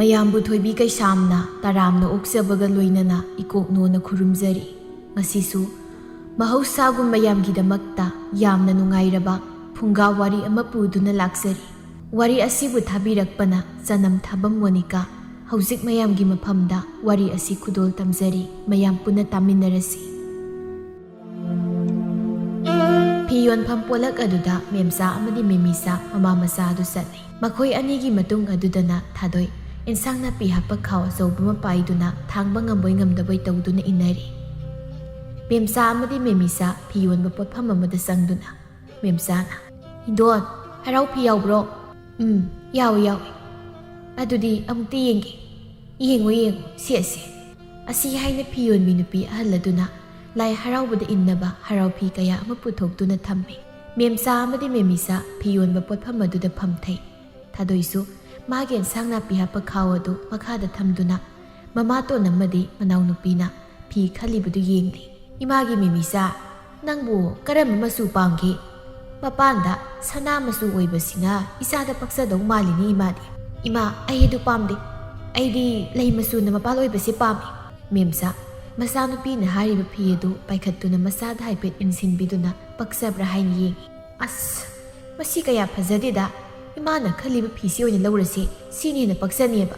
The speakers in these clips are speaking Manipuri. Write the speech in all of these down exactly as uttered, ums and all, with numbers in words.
ꯏꯌꯥꯝꯕꯨ ꯊꯣꯏꯕꯤ ꯀꯩꯁꯥꯝꯅ ꯇꯔꯥꯝꯅ ꯑꯣꯛꯆꯕꯒ ꯂꯣꯏꯅꯅ ꯏꯀꯣꯛꯅꯣꯅ ꯈꯨꯔꯨꯝꯖꯔꯤ꯫ ꯉꯁꯤꯁꯨ ꯃꯍꯧꯁꯥꯒꯨꯝ ꯃꯌꯥꯝꯒꯤꯗꯃꯛꯇ ꯌꯥꯝꯅ ꯅꯨꯡꯉꯥꯏꯔꯕ ꯐꯨꯡꯒꯥ ꯋꯥꯔꯤ ꯑꯃ ꯄꯨꯗꯨꯅ ꯂꯥꯛꯆꯔꯤ꯫ ꯋꯥꯔꯤ ꯑꯁꯤꯕꯨ ꯊꯥꯕꯤꯔꯛꯄꯅ ꯆꯅꯝ ꯊꯥꯕꯝ ꯃꯣꯅꯤꯀꯥ꯫ ꯍꯧꯖꯤꯛ ꯃꯌꯥꯝꯒꯤ ꯃꯐꯝꯗ ꯋꯥꯔꯤ ꯑꯁꯤ ꯈꯨꯗꯣꯜ ꯇꯝꯖꯔꯤ꯫ ꯃꯌꯥꯝ ꯄꯨꯟꯅ ꯇꯥꯃꯤꯟꯅꯔꯁꯤ꯫ ꯐꯤ ꯌꯣꯟꯐꯝ ꯄꯣꯂꯛ ꯑꯗꯨꯗ ꯃꯦꯝꯆꯥ ꯑꯃꯗꯤ ꯃꯦꯃꯤꯆꯥ ꯃꯃꯥ ꯃꯆꯥ ꯑꯗꯨ ꯆꯠꯂꯤ꯫ ꯃꯈꯣꯏ ꯑꯅꯤꯒꯤ ꯃꯇꯨꯡ ꯑꯗꯨꯗꯅ ꯊꯥꯗꯣꯏ꯫ ꯏꯟꯁꯥꯡ ꯅꯥꯄꯤ ꯍꯥꯞꯄ ꯈꯥꯎ ꯑꯆꯧꯕ ꯑꯃ ꯄꯥꯏꯗꯨꯅ ꯊꯥꯡꯕ ꯉꯝꯕꯣꯏ ꯉꯝꯗꯕꯣꯏ ꯇꯧꯗꯨꯅ ꯏꯟꯅꯔꯤ꯫ ꯃꯦꯝꯆꯥ ꯑꯃꯗꯤ ꯃꯦꯃꯤꯆꯥ ꯐꯤ ꯌꯣꯟꯕ ꯄꯣꯠꯐꯝ ꯑꯃꯗ ꯆꯪꯗꯨꯅ ꯃꯦꯝꯆꯥꯅ, "ꯍꯤꯟꯗꯣꯟ, ꯍꯔꯥꯎ ꯐꯤ ꯌꯥꯎꯕ꯭ꯔꯣ?" "ꯎꯝ, ꯌꯥꯎꯏ, ꯌꯥꯎꯏ꯫" "ꯑꯗꯨꯗꯤ ꯑꯃꯨꯛꯇ ꯌꯦꯡꯒꯦ꯫" "ꯌꯦꯡꯉꯨ, ꯌꯦꯡꯉꯨ, ꯁꯦ, ꯁꯦ꯫" ꯑꯁꯤ ꯍꯥꯏꯅ ꯐꯤ ꯌꯣꯟꯕꯤ ꯅꯨꯄꯤ ꯑꯍꯜ ꯑꯗꯨꯅ ꯂꯥꯏ ꯍꯔꯥꯎꯕꯗ ꯏꯟꯅꯕ ꯍꯔꯥꯎ ꯐꯤ ꯀꯌꯥ ꯑꯃ ꯄꯨꯊꯣꯛꯇꯨꯅ ꯊꯝꯃꯤ꯫ ꯃꯦꯝꯆꯥ ꯑꯃꯗꯤ ꯃꯦꯃꯤꯆꯥ ꯐꯤ ꯌꯣꯟꯕ ꯄꯣꯠꯐꯝ ꯑꯗꯨꯗ ꯐꯝꯊꯩ꯫ ꯊꯥꯗꯣꯏꯁꯨ ꯃꯥꯒꯤ ꯑꯦꯟꯁꯥꯡ ꯅꯥꯄꯤ ꯍꯥꯞꯄ ꯈꯥꯎ ꯑꯗꯨ ꯃꯈꯥꯗ ꯊꯝꯗꯨꯅ ꯃꯃꯥꯇꯣꯟ ꯑꯃꯗꯤ ꯃꯅꯥꯎꯅꯨꯄꯤꯅ ꯐꯤ ꯈꯜꯂꯤꯕꯗꯨ ꯌꯦꯡꯂꯤ꯫ "ꯏꯃꯥꯒꯤ ꯃꯦꯃꯤꯆꯥ, ꯅꯪꯕꯨ ꯀꯔꯝꯕ ꯃꯆꯨ ꯄꯥꯝꯒꯦ? ꯃꯄꯥꯟꯗ ꯁꯅꯥ ꯃꯆꯨ ꯑꯣꯏꯕꯁꯤꯅ ꯏꯆꯥꯗ ꯄꯛꯆꯗꯧ ꯃꯥꯜꯂꯤꯅꯦ ꯏꯃꯥꯗꯤ꯫" "ꯏꯃꯥ, ꯑꯩ ꯑꯗꯨ ꯄꯥꯝꯗꯦ꯫ ꯑꯩꯗꯤ ꯂꯩ ꯃꯆꯨꯅ ꯃꯄꯥꯟ ꯑꯣꯏꯕꯁꯦ ꯄꯥꯝꯃꯤ꯫" ꯃꯦꯝꯆꯥ, ꯃꯆꯥꯅꯨꯄꯤꯅ ꯍꯥꯏꯔꯤꯕ ꯐꯤ ꯑꯗꯨ ꯄꯥꯏꯈꯠꯇꯨꯅ ꯃꯆꯥꯗ ꯍꯥꯏꯐꯦꯠ ꯏꯟꯁꯤꯟꯕꯤꯗꯨꯅ ꯄꯛꯆꯕ꯭ꯔꯥ ꯍꯥꯏꯅ ꯌꯦꯡꯉꯤ꯫ "ꯑꯁ, ꯃꯁꯤ ꯀꯌꯥ ꯐꯖꯗꯦꯗ꯫ ꯏꯃꯥꯅ ꯈꯜꯂꯤꯕ ꯐꯤꯁꯤ ꯑꯣꯏꯅ ꯂꯧꯔꯁꯤ, ꯁꯤꯅ ꯍꯦꯟꯅ ꯄꯛꯆꯅꯦꯕ꯫"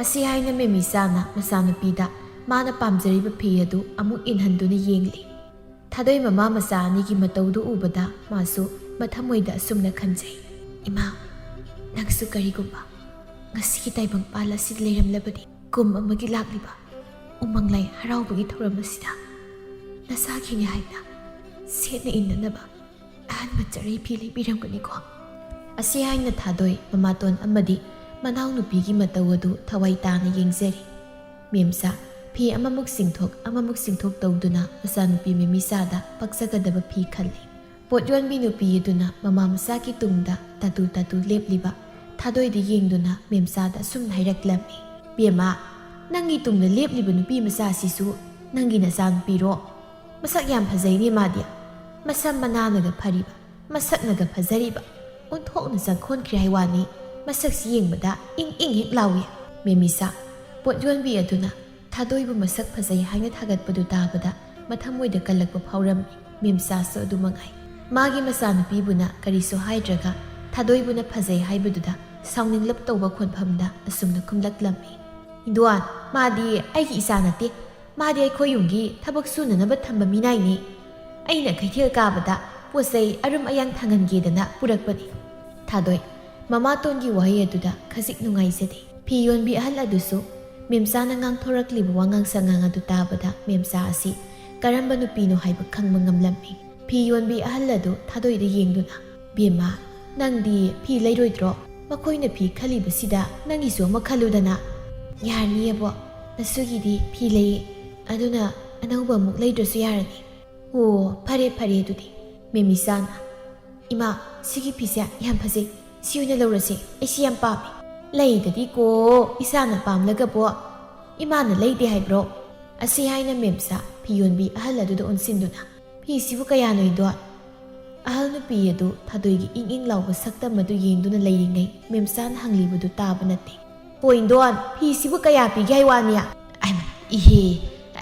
ꯑꯁꯤ ꯍꯥꯏꯅ ꯃꯦꯃꯤꯆꯥꯅ ꯃꯆꯥꯅꯨꯄꯤꯗ ꯃꯥꯅ ꯄꯥꯝꯖꯔꯤꯕ ꯐꯤ ꯑꯗꯨ ꯑꯃꯨꯛ ꯏꯟꯍꯟꯗꯨꯅ ꯌꯦꯡꯂꯤ꯫ ꯊꯥꯗꯣꯏ ꯃꯃꯥ ꯃꯆꯥ ꯑꯅꯤꯒꯤ ꯃꯇꯧꯗꯨ ꯎꯕꯗ ꯃꯥꯁꯨ ꯃꯊꯃꯣꯏꯗ ꯑꯁꯨꯝꯅ ꯈꯟꯖꯩ, "ꯏꯃꯥ, ꯅꯪꯁꯨ ꯀꯔꯤꯒꯨꯝꯕ ꯉꯁꯤꯒꯤ ꯇꯥꯏꯕꯪꯄꯥꯜ ꯑꯁꯤꯗ ꯂꯩꯔꯝꯂꯕꯗꯤ, ꯀꯨꯝ ꯑꯃꯒꯤ ꯂꯥꯛꯂꯤꯕ ꯎꯃꯪ ꯂꯥꯏ ꯍꯔꯥꯎꯕꯒꯤ ꯊꯧꯔꯝ ꯑꯁꯤꯗ ꯅꯁꯥꯒꯤꯅꯤ ꯍꯥꯏꯅ ꯁꯦꯠꯅ ꯏꯟꯅꯅꯕ ꯑꯍꯟꯕ ꯆꯔꯩ ꯐꯤ ꯂꯩꯕꯤꯔꯝꯒꯅꯤꯀꯣ?" ꯑꯁꯤ ꯍꯥꯏꯅ ꯊꯥꯗꯣꯏ ꯃꯃꯥꯇꯣꯟ ꯑꯃꯗꯤ ꯃꯅꯥꯎꯅꯨꯄꯤꯒꯤ ꯃꯇꯧ ꯑꯗꯨ ꯊꯋꯥꯏ ꯇꯥꯅ ꯌꯦꯡꯖꯔꯤ꯫ ꯃꯦꯝꯆꯥ ꯐꯤ ꯑꯃꯃꯨꯛ ꯆꯤꯡꯊꯣꯛ ꯑꯃꯃꯨꯛ ꯆꯤꯡꯊꯣꯛ ꯇꯧꯗꯨꯅ ꯃꯆꯥꯅꯨꯄꯤ ꯃꯦꯃꯤꯆꯥꯗ ꯄꯛꯆꯒꯗꯕ ꯐꯤ ꯈꯜꯂꯤ꯫ ꯄꯣꯠ ꯌꯣꯟꯕꯤ ꯅꯨꯄꯤ ꯑꯗꯨꯅ ꯃꯃꯥ ꯃꯆꯥꯒꯤ ꯇꯨꯡꯗ ꯇꯥꯇꯨ ꯇꯥꯇꯨ ꯂꯦꯞꯂꯤꯕ ꯊꯥꯗꯣꯏꯗ ꯌꯦꯡꯗꯨꯅ ꯃꯦꯝꯆꯥꯗ ꯑꯁꯨꯝꯅ ꯍꯥꯏꯔꯛꯂꯝꯃꯤ, "ꯕꯦꯝꯃ, ꯅꯪꯒꯤ ꯇꯨꯡꯗ ꯂꯦꯞꯂꯤꯕ ꯅꯨꯄꯤ ꯃꯆꯥꯁꯤꯁꯨ ꯅꯪꯒꯤ ꯅꯆꯥꯅꯨꯄꯤꯔꯣ? ꯃꯁꯛ ꯌꯥꯝ ꯐꯖꯩꯅꯦ ꯃꯥꯗꯤ꯫ ꯃꯁꯝ ꯃꯅꯥꯅꯒ ꯐꯔꯤꯕ, ꯃꯁꯛꯅꯒ ꯐꯖꯔꯤꯕ, ꯑꯣꯟꯊꯣꯛꯅ ꯆꯪꯈꯣꯟꯈ꯭ꯔꯦ ꯍꯥꯏ ꯋꯥꯅꯤ, ꯃꯁꯛꯁꯤ ꯌꯦꯡꯕꯗ ꯏꯪ ꯏꯪ ꯍꯦꯛ ꯂꯥꯎꯏ꯫" ꯃꯦꯃꯤꯁꯥ, ꯄꯣꯠ ꯌꯣꯟꯕꯤ ꯑꯗꯨꯅ ꯊꯥꯗꯣꯏꯕꯨ ꯃꯁꯛ ꯐꯖꯩ ꯍꯥꯏꯅ ꯊꯥꯒꯠꯄꯗꯨ ꯇꯥꯕꯗ ꯃꯊꯃꯣꯏꯗ ꯀꯜꯂꯛꯄ ꯐꯥꯎꯔꯝꯃꯤ꯫ ꯃꯦꯝꯆꯥꯁꯨ ꯑꯗꯨ ꯃꯉꯥꯏ꯫ ꯃꯥꯒꯤ ꯃꯆꯥꯅꯨꯄꯤꯕꯨꯅ ꯀꯔꯤꯁꯨ ꯍꯥꯏꯗ꯭ꯔꯒ ꯊꯥꯗꯣꯏꯕꯨꯅ ꯐꯖꯩ ꯍꯥꯏꯕꯗꯨꯗ ꯁꯥꯎꯅꯤꯡꯂꯞ ꯇꯧꯕ ꯈꯣꯟꯐꯝꯗ ꯑꯁꯨꯝꯅ ꯈꯨꯝꯂꯛꯂꯝꯃꯤ꯫ "ꯏꯟꯗꯣꯟ, ꯃꯥꯗꯤ ꯑꯩꯒꯤ ꯏꯆꯥ ꯅꯠꯇꯦ꯫ ꯃꯥꯗꯤ ꯑꯩꯈꯣꯏ ꯌꯨꯝꯒꯤ ꯊꯕꯛ ꯁꯨꯅꯅꯕ ꯊꯝꯕ ꯃꯤꯅꯥꯏꯅꯤ꯫ ꯑꯩꯅ ꯀꯩꯊꯦꯜ ꯀꯥꯕꯗ ꯄꯣꯠ ꯆꯩ ꯑꯔꯨꯝ ꯑꯌꯥꯡ ꯊꯥꯡꯍꯟꯒꯦꯗꯅ ꯄꯨꯔꯛꯄꯅꯤ꯫" ꯊꯥꯗꯣꯏ, ꯃꯃꯥꯇꯣꯟꯒꯤ ꯋꯥꯍꯩ ꯑꯗꯨꯗ ꯈꯖꯤꯛ ꯅꯨꯡꯉꯥꯏꯖꯗꯦ꯫ ꯐꯤ ꯌꯣꯟꯕꯤ ꯑꯍꯜ ꯑꯗꯨꯁꯨ ꯃꯦꯝꯆꯥꯅ ꯉꯥꯡꯊꯣꯔꯛꯂꯤꯕ ꯋꯥꯉꯥꯡ ꯁꯉꯥꯡ ꯑꯗꯨ ꯇꯥꯕꯗ ꯃꯦꯝꯆꯥ ꯑꯁꯤ ꯀꯔꯝꯕ ꯅꯨꯄꯤꯅꯣ ꯍꯥꯏꯕ ꯈꯪꯕ ꯉꯝꯂꯝꯃꯤ꯫ ꯐꯤ ꯌꯣꯟꯕꯤ ꯑꯍꯜ ꯑꯗꯨ ꯊꯥꯗꯣꯏꯗ ꯌꯦꯡꯗꯨꯅ, "ꯕꯦꯝꯃ, ꯅꯪꯗꯤ ꯐꯤ ꯂꯩꯔꯣꯏꯗ꯭ꯔꯣ? ꯃꯈꯣꯏꯅ ꯐꯤ ꯈꯜꯂꯤꯕꯁꯤꯗ ꯅꯪꯒꯤꯁꯨ ꯑꯃ ꯈꯜꯂꯨꯗꯅ꯫" "ꯌꯥꯔꯅꯤꯌꯦꯕꯣ, ꯅꯁꯨꯒꯤꯗꯤ ꯐꯤ ꯂꯩꯌꯦ, ꯑꯗꯨꯅ ꯑꯅꯧꯕ ꯑꯃꯨꯛ ꯂꯩꯗ꯭ꯔꯁꯨ ꯌꯥꯔꯅꯤ꯫" "ꯑꯣ, ꯐꯔꯦ ꯐꯔꯦ ꯑꯗꯨꯗꯤ꯫" ꯃꯦꯃꯤꯆꯥꯅ, "ꯏꯃꯥ, ꯁꯤꯒꯤ ꯐꯤꯁꯦ ꯌꯥꯝ ꯐꯖꯩ, ꯁꯤ ꯑꯣꯏꯅ ꯂꯧꯔꯁꯦ, ꯑꯩ ꯁꯤ ꯌꯥꯝ ꯄꯥꯝꯃꯦ꯫" "ꯂꯩꯗꯗꯤꯀꯣ, ꯏꯆꯥꯅ ꯄꯥꯝꯂꯒꯕꯣ ꯏꯃꯥꯅ ꯂꯩꯗꯦ ꯍꯥꯏꯕ꯭ꯔꯣ?" ꯑꯁꯤ ꯍꯥꯏꯅ ꯃꯦꯝꯆꯥ ꯐꯤ ꯌꯣꯟꯕꯤ ꯑꯍꯜ ꯑꯗꯨꯗ ꯑꯣꯟꯁꯤꯟꯗꯨꯅ, "ꯐꯤꯁꯤꯕꯨ ꯀꯌꯥꯅꯣ, ꯏꯟꯗꯣꯟ?" ꯑꯍꯜ ꯅꯨꯄꯤ ꯑꯗꯨ ꯊꯥꯗꯣꯏꯒꯤ ꯏꯪ ꯏꯪ ꯂꯥꯎꯕ ꯁꯛꯇꯝ ꯑꯗꯨ ꯌꯦꯡꯗꯨꯅ ꯂꯩꯔꯤꯉꯩ ꯃꯦꯝꯆꯥꯅ ꯍꯪꯂꯤꯕꯗꯨ ꯇꯥꯕ ꯅꯠꯇꯦ꯫ "ꯍꯣ ꯏꯟꯗꯣꯟ, ꯐꯤꯁꯤꯕꯨ ꯀꯌꯥ ꯄꯤꯒꯦ ꯍꯥꯏ ꯋꯥꯅꯤ?" "ꯑꯥꯏꯃ, ꯏꯍꯦ,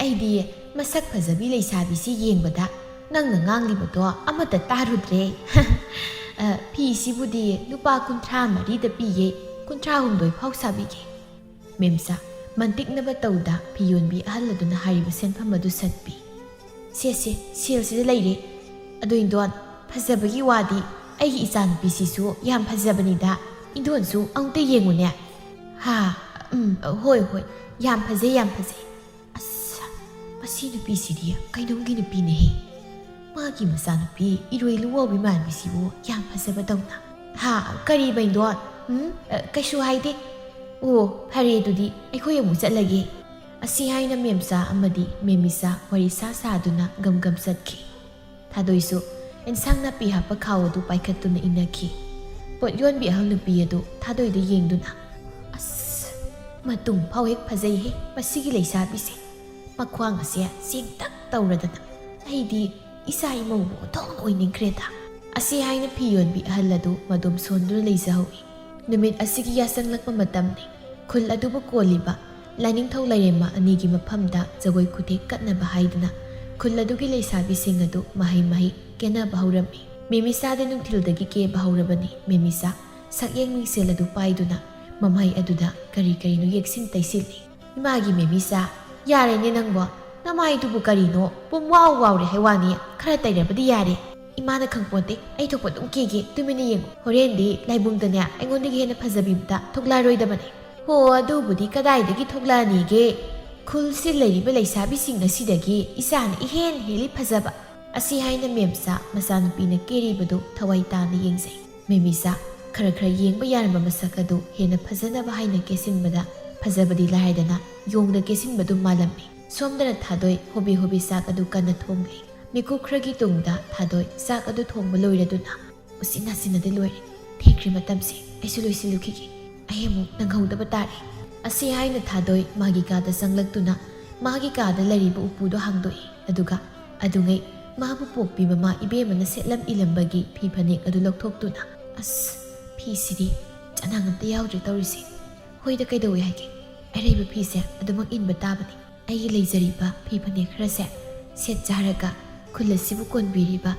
ꯑꯩꯗꯤ ꯃꯁꯛ ꯐꯖꯕꯤ ꯂꯩꯁꯥꯕꯤꯁꯤ ꯌꯦꯡꯕꯗ ꯅꯪꯅ ꯉꯥꯡꯂꯤꯕꯗꯣ ꯑꯃꯠꯇ ꯇꯥꯔꯨꯗ꯭ꯔꯦ꯫" "ꯑ, ꯐꯤꯁꯤꯕꯨꯗꯤ ꯂꯨꯄꯥ ꯀꯨꯟꯊ꯭ꯔꯥ ꯃꯔꯤꯗ ꯄꯤꯌꯦ, ꯀꯨꯟꯊ꯭ꯔꯥ ꯍꯨꯝꯗꯣꯏ ꯐꯥꯎ ꯁꯥꯕꯤꯒꯦ꯫" ꯃꯦꯝꯆꯥ, ꯃꯟꯇꯤꯛꯅꯕ ꯇꯧꯗ ꯐꯤ ꯌꯣꯟꯕꯤ ꯑꯍꯜ ꯑꯗꯨꯅ ꯍꯥꯏꯔꯤꯕ ꯁꯦꯟꯐꯝ ꯑꯗꯨ ꯁꯠꯄꯤ꯫ "ꯁꯦ, ꯁꯦ, ꯁꯦꯜꯁꯤꯗ ꯂꯩꯔꯦ꯫ ꯑꯗꯣ ꯏꯟꯗꯣꯟ, ꯐꯖꯕꯒꯤ ꯋꯥꯗꯤ ꯑꯩꯒꯤ ꯏꯆꯥꯅꯨꯄꯤꯁꯤꯁꯨ ꯌꯥꯝ ꯐꯖꯕꯅꯤꯗ꯫ ꯏꯟꯗꯣꯟꯁꯨ ꯑꯃꯨꯛꯇ ꯌꯦꯡꯉꯨꯅꯦ꯫" "ꯍꯥ? ꯎꯝ, ꯍꯣꯏ, ꯍꯣꯏ, ꯌꯥꯝ ꯐꯖꯩ, ꯌꯥꯝ ꯐꯖꯩ꯫ ꯑꯁ, ꯃꯁꯤ ꯅꯨꯄꯤꯁꯤꯗꯤ ꯀꯩꯅꯣꯝꯒꯤ ꯅꯨꯄꯤꯅꯦꯍꯦ꯫ ꯃꯥꯒꯤ ꯃꯆꯥꯅꯨꯄꯤ ꯏꯔꯣꯏ ꯂꯨꯋꯥꯎꯕꯤ ꯃꯥꯟꯕꯤꯁꯤꯕꯨ ꯌꯥꯝ ꯐꯖꯕꯗꯧꯅ꯫" "ꯍꯥ, ꯀꯔꯤ, ꯕꯦꯟꯗꯣꯟ? ꯎꯝ, ꯑ, ꯀꯩꯁꯨ ꯍꯥꯏꯗꯦ꯫ ꯑꯣ, ꯐꯔꯦ, ꯑꯗꯨꯗꯤ ꯑꯩꯈꯣꯏ ꯑꯃꯨꯛ ꯆꯠꯂꯒꯦ꯫" ꯑꯁꯤ ꯍꯥꯏꯅ ꯃꯦꯝꯆꯥ ꯑꯃꯗꯤ ꯃꯦꯃꯤꯆꯥ ꯋꯥꯔꯤ ꯁꯥ ꯁꯥꯗꯨꯅ ꯒꯝ ꯒꯝ ꯆꯠꯈꯤ꯫ ꯊꯥꯗꯣꯏꯁꯨ ꯑꯦꯟꯁꯥꯡ ꯅꯥꯄꯤ ꯍꯥꯞꯄ ꯈꯥꯎ ꯑꯗꯨ ꯄꯥꯏꯈꯠꯇꯨꯅ ꯏꯟꯅꯈꯤ꯫ ꯄꯣꯠ ꯌꯣꯟꯕꯤ ꯑꯍꯜ ꯅꯨꯄꯤ ꯑꯗꯨ ꯊꯥꯗꯣꯏꯗ ꯌꯦꯡꯗꯨꯅ, "ꯑꯁ, ꯃꯇꯨꯡ ꯐꯥꯎ ꯍꯦꯛ ꯐꯖꯩꯍꯦ ꯃꯁꯤꯒꯤ ꯂꯩꯁꯥꯕꯤꯁꯦ꯫ ꯃꯈ꯭ꯋꯥꯡ ꯑꯁꯦ ꯆꯦꯡꯇꯛ ꯇꯧꯔꯗꯅ ꯑꯩꯗꯤ ꯏꯆꯥ ꯏꯃꯧꯕꯨ ꯑꯣꯟꯊꯣꯛꯅ ꯑꯣꯏꯅꯤꯡꯈ꯭ꯔꯦꯗ꯫" ꯑꯁꯤ ꯍꯥꯏꯅ ꯐꯤ ꯌꯣꯟꯕꯤ ꯑꯍꯜ ꯑꯗꯨ ꯃꯗꯣꯝ ꯁꯣꯟꯗꯨꯅ ꯂꯩꯖꯍꯧꯏ꯫ ꯅꯨꯃꯤꯠ ꯑꯁꯤꯒꯤ ꯌꯥꯆꯪꯂꯛꯄ ꯃꯇꯝꯅꯤ꯫ ꯈꯨꯜ ꯑꯗꯨꯕꯨ ꯀꯣꯜꯂꯤꯕ ꯂꯥꯏꯅꯤꯡꯊꯧ ꯂꯥꯏꯔꯦꯝꯃ ꯑꯅꯤꯒꯤ ꯃꯐꯝꯗ ꯖꯒꯣꯏ ꯈꯨꯊꯦꯛ ꯀꯠꯅꯕ ꯍꯥꯏꯗꯨꯅ ꯈꯨꯜ ꯑꯗꯨꯒꯤ ꯂꯩꯁꯥꯕꯤꯁꯤꯡ ꯑꯗꯨ ꯃꯍꯩ ꯃꯍꯩ ꯀꯦꯅꯕ ꯍꯧꯔꯝꯃꯤ꯫ ꯃꯦꯃꯤꯁꯥꯗꯤ ꯅꯨꯡꯊꯤꯜꯗꯒꯤ ꯀꯦꯕ ꯍꯧꯔꯕꯅꯤ꯫ ꯃꯦꯃꯤꯁꯥ ꯁꯛꯌꯦꯡ ꯃꯤꯡꯁꯦꯜ ꯑꯗꯨ ꯄꯥꯏꯗꯨꯅ ꯃꯃꯩ ꯑꯗꯨꯗ ꯀꯔꯤ ꯀꯔꯤꯅꯣ ꯌꯦꯛꯁꯤꯟ ꯇꯩꯁꯤꯜꯂꯤ꯫ "ꯏꯃꯥꯒꯤ ꯃꯦꯃꯤꯁꯥ, ꯌꯥꯔꯦꯅꯦ ꯅꯪꯕꯣ, ꯅꯃꯥꯏꯗꯨꯕꯨ ꯀꯔꯤꯅꯣ ꯄꯨꯝ ꯋꯥꯎ ꯋꯥꯎꯔꯦ ꯍꯥꯏ ꯋꯥꯅꯤ, ꯈꯔ ꯇꯩꯔꯕꯗꯤ ꯌꯥꯔꯦ꯫ ꯏꯃꯥꯅ ꯈꯪꯄꯣꯟꯇꯦ, ꯑꯩ ꯊꯣꯛꯄ ꯑꯗꯨꯝ ꯀꯦꯒꯦ, ꯇꯨꯃꯤꯟꯅ ꯌꯦꯡꯉꯨ, ꯍꯣꯔꯦꯟꯗꯤ ꯂꯥꯏꯕꯨꯡꯗꯅꯦ ꯑꯩꯉꯣꯟꯗꯒꯤ ꯍꯦꯟꯅ ꯐꯖꯕꯤ ꯑꯝꯇ ꯊꯣꯛꯂꯛꯑꯔꯣꯏꯗꯕꯅꯦ"꯫ "ꯍꯣ, ꯑꯗꯨꯕꯨꯗꯤ ꯀꯗꯥꯏꯗꯒꯤ ꯊꯣꯛꯂꯛꯑꯅꯤꯒꯦ? ꯈꯨꯜꯁꯤ ꯂꯩꯔꯤꯕ ꯂꯩꯁꯥꯕꯤꯁꯤꯡ ꯑꯁꯤꯗꯒꯤ ꯏꯆꯥꯅ ꯏꯍꯦꯟ ꯍꯦꯜꯂꯤ ꯐꯖꯕ"꯫ ꯑꯁꯤ ꯍꯥꯏꯅ ꯃꯦꯝꯆꯥ ꯃꯆꯥꯅꯨꯄꯤꯅ ꯀꯦꯔꯤꯕꯗꯨ ꯊꯋꯥꯏ ꯇꯥꯅ ꯌꯦꯡꯖꯩ꯫ ꯃꯦꯃꯤꯆꯥ ꯈꯔ ꯈꯔ ꯌꯦꯡꯕ ꯌꯥꯔꯝꯕ ꯃꯁꯛ ꯑꯗꯨ ꯍꯦꯟꯅ ꯐꯖꯅꯕ ꯍꯥꯏꯅ ꯀꯦꯁꯤꯟꯕꯗ ꯐꯖꯕꯗꯤ ꯂꯥꯏꯔꯗꯅ ꯌꯣꯡꯗ ꯀꯦꯁꯤꯟꯕꯗꯨ ꯃꯥꯜꯂꯝꯃꯤ꯫ ꯁꯣꯝꯗꯅ ꯊꯥꯗꯣꯏ ꯍꯣꯕꯦ ꯍꯣꯕꯦ ꯆꯥꯛ ꯑꯗꯨ ꯀꯟꯅ ꯊꯣꯡꯂꯤ꯫ ꯃꯤꯀꯨꯞ ꯈꯔꯒꯤ ꯇꯨꯡꯗ ꯊꯥꯗꯣꯏ ꯆꯥꯛ ꯑꯗꯨ ꯊꯣꯡꯕ ꯂꯣꯏꯔꯗꯨꯅ, "ꯎꯆꯤꯟ ꯅꯥꯆꯤꯟꯅꯗꯤ ꯂꯣꯏꯔꯦ꯫ ꯊꯦꯡꯈ꯭ꯔꯦ ꯃꯇꯝꯁꯦ꯫ ꯑꯩꯁꯨ ꯂꯣꯏꯁꯤꯜꯂꯨꯈꯤꯒꯦ꯫ ꯑꯩ ꯑꯃꯨꯛ ꯅꯪꯍꯧꯗꯕ ꯇꯥꯔꯦ"꯫ ꯑꯁꯤ ꯍꯥꯏꯅ ꯊꯥꯗꯣꯏ ꯃꯥꯒꯤ ꯀꯥꯗ ꯆꯪꯂꯛꯇꯨꯅ ꯃꯥꯒꯤ ꯀꯥꯗ ꯂꯩꯔꯤꯕ ꯎꯄꯨꯗꯣ ꯍꯥꯡꯗꯣꯛꯏ꯫ ꯑꯗꯨꯒ ꯑꯗꯨꯉꯩ ꯃꯥꯕꯨ ꯄꯣꯛꯄꯤ ꯃꯃꯥ ꯏꯕꯦꯝꯃꯅ ꯁꯦꯠꯂꯝ ꯏꯜꯂꯝꯕꯒꯤ ꯐꯤ ꯐꯅꯦꯛ ꯑꯗꯨ ꯂꯧꯊꯣꯛꯇꯨꯅ, "ꯑꯁ, ꯐꯤꯁꯤꯗꯤ ꯆꯅꯥꯡ ꯑꯝꯇ ꯌꯥꯎꯗ꯭ꯔꯦ ꯇꯧꯔꯤꯁꯦ꯫ ꯍꯣꯏꯗ, ꯀꯩꯗꯧꯋꯦ ꯍꯥꯏꯒꯦ? ꯑꯔꯩꯕ ꯐꯤꯁꯦ ꯑꯗꯨꯃꯛ ꯏꯟꯕ ꯇꯥꯕꯅꯤ꯫ ꯑꯩꯒꯤ ꯂꯩꯖꯔꯤꯕ ꯐꯤ ꯐꯅꯦꯛ ꯈꯔꯁꯦ ꯁꯦꯠ ꯆꯥꯔꯒ ꯈꯨꯜ ꯑꯁꯤꯕꯨ ꯀꯣꯟꯕꯤꯔꯤꯕ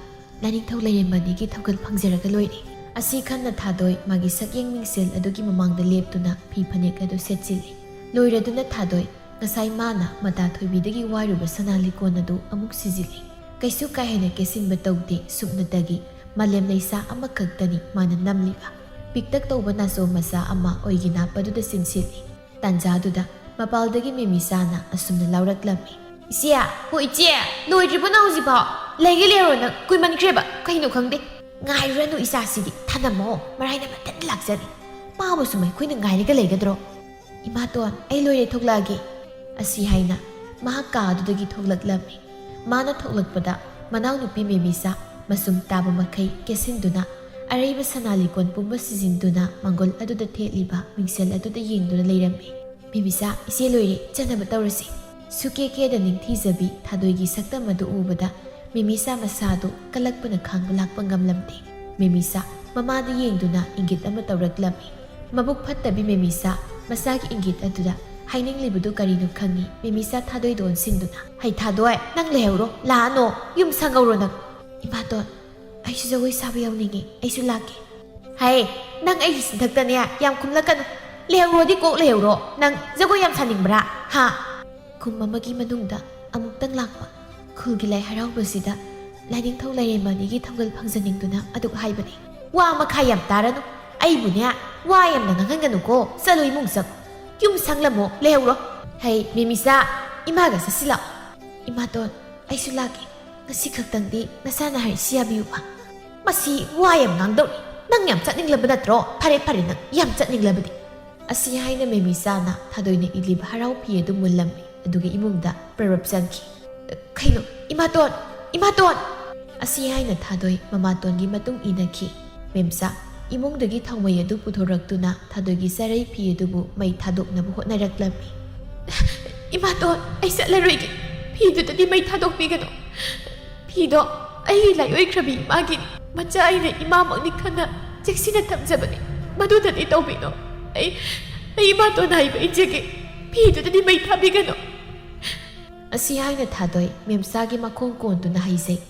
ꯂꯥꯏꯅꯤꯡꯊꯧ ꯂꯥꯏꯔꯦꯝꯕ ꯑꯅꯤꯒꯤ ꯊꯧꯒꯜ ꯐꯪꯖꯔꯒ ꯂꯣꯏꯔꯦ"꯫ ꯑꯁꯤ ꯈꯟꯅ ꯊꯥꯗꯣꯏ ꯃꯥꯒꯤ ꯁꯛꯌꯦꯡ ꯃꯤꯡꯁꯦꯜ ꯑꯗꯨꯒꯤ ꯃꯃꯥꯡꯗ ꯂꯦꯞꯇꯨꯅ ꯐꯤ ꯐꯅꯦꯛ ꯑꯗꯨ ꯁꯦꯠꯆꯤꯜꯂꯤ꯫ ꯂꯣꯏꯔꯗꯨꯅ ꯊꯥꯗꯣꯏ ꯉꯁꯥꯏ ꯃꯥꯅ ꯃꯇꯥ ꯊꯣꯏꯕꯤꯗꯒꯤ ꯋꯥꯏꯔꯨꯕ ꯁꯅꯥ ꯂꯤꯀꯣꯟ ꯑꯗꯨ ꯑꯃꯨꯛ ꯁꯤꯖꯤꯜꯂꯤ꯫ ꯀꯩꯁꯨ ꯀꯥ ꯍꯦꯟꯅ ꯀꯦꯁꯤꯟꯕ ꯇꯧꯗꯦ, ꯁꯨꯞꯅꯇꯒꯤ ꯃꯥꯂꯦꯝ ꯂꯩꯁꯥ ꯑꯃꯈꯛꯇꯅꯤ ꯃꯥꯅ ꯅꯝꯂꯤꯕ꯫ ꯄꯤꯛꯇꯛ ꯇꯧꯕ ꯅꯥꯆꯣꯝ ꯃꯆꯥ ꯑꯃ ꯑꯣꯏꯒꯤ ꯅꯥꯞꯄꯗꯨꯗ ꯆꯤꯟꯁꯤꯜꯂꯤ꯫ ꯇꯥꯟꯖꯥꯗꯨꯗ ꯃꯄꯥꯜꯗꯒꯤ ꯃꯦꯃꯤꯆꯥꯅ ꯑꯁꯨꯝꯅ ꯂꯥꯎꯔꯛꯂꯝꯃꯤ, "ꯏꯆꯦ, ꯍꯣ ꯏꯆꯦ, ꯂꯣꯏꯗ꯭ꯔꯤꯕꯣ ꯅꯪ ꯍꯧꯖꯤꯛꯐꯥꯎ? ꯂꯩꯒꯦ ꯂꯩꯔꯣ ꯅꯪ, ꯀꯨꯏꯃꯟꯈ꯭ꯔꯦꯕ, ꯀꯩꯅꯣ ꯈꯪꯗꯦ꯫ ꯉꯥꯏꯔꯨꯔꯅꯨ ꯏꯆꯥꯁꯤꯗꯤ, ꯊꯅꯝꯃꯣ, ꯃꯔꯥꯏꯅ ꯃꯊꯟꯇ ꯂꯥꯛꯆꯅꯤ꯫ ꯃꯥꯕꯨ ꯁꯨꯝ ꯑꯩꯈꯣꯏꯅ ꯉꯥꯏꯔꯒ ꯂꯩꯒꯗ꯭ꯔꯣ? ꯏꯃꯥꯇꯣꯟ, ꯑꯩ ꯂꯣꯏꯔꯦ, ꯊꯣꯛꯂꯛꯑꯒꯦ"꯫ ꯑꯁꯤ ꯍꯥꯏꯅ ꯃꯍꯥꯛ ꯀꯥ ꯑꯗꯨꯗꯒꯤ ꯊꯣꯛꯂꯛꯂꯝꯃꯤ꯫ ꯃꯥꯅ ꯊꯣꯛꯂꯛꯄꯗ ꯃꯅꯥꯎꯅꯨꯄꯤ ꯃꯦꯃꯤꯆꯥ ꯃꯆꯨꯝ ꯇꯥꯕ ꯃꯈꯩ ꯀꯦꯁꯤꯟꯗꯨꯅ ꯑꯔꯩꯕ ꯁꯅꯥ ꯂꯤꯀꯣꯟ ꯄꯨꯝꯕ ꯁꯤꯖꯤꯟꯗꯨꯅ ꯃꯥꯡꯒꯣꯜ ꯑꯗꯨꯗ ꯊꯦꯠꯂꯤꯕ ꯃꯤꯡꯁꯦꯜ ꯑꯗꯨꯗ ꯌꯦꯡꯗꯨꯅ ꯂꯩꯔꯝꯃꯤ꯫ "ꯃꯦꯃꯤꯆꯥ, ꯏꯆꯦ ꯂꯣꯏꯔꯦ, ꯆꯠꯅꯕ ꯇꯧꯔꯁꯤ"꯫ ꯁꯨꯀꯦ ꯀꯦꯗ ꯅꯤꯡꯊꯤꯖꯕꯤ ꯊꯥꯗꯣꯏꯒꯤ ꯁꯛꯇꯝ ꯑꯗꯨ ꯎꯕꯗ ꯃꯦꯃꯤꯆꯥ ꯃꯁꯥꯗꯨ ꯀꯜꯂꯛꯄꯅ ꯈꯥꯡꯕ ꯂꯥꯛꯄ ꯉꯝꯂꯝꯗꯦ꯫ ꯃꯦꯃꯤꯆꯥ ꯃꯃꯥꯗ ꯌꯦꯡꯗꯨꯅ ꯏꯪꯒꯤꯠ ꯑꯃ ꯇꯧꯔꯛꯂꯝꯃꯤ꯫ ꯃꯕꯨꯛ ꯐꯠꯇꯕꯤ ꯃꯦꯃꯤꯆꯥ ꯃꯆꯥꯒꯤ ꯏꯪꯒꯤꯠ ꯑꯗꯨꯗ ꯍꯥꯏꯅꯤꯡꯂꯤꯕꯗꯨ ꯀꯔꯤꯅꯣ ꯈꯪꯉꯤ ꯃꯦꯃꯤꯆꯥ ꯊꯥꯗꯣꯏꯗ ꯑꯣꯟꯁꯤꯟꯗꯨꯅ꯫ "ꯍꯩ ꯊꯥꯗꯣꯏ, ꯅꯪ ꯂꯩꯍꯧꯔꯣ, ꯂꯥꯛꯑꯅꯣ, ꯌꯨꯝ ꯁꯪꯍꯧꯔꯣ ꯅꯪ꯫" "ꯏꯃꯥꯇꯣꯟ, ꯑꯩꯁꯨ ꯖꯒꯣꯏ ꯁꯥꯕ ꯌꯥꯎꯅꯤꯡꯉꯤ, ꯑꯩꯁꯨ ꯂꯥꯛꯀꯦ꯫" "ꯍꯩ, ꯅꯪ ꯑꯩꯒꯤ ꯆꯤꯟꯊꯛꯇꯅꯦ ꯌꯥꯝ ꯈꯨꯝꯂꯛꯀꯅꯨ, ꯂꯩꯍꯧꯔꯣꯗꯤ ꯀꯣꯛ ꯂꯩꯍꯧꯔꯣ, ꯅꯪ ꯖꯒꯣꯏ ꯌꯥꯝ ꯁꯥꯅꯤꯡꯕ꯭ꯔꯥ? ꯍꯥ?" ꯈꯨꯝ ꯑꯃꯒꯤ ꯃꯅꯨꯡꯗ ꯑꯃꯨꯛꯇꯪ ꯂꯥꯛꯄ ꯈꯨꯜꯒꯤ ꯂꯥꯏ ꯍꯔꯥꯎꯕꯁꯤꯗ ꯂꯥꯏꯅꯤꯡꯊꯧ ꯂꯥꯏꯔꯦꯝꯕ ꯑꯅꯤꯒꯤ ꯊꯧꯒꯜ ꯐꯪꯖꯅꯤꯡꯗꯨꯅ ꯑꯗꯨꯛ ꯍꯥꯏꯕꯅꯤ꯫ "ꯋꯥ ꯃꯈꯥ ꯌꯥꯝ ꯇꯥꯔꯅꯨ, ꯑꯩꯕꯨꯅꯦ ꯋꯥ ꯌꯥꯝꯅ ꯉꯥꯡꯍꯟꯒꯅꯨꯀꯣ, ꯆꯠꯂꯣ ꯏꯃꯨꯡ ꯆꯪꯉꯣ, ꯌꯨꯝ ꯁꯪꯂꯝꯃꯣ, ꯂꯩꯍꯧꯔꯣ꯫" "ꯍꯩ ꯃꯦꯃꯤꯆꯥ, ꯏꯃꯥꯒ ꯆꯠꯁꯤꯜꯂꯛꯑꯣ꯫" "ꯏꯃꯥꯇꯣꯟ, ꯑꯩꯁꯨ ꯂꯥꯛꯀꯦ, ꯉꯁꯤ ꯈꯛꯇꯪꯗꯤ ꯅꯁꯥꯅ ꯍꯥꯏꯔꯤꯁꯤ ꯌꯥꯕꯤꯌꯨꯕ꯫" "ꯃꯁꯤ ꯋꯥ ꯌꯥꯝ ꯉꯥꯡꯗꯧꯔꯤ, ꯅꯪ ꯌꯥꯝ ꯆꯠꯅꯤꯡꯂꯕ ꯅꯠꯇ꯭ꯔꯣ? ꯐꯔꯦ ꯐꯔꯦ, ꯅꯪ ꯌꯥꯝ ꯆꯠꯅꯤꯡꯂꯕꯗꯤ꯫" ꯑꯁꯤ ꯍꯥꯏꯅ ꯃꯦꯃꯤꯆꯥꯅ ꯊꯥꯗꯣꯏꯅ ꯏꯜꯂꯤꯕ ꯍꯔꯥꯎ ꯐꯤ ꯑꯗꯨ ꯃꯨꯜꯂꯝꯃꯤ, ꯑꯗꯨꯒ ꯏꯃꯨꯡꯗ ꯄ꯭ꯔꯔꯞ ꯆꯪꯈꯤ꯫ "ꯀꯩꯅꯣ, ꯏꯃꯥꯇꯣꯟ, ꯏꯃꯥꯇꯣꯟ!" ꯑꯁꯤ ꯍꯥꯏꯅ ꯊꯥꯗꯣꯏ ꯃꯃꯥꯇꯣꯟꯒꯤ ꯃꯇꯨꯡ ꯏꯟꯅꯈꯤ꯫ ꯃꯦꯝꯆꯥ ꯏꯃꯨꯡꯗꯒꯤ ꯊꯥꯎꯃꯩ ꯑꯗꯨ ꯄꯨꯊꯣꯔꯛꯇꯨꯅ ꯊꯥꯗꯣꯏꯒꯤ ꯆꯔꯩ ꯐꯤ ꯑꯗꯨꯕꯨ ꯃꯩ ꯊꯥꯗꯣꯛꯅꯕ ꯍꯣꯠꯅꯔꯛꯂꯝꯃꯤ꯫ "ꯏꯃꯥꯇꯣꯟ, ꯑꯩ ꯆꯠꯂꯔꯣꯏꯒꯦ꯫ ꯐꯤꯗꯨꯗꯗꯤ ꯃꯩ ꯊꯥꯗꯣꯛꯄꯤꯒꯅꯨ꯫ ꯐꯤꯗꯣ ꯑꯩꯒꯤ ꯂꯥꯏꯑꯣꯏꯈ꯭ꯔꯕꯤ ꯏꯃꯥꯒꯤꯅꯤ꯫ ꯃꯆꯥ ꯑꯩꯅ ꯏꯃꯥꯃꯛꯅꯤ ꯈꯟꯅ ꯆꯦꯛꯁꯤꯟꯅ ꯊꯝꯖꯕꯅꯤ꯫ ꯃꯗꯨꯗꯗꯤ ꯇꯧꯕꯤꯅꯨ꯫ ꯑꯩ, ꯑꯩ ꯏꯃꯥꯇꯣꯟ ꯍꯥꯏꯕ ꯏꯟꯖꯒꯦ꯫ ꯐꯤꯗꯨꯗꯗꯤ ꯃꯩ ꯊꯥꯕꯤꯒꯅꯨ꯫" ꯑꯁꯤ ꯍꯥꯏꯅ ꯊꯥꯗꯣꯏ ꯃꯦꯝꯆꯥꯒꯤ ꯃꯈꯣꯡ ꯀꯣꯟꯗꯨꯅ ꯍꯥꯏꯖꯩ꯫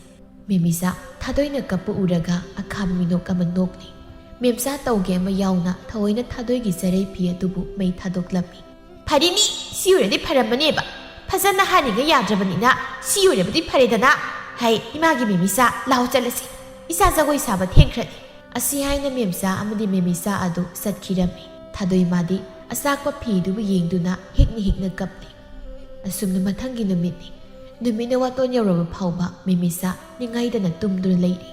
ꯃꯦꯃꯤꯆꯥ ꯊꯥꯗꯣꯏꯅ ꯀꯞꯄ ꯎꯔꯒ ꯑꯈꯥꯕ ꯃꯤꯅꯣꯛ ꯑꯃ ꯅꯣꯛꯂꯤ꯫ ꯃꯦꯝꯆꯥ ꯇꯧꯒꯦ ꯑꯃ ꯌꯥꯎꯅ ꯊꯑꯣꯏꯅ ꯊꯥꯗꯣꯏꯒꯤ ꯆꯔꯩ ꯐꯤ ꯑꯗꯨꯕꯨ ꯃꯩ ꯊꯥꯗꯣꯛꯂꯝꯃꯤ꯫ "ꯐꯔꯦꯅꯤ, ꯁꯤ ꯑꯣꯏꯔꯗꯤ ꯐꯔꯝꯃꯅꯦꯕ꯫ ꯐꯖꯅ ꯍꯥꯏꯔꯤꯉꯩ ꯌꯥꯗ꯭ꯔꯕꯅꯤꯅ ꯁꯤ ꯑꯣꯏꯔꯕꯗꯤ ꯐꯔꯦꯗꯅ꯫ ꯍꯩ, ꯏꯃꯥꯒꯤ ꯃꯦꯃꯤꯆꯥ, ꯂꯥꯎ ꯆꯠꯂꯁꯤ꯫ ꯏꯆꯥ ꯖꯒꯣꯏ ꯁꯥꯕ ꯊꯦꯡꯈ꯭ꯔꯅꯤ꯫" ꯑꯁꯤ ꯍꯥꯏꯅ ꯃꯦꯝꯆꯥ ꯑꯃꯗꯤ ꯃꯦꯃꯤꯆꯥ ꯑꯗꯨ ꯆꯠꯈꯤꯔꯝꯃꯤ꯫ ꯊꯥꯗꯣꯏ ꯃꯥꯗꯤ ꯑꯆꯥꯛꯄ ꯐꯤꯗꯨꯕꯨ ꯌꯦꯡꯗꯨꯅ ꯍꯤꯛꯅ ꯍꯤꯛꯅ ꯀꯞꯂꯤ꯫ ꯑꯁꯨꯝꯅ ꯃꯊꯪꯒꯤ ꯅꯨꯃꯤꯠꯅꯤ꯫ ꯅꯨꯃꯤꯠꯅ ꯋꯥꯇꯣꯟ ꯌꯧꯔꯕ ꯐꯥꯎꯕ ꯃꯦꯃꯤꯆꯥ ꯅꯤꯡꯉꯥꯏꯗꯅ ꯇꯨꯝꯗꯨꯅ ꯂꯩꯔꯤ꯫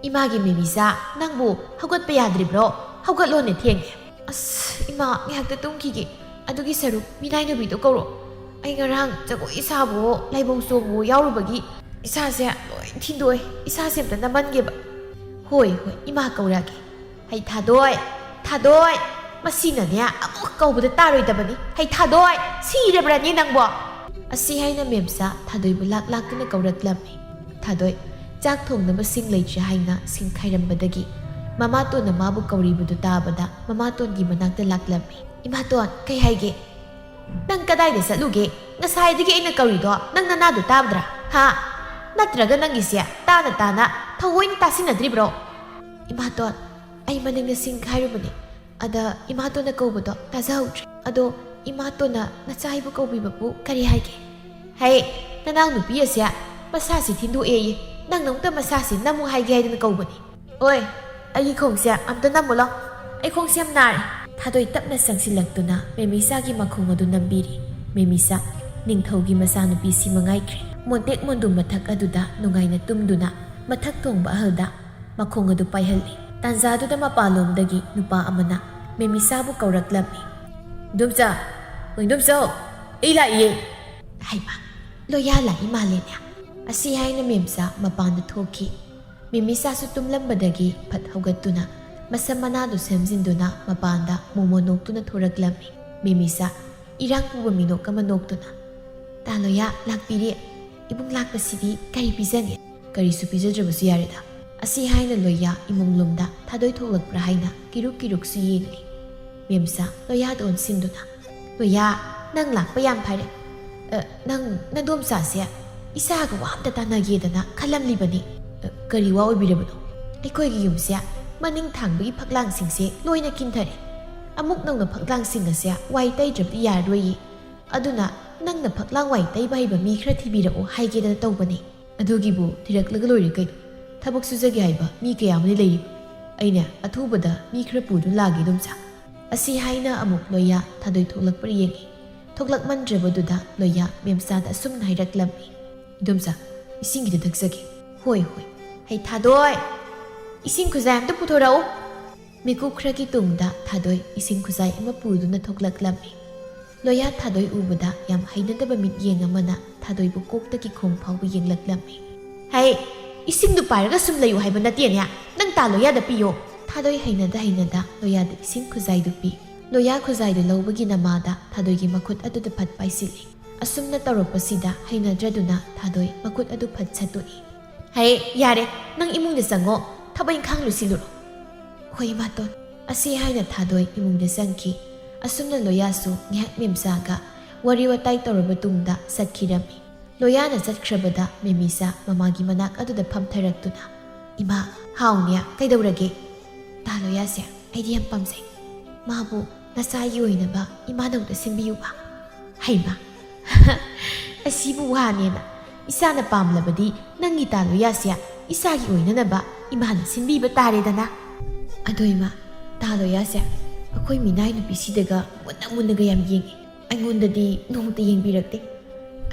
"ꯏꯃꯥꯒꯤ ꯃꯦꯃꯤꯆꯥ, ꯅꯪꯕꯨ ꯍꯧꯒꯠꯄ ꯌꯥꯗ꯭ꯔꯤꯕ꯭ꯔꯣ? ꯍꯧꯒꯠꯂꯣꯅꯦ, ꯊꯦꯡꯉꯦ꯫" "ꯑꯁ, ꯏꯃꯥ, ꯉꯥꯏꯍꯥꯛꯇ ꯇꯨꯝꯈꯤꯒꯦ꯫ ꯑꯗꯨꯒꯤ ꯁꯔꯨꯛ ꯃꯤꯅꯥꯏ ꯅꯨꯄꯤꯗꯣ ꯀꯧꯔꯣ꯫ ꯑꯩ ꯉꯔꯥꯡ ꯖꯒꯣꯏ ꯁꯥꯕꯋꯣ, ꯂꯥꯏꯕꯧ ꯆꯣꯡꯕꯋꯣ ꯌꯥꯎꯔꯨꯕꯒꯤ ꯏꯁꯥꯁꯦ ꯂꯣꯏ ꯊꯤꯟꯗꯣꯛꯑꯦ꯫ ꯏꯁꯥꯁꯦ ꯑꯝꯇ ꯅꯝꯍꯟꯒꯦꯕ꯫" "ꯍꯣꯏ, ꯍꯣꯏ, ꯏꯃꯥ ꯀꯧꯔꯛꯑꯒꯦ꯫" "ꯍꯩ ꯊꯥꯗꯣꯏ, ꯊꯥꯗꯣꯏ, ꯃꯁꯤꯅꯅꯦ ꯑꯃꯨꯛ ꯀꯧꯕꯗ ꯇꯥꯔꯣꯏꯗꯕꯅꯤ꯫ ꯍꯩ ꯊꯥꯗꯣꯏ, ꯁꯤꯔꯕ꯭ꯔꯅꯦ ꯅꯪꯕꯣ?" ꯑꯁꯤ ꯍꯥꯏꯅ ꯃꯦꯝꯆꯥ ꯊꯥꯗꯣꯏꯕꯨ ꯂꯥꯛ ꯂꯥꯛꯇꯨꯅ ꯀꯧꯔꯛꯂꯝꯃꯤ꯫ ꯊꯥꯗꯣꯏ ꯆꯥꯛ ꯊꯣꯡꯅꯕ ꯁꯤꯡ ꯂꯩꯇ꯭ꯔꯦ ꯍꯥꯏꯅ ꯁꯤꯡ ꯈꯥꯏꯔꯝꯕꯗꯒꯤ ꯃꯃꯥꯇꯣꯟꯅ ꯃꯥꯕꯨ ꯀꯧꯔꯤꯕꯗꯨ ꯇꯥꯕꯗ ꯃꯃꯥꯇꯣꯟꯒꯤ ꯃꯅꯥꯛꯇ ꯂꯥꯛꯂꯝꯃꯤ꯫ "ꯏꯃꯥꯇꯣꯟ, ꯀꯩ ꯍꯥꯏꯒꯦ? ꯅꯪ ꯀꯗꯥꯏꯗ ꯆꯠꯂꯨꯒꯦ? ꯉꯁꯥꯏꯗꯒꯤ ꯑꯩꯅ ꯀꯧꯔꯤꯗꯣ ꯅꯪ ꯅꯅꯥꯗꯣ ꯇꯥꯕꯗ꯭ꯔꯥ? ꯍꯥ? ꯅꯠꯇ꯭ꯔꯒ ꯅꯪꯒꯤꯁꯦ ꯇꯥꯅ ꯇꯥꯅ ꯊꯑꯣꯏꯅ ꯇꯥꯁꯤꯟꯅꯗ꯭ꯔꯤꯕ꯭ꯔꯣ?" "ꯏꯃꯥꯇꯣꯟ, ꯑꯩ ꯃꯅꯤꯡꯗ ꯁꯤꯡ ꯈꯥꯏꯔꯨꯕꯅꯦ꯫ ꯑꯗ ꯏꯃꯥꯇꯣꯟꯅ ꯀꯧꯕꯗꯣ ꯇꯥꯖꯍꯧꯗ꯭ꯔꯦ꯫ ꯑꯗꯣ ꯏꯃꯥꯇꯣꯟꯅ ꯅꯆꯥ ꯑꯩꯕꯨ ꯀꯧꯕꯤꯕꯕꯨ ꯀꯔꯤ ꯍꯥꯏꯒꯦ?" "ꯍꯩ, ꯅꯅꯥꯎ ꯅꯨꯄꯤ ꯑꯁꯦ ꯃꯁꯥꯁꯤ ꯊꯤꯟꯗꯣꯛꯑꯦꯌꯦ꯫ ꯅꯪꯅ ꯑꯃꯨꯛꯇ ꯃꯁꯥꯁꯤ ꯅꯝꯃꯨ ꯍꯥꯏꯒꯦ ꯍꯥꯏꯗꯅ ꯀꯧꯕꯅꯤ꯫ ꯑꯣꯏ, ꯑꯩꯒꯤ ꯈꯣꯡꯁꯦ ꯑꯝꯇ ꯅꯝꯃꯨ ꯂꯥꯎ꯫ ꯑꯩ ꯈꯣꯡꯁꯦ ꯌꯥꯝ ꯅꯥꯔꯦ꯫" ꯊꯥꯗꯣꯏ ꯇꯞꯅ ꯆꯪꯁꯤꯜꯂꯛꯇꯨꯅ ꯃꯦꯃꯤꯁꯥꯒꯤ ꯃꯈꯣꯡ ꯑꯗꯨ ꯅꯝꯕꯤꯔꯤ꯫ ꯃꯦꯃꯤꯁꯥ, ꯅꯤꯡꯊꯧꯒꯤ ꯃꯆꯥꯅꯨꯄꯤꯁꯤ ꯃꯉꯥꯏꯈ꯭ꯔꯦ꯫ ꯃꯣꯟꯇꯦꯛ ꯃꯣꯟꯗꯨꯝ ꯃꯊꯛ ꯑꯗꯨꯗ ꯅꯨꯡꯉꯥꯏꯅ ꯇꯨꯝꯗꯨꯅ ꯃꯊꯛ ꯊꯣꯡꯕ ꯑꯍꯜꯗ ꯃꯈꯣꯡ ꯑꯗꯨ ꯄꯥꯏꯍꯜꯂꯤ꯫ ꯇꯥꯟꯖꯥꯗꯨꯗ ꯃꯄꯥꯟꯂꯣꯝꯗꯒꯤ ꯅꯨꯄꯥ ꯑꯃꯅ ꯃꯦꯃꯤꯁꯥꯕꯨ ꯀꯧꯔꯛꯂꯝꯃꯤ꯫ "ꯏꯗꯣꯝꯆꯥ, ꯏꯗꯣꯝꯆꯥ, ꯑꯩ ꯂꯥꯛꯏꯌꯦ꯫" ꯍꯩꯃꯥ, ꯂꯣꯌꯥ ꯂꯥꯛꯏ ꯃꯥꯜꯂꯦꯅꯦ꯫ ꯑꯁꯤ ꯍꯥꯏꯅ ꯃꯦꯝꯆꯥ ꯃꯄꯥꯟꯗ ꯊꯣꯛꯈꯤ꯫ ꯃꯦꯃꯤꯆꯥꯁꯨ ꯇꯨꯝꯂꯝꯕꯗꯒꯤ ꯐꯠ ꯍꯧꯒꯠꯇꯨꯅ ꯃꯁꯝ ꯃꯅꯥꯗꯨ ꯁꯦꯝꯖꯤꯟꯗꯨꯅ ꯃꯄꯥꯟꯗ ꯃꯣꯃꯣ ꯅꯣꯛꯇꯨꯅ ꯊꯣꯔꯛꯂꯝꯃꯤ꯫ ꯃꯦꯃꯤꯆꯥ ꯏꯔꯥꯡ ꯄꯨꯕ ꯃꯤꯅꯣꯛ ꯑꯃ ꯅꯣꯛꯇꯨꯅ, "ꯇꯥ ꯂꯣꯌꯥ ꯂꯥꯛꯄꯤꯔꯦ꯫ ꯏꯕꯨꯡ ꯂꯥꯛꯄꯁꯤꯗꯤ ꯀꯔꯤ ꯄꯤꯖꯅꯤ?" "ꯀꯔꯤꯁꯨ ꯄꯤꯖꯗ꯭ꯔꯕꯁꯨ ꯌꯥꯔꯦꯗ꯫" ꯑꯁꯤ ꯍꯥꯏꯅ ꯂꯣꯌꯥ ꯏꯃꯨꯡ ꯂꯣꯝꯗ ꯊꯥꯗꯣꯏ ꯊꯣꯛꯂꯛꯄ꯭ꯔꯥ ꯍꯥꯏꯅ ꯀꯤꯔꯨꯛ ꯀꯤꯔꯨꯛꯁꯨ ꯌꯦꯡꯂꯤ꯫ ꯃꯦꯝꯆꯥ ꯂꯣꯌꯥꯗ ꯑꯣꯟꯁꯤꯟꯗꯨꯅ, "ꯂꯣꯌꯥ, ꯅꯪ ꯂꯥꯛꯄ ꯌꯥꯝ ꯐꯔꯦ꯫ ꯑ, ꯅꯪ ꯅꯗꯣꯝꯆꯥꯁꯦ ꯏꯆꯥꯒ ꯋꯥ ꯑꯝꯇ ꯇꯥꯟꯅꯒꯦꯗꯅ ꯈꯜꯂꯝꯂꯤꯕꯅꯤ꯫" "ꯑ, ꯀꯔꯤ ꯋꯥ ꯑꯣꯏꯕꯤꯔꯕꯅꯣ?" "ꯑꯩꯈꯣꯏꯒꯤ ꯌꯨꯝꯁꯦ ꯃꯅꯤꯡ ꯊꯥꯡꯕꯒꯤ ꯐꯛꯂꯥꯡꯁꯤꯡꯁꯦ ꯂꯣꯏꯅ ꯀꯤꯟꯊꯔꯦ꯫ ꯑꯃꯨꯛ ꯅꯧꯅ ꯐꯛꯂꯥꯡꯁꯤꯡ ꯑꯁꯦ ꯋꯥꯏ ꯇꯩꯗ꯭ꯔꯕꯗꯤ ꯌꯥꯔꯔꯣꯏꯌꯦ꯫ ꯑꯗꯨꯅ ꯅꯪꯅ ꯐꯛꯂꯥꯡ ꯋꯥꯏ ꯇꯩꯕ ꯍꯩꯕ ꯃꯤ ꯈꯔ ꯊꯤꯕꯤꯔꯛꯑꯣ ꯍꯥꯏꯒꯦꯗꯅ ꯇꯧꯕꯅꯦ꯫" "ꯑꯗꯨꯒꯤꯕꯨ ꯊꯤꯔꯛꯂꯒ ꯂꯣꯏꯔꯦ ꯀꯩꯅꯣ꯫ ꯊꯕꯛ ꯁꯨꯖꯒꯦ ꯍꯥꯏꯕ ꯃꯤ ꯀꯌꯥ ꯑꯃꯗꯤ ꯂꯩꯔꯤꯕ꯫ ꯑꯩꯅ ꯑꯊꯨꯕꯗ ꯃꯤ ꯈꯔ ꯄꯨꯗꯨꯅ ꯂꯥꯛꯑꯒꯦ, ꯏꯗꯣꯝꯆꯥ꯫" ꯑꯁꯤ ꯍꯥꯏꯅ ꯑꯃꯨꯛ ꯂꯣꯌꯥ ꯊꯥꯗꯣꯏ ꯊꯣꯛꯂꯛꯄ꯭ꯔꯥ ꯌꯦꯡꯉꯤ꯫ ꯊꯣꯛꯂꯛꯃꯟꯗ꯭ꯔꯕꯗꯨꯗ ꯂꯣꯌꯥ ꯃꯦꯝꯆꯥꯗ ꯑꯁꯨꯝꯅ ꯍꯥꯏꯔꯛꯂꯝꯃꯤ, "ꯏꯗꯣꯝꯆꯥ, ꯏꯁꯤꯡ ꯈꯤꯇ ꯊꯛꯆꯒꯦ꯫" "ꯍꯣꯏ, ꯍꯣꯏ꯫ ꯍꯩ ꯊꯥꯗꯣꯏ, ꯏꯁꯤꯡ ꯈꯨꯖꯥꯏ ꯑꯝꯇ ꯄꯨꯊꯣꯔꯛꯎ꯫" ꯃꯤꯀꯨꯞ ꯈꯔꯒꯤ ꯇꯨꯡꯗ ꯊꯥꯗꯣꯏ ꯏꯁꯤꯡ ꯈꯨꯖꯥꯏ ꯑꯃ ꯄꯨꯗꯨꯅ ꯊꯣꯛꯂꯛꯂꯝꯃꯤ꯫ ꯂꯣꯌꯥ ꯊꯥꯗꯣꯏ ꯎꯕꯗ ꯌꯥꯝ ꯍꯩꯅꯗꯕ ꯃꯤꯠꯌꯦꯡ ꯑꯃꯅ ꯊꯥꯗꯣꯏꯕꯨ ꯀꯣꯛꯇꯒꯤ ꯈꯣꯡ ꯐꯥꯎꯕ ꯌꯦꯡꯂꯛꯂꯝꯃꯤ꯫ "ꯍꯩ, ꯏꯁꯤꯡꯗꯨ ꯄꯥꯏꯔꯒ ꯁꯨꯝ ꯂꯩꯌꯨ ꯍꯥꯏꯕ ꯅꯠꯇꯦꯅꯦ꯫ ꯅꯪ ꯇꯥ ꯂꯣꯌꯥꯗ ꯄꯤꯌꯣ꯫" ꯊꯥꯗꯣꯏ ꯍꯩꯅꯗ ꯍꯩꯅꯗ ꯂꯣꯌꯥꯗ ꯏꯁꯤꯡ ꯈꯨꯖꯥꯏꯗꯨ ꯄꯤ꯫ ꯂꯣꯌꯥ ꯈꯨꯖꯥꯏꯗꯨ ꯂꯧꯕꯒꯤ ꯅꯃꯥꯗ ꯊꯥꯗꯣꯏꯒꯤ ꯃꯈꯨꯠ ꯑꯗꯨꯗ ꯐꯠ ꯄꯥꯏꯁꯤꯜꯂꯤ꯫ ꯑꯁꯨꯝꯅ ꯇꯧꯔꯛꯄꯁꯤꯗ ꯍꯩꯅꯗ꯭ꯔꯗꯨꯅ ꯊꯥꯗꯣꯏ ꯃꯈꯨꯠ ꯑꯗꯨ ꯐꯠ ꯁꯠꯇꯣꯛꯏ꯫ "ꯍꯩ, ꯌꯥꯔꯦ, ꯅꯪ ꯏꯃꯨꯡꯗ ꯆꯪꯉꯣ, ꯊꯕꯛ ꯏꯪꯈꯥꯡ ꯂꯣꯏꯁꯤꯜꯂꯨꯔꯣ꯫" "ꯍꯣꯏ, ꯏꯃꯥꯇꯣꯟ꯫" ꯑꯁꯤ ꯍꯥꯏꯅ ꯊꯥꯗꯣꯏ ꯏꯃꯨꯡꯗ ꯆꯪꯈꯤ꯫ ꯑꯁꯨꯝꯅ ꯂꯣꯌꯥꯁꯨ ꯉꯥꯏꯍꯥꯛ ꯃꯦꯝꯆꯥꯒ ꯋꯥꯔꯤ ꯋꯥꯇꯥꯏ ꯇꯧꯔꯕ ꯇꯨꯡꯗ ꯆꯠꯈꯤꯔꯝꯃꯤ꯫ ꯂꯣꯌꯥꯅ ꯆꯠꯈ꯭ꯔꯕꯗ ꯃꯦꯃꯤꯆꯥ ꯃꯃꯥꯒꯤ ꯃꯅꯥꯛ ꯑꯗꯨꯗ ꯐꯝꯊꯔꯛꯇꯨꯅ, "ꯏꯃꯥ, ꯍꯥꯎꯅꯦ, ꯀꯩꯗꯧꯔꯒꯦ?" "ꯇꯥ ꯂꯣꯌꯥꯁꯦ ꯑꯩꯗꯤ ꯌꯥꯝ ꯄꯥꯝꯖꯩ꯫ ꯃꯥꯕꯨ ꯅꯆꯥꯒꯤ ꯑꯣꯏꯅꯕ ꯏꯃꯥꯅ ꯑꯝꯇ ꯁꯤꯟꯕꯤꯌꯨꯕ꯫" "ꯍꯩꯃꯥ, ꯑꯁꯤꯕꯨ ꯋꯥꯅꯦꯅ? ꯏꯆꯥꯅ ꯄꯥꯝꯂꯕꯗꯤ ꯅꯪꯒꯤ ꯇꯥ ꯂꯣꯌꯥꯁꯦ ꯏꯆꯥꯒꯤ ꯑꯣꯏꯅꯅꯕ ꯏꯃꯥꯅ ꯁꯤꯟꯕꯤꯕ ꯇꯥꯔꯦꯗꯅ꯫" "ꯑꯗꯣ ꯏꯃꯥ, ꯇꯥ ꯂꯣꯌꯥꯁꯦ ꯑꯩꯈꯣꯏ ꯃꯤꯅꯥꯏ ꯅꯨꯄꯤꯁꯤꯗꯒ ꯃꯨꯟꯅ ꯃꯨꯟꯅꯒ ꯌꯥꯝ ꯌꯦꯡꯉꯤ꯫ ꯑꯩꯉꯣꯟꯗꯗꯤ ꯅꯣꯡꯇ ꯌꯦꯡꯕꯤꯔꯛꯇꯦ꯫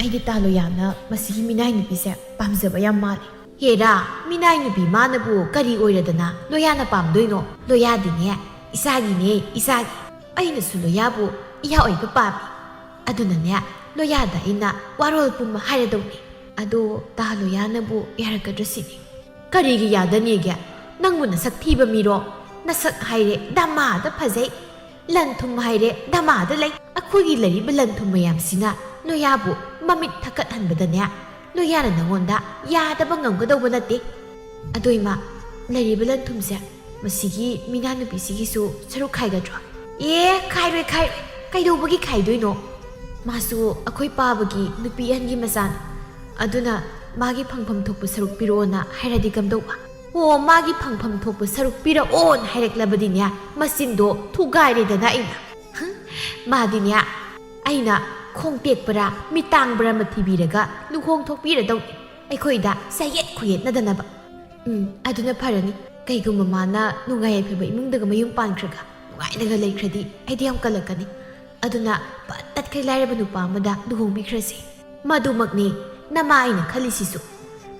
ꯑꯩꯗꯤ ꯇꯥ ꯂꯣꯌꯥꯅ ꯃꯁꯤꯒꯤ ꯃꯤꯅꯥꯏ ꯅꯨꯄꯤꯁꯦ ꯄꯥꯝꯖꯕ ꯌꯥꯝ ꯃꯥꯜꯂꯤ꯫" "ꯍꯦꯔꯥ, ꯃꯤꯅꯥꯏ ꯅꯨꯄꯤ ꯃꯥꯅꯕꯨ ꯀꯔꯤ ꯑꯣꯏꯔꯗꯅ ꯂꯣꯌꯥꯅ ꯄꯥꯝꯗꯣꯏꯅꯣ? ꯂꯣꯌꯥꯗꯤꯅꯦ ꯏꯆꯥꯒꯤꯅꯦ, ꯏꯆꯥꯒꯤ꯫ ꯑꯩꯅꯁꯨ ꯂꯣꯌꯥꯕꯨ ꯏꯌꯥ ꯑꯣꯏꯕ ꯄꯥꯝꯃꯤ꯫ ꯑꯗꯨꯅꯅꯦ ꯂꯣꯌꯥꯗ ꯑꯩꯅ ꯋꯥꯔꯣꯜ ꯄꯨꯝꯕ ꯍꯥꯏꯔꯗꯧꯅꯤ꯫ ꯑꯗꯣ ꯇꯥ ꯂꯣꯌꯥꯅꯕꯨ ꯌꯥꯔꯛꯀꯗ꯭ꯔꯥ ꯁꯤꯅꯤ꯫" "ꯀꯔꯤꯒꯤ ꯌꯥꯗꯅꯤꯒꯦ? ꯅꯪꯕꯨ ꯅꯁꯛ ꯊꯤꯕ ꯃꯤꯔꯣ? ꯅꯁꯛ ꯍꯥꯏꯔꯦ ꯗꯃꯥꯗ ꯐꯖꯩ, ꯂꯟ ꯊꯨꯝ ꯍꯥꯏꯔꯦ ꯗꯃꯥꯗ ꯂꯩ꯫ ꯑꯩꯈꯣꯏꯒꯤ ꯂꯩꯔꯤꯕ ꯂꯟ ꯊꯨꯝ ꯃꯌꯥꯝꯁꯤꯅ ꯂꯣꯌꯥꯕꯨ ꯃꯃꯤꯠ ꯊꯛꯀꯠꯍꯟꯕꯗꯅꯦ, ꯂꯣꯌꯥꯅ ꯅꯪꯉꯣꯟꯗ ꯌꯥꯗꯕ ꯉꯝꯒꯗꯧꯕ ꯅꯠꯇꯦ꯫ ꯑꯗꯣ ꯏꯃꯥ, ꯂꯩꯔꯤꯕ ꯂꯟ ꯊꯨꯝꯁꯦ ꯃꯁꯤꯒꯤ ꯃꯤꯅꯥ ꯅꯨꯄꯤꯁꯤꯒꯤꯁꯨ ꯁꯔꯨꯛ ꯈꯥꯏꯒꯗ꯭ꯔꯣ?" "ꯑꯦ, ꯈꯥꯏꯔꯣꯏ, ꯈꯥꯏꯔꯣꯏ꯫ ꯀꯩꯗꯧꯕꯒꯤ ꯈꯥꯏꯗꯣꯏꯅꯣ? ꯃꯥꯁꯨ ꯑꯩꯈꯣꯏ ꯄꯥꯕꯒꯤ ꯅꯨꯄꯤ ꯑꯍꯟꯒꯤ ꯃꯆꯥꯅꯤ꯫ ꯑꯗꯨꯅ ꯃꯥꯒꯤ ꯐꯪꯐꯝ ꯊꯣꯛꯄ ꯁꯔꯨꯛ ꯄꯤꯔꯛꯑꯣꯅ ꯍꯥꯏꯔꯗꯤ ꯀꯝꯗꯧꯕ?" "ꯑꯣ, ꯃꯥꯒꯤ ꯐꯪꯐꯝ ꯊꯣꯛꯄ ꯁꯔꯨꯛ ꯄꯤꯔꯛꯑꯣꯅ ꯍꯥꯏꯔꯛꯂꯕꯗꯤꯅꯦ, ꯃꯆꯤꯟꯗꯣ ꯊꯨꯒꯥꯏꯔꯦꯗꯅ ꯑꯩꯅ꯫" "ꯍꯨꯝ, ꯃꯥꯗꯤꯅꯦ, ꯑꯩꯅ ꯈꯣꯡ ꯇꯦꯛꯄꯔꯥ, ꯃꯤꯇꯥꯡꯕꯔꯥ ꯑꯃ ꯊꯤꯕꯤꯔꯒ ꯂꯨꯍꯣꯡ ꯊꯣꯛꯄꯤꯔꯗꯧꯅꯤ, ꯑꯩꯈꯣꯏꯗ ꯆꯌꯦꯠ ꯈꯨꯌꯦꯠꯅꯗꯅꯕ꯫" "ꯎꯝ, ꯑꯗꯨꯅ ꯐꯔꯅꯤ꯫ ꯀꯩꯒꯨꯝꯕ ꯃꯥꯅ ꯅꯨꯡꯉꯥꯏ ꯌꯥꯏꯐꯕ ꯏꯃꯨꯡꯗꯒ ꯃꯌꯨꯝ ꯄꯥꯟꯈ꯭ꯔꯒ ꯅꯨꯡꯉꯥꯏꯅꯒ ꯂꯩꯈ꯭ꯔꯗꯤ ꯑꯩꯗꯤ ꯌꯥꯝ ꯀꯜꯂꯛꯀꯅꯤ꯫ ꯑꯗꯨꯅ ꯄꯠ ꯇꯠꯈꯩ ꯂꯥꯏꯔꯕ ꯅꯨꯄꯥ ꯑꯃꯗ ꯂꯨꯍꯣꯡꯕꯤꯈ꯭ꯔꯁꯤ꯫ ꯃꯗꯨꯃꯛꯅꯤ ꯅꯃꯥ ꯑꯩꯅ ꯈꯜꯂꯤꯁꯤꯁꯨ꯫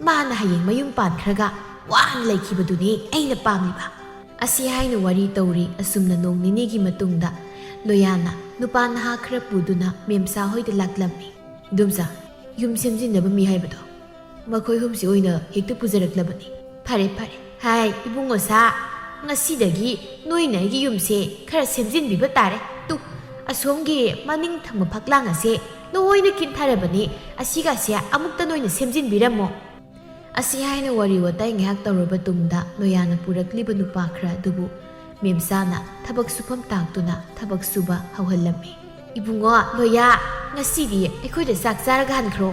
ꯃꯥꯅ ꯍꯌꯦꯡ ꯃꯌꯨꯝ ꯄꯥꯟꯈ꯭ꯔꯒ ꯋꯥꯅ ꯂꯩꯈꯤꯕꯗꯨꯅꯤ ꯑꯩꯅ ꯄꯥꯝꯂꯤꯕ꯫" ꯑꯁꯤ ꯍꯥꯏꯅ ꯋꯥꯔꯤ ꯇꯧꯔꯤ꯫ ꯑꯁꯨꯝꯅ ꯅꯣꯡ ꯅꯤꯅꯤꯒꯤ ꯃꯇꯨꯡꯗ ꯂꯣꯌꯥꯅ ꯅꯨꯄꯥ ꯅꯍꯥ ꯈꯔ ꯄꯨꯗꯨꯅ ꯃꯦꯝꯆꯥ ꯍꯣꯏꯗ ꯂꯥꯛꯂꯝꯃꯤ꯫ "ꯏꯗꯣꯝꯆꯥ, ꯌꯨꯝ ꯁꯦꯝꯖꯤꯟꯅꯕ ꯃꯤ ꯍꯥꯏꯕꯗꯣ ꯃꯈꯣꯏ ꯑꯍꯨꯝꯁꯤ ꯑꯣꯏꯅ ꯍꯦꯛꯇ ꯄꯨꯖꯔꯛꯂꯕꯅꯤ꯫" "ꯐꯔꯦ, ꯐꯔꯦ꯫ ꯍꯥꯏ, ꯏꯕꯨꯡꯉꯣ ꯁꯥ, ꯉꯁꯤꯗꯒꯤ ꯅꯣꯏꯅ ꯑꯩꯒꯤ ꯌꯨꯝꯁꯦ ꯈꯔ ꯁꯦꯝꯖꯤꯟꯕꯤꯕ ꯇꯥꯔꯦ꯫ ꯇꯨ, ꯑꯁꯣꯝꯒꯤ ꯃꯅꯤꯡ ꯊꯪꯕ ꯐꯛꯂꯥꯡ ꯑꯁꯦ ꯂꯣꯏꯅ ꯀꯤꯟꯊꯔꯕꯅꯤ꯫ ꯑꯁꯤꯒꯁꯦ ꯑꯃꯨꯛꯇ ꯅꯣꯏꯅ ꯁꯦꯝꯖꯤꯟꯕꯤꯔꯝꯃꯣ꯫" ꯑꯁꯤ ꯍꯥꯏꯅ ꯋꯥꯔꯤ ꯋꯥꯇꯥꯏ ꯉꯥꯏꯍꯥꯛ ꯇꯧꯔꯕ ꯇꯨꯡꯗ ꯂꯣꯌꯥꯅ ꯄꯨꯔꯛꯂꯤꯕ ꯅꯨꯄꯥ ꯈꯔ ꯑꯗꯨꯕꯨ ꯃꯦꯝꯆꯥꯅ ꯊꯕꯛ ꯁꯨꯐꯝ ꯇꯥꯛꯇꯨꯅ ꯊꯕꯛ ꯁꯨꯕ ꯍꯧꯍꯜꯂꯝꯃꯤ꯫ "ꯏꯕꯨꯡꯉꯣ, ꯂꯣꯌꯥ, ꯉꯁꯤꯗꯤ ꯑꯩꯈꯣꯏꯗ ꯆꯥꯛ ꯆꯥꯔꯒ ꯍꯟꯈ꯭ꯔꯣ꯫"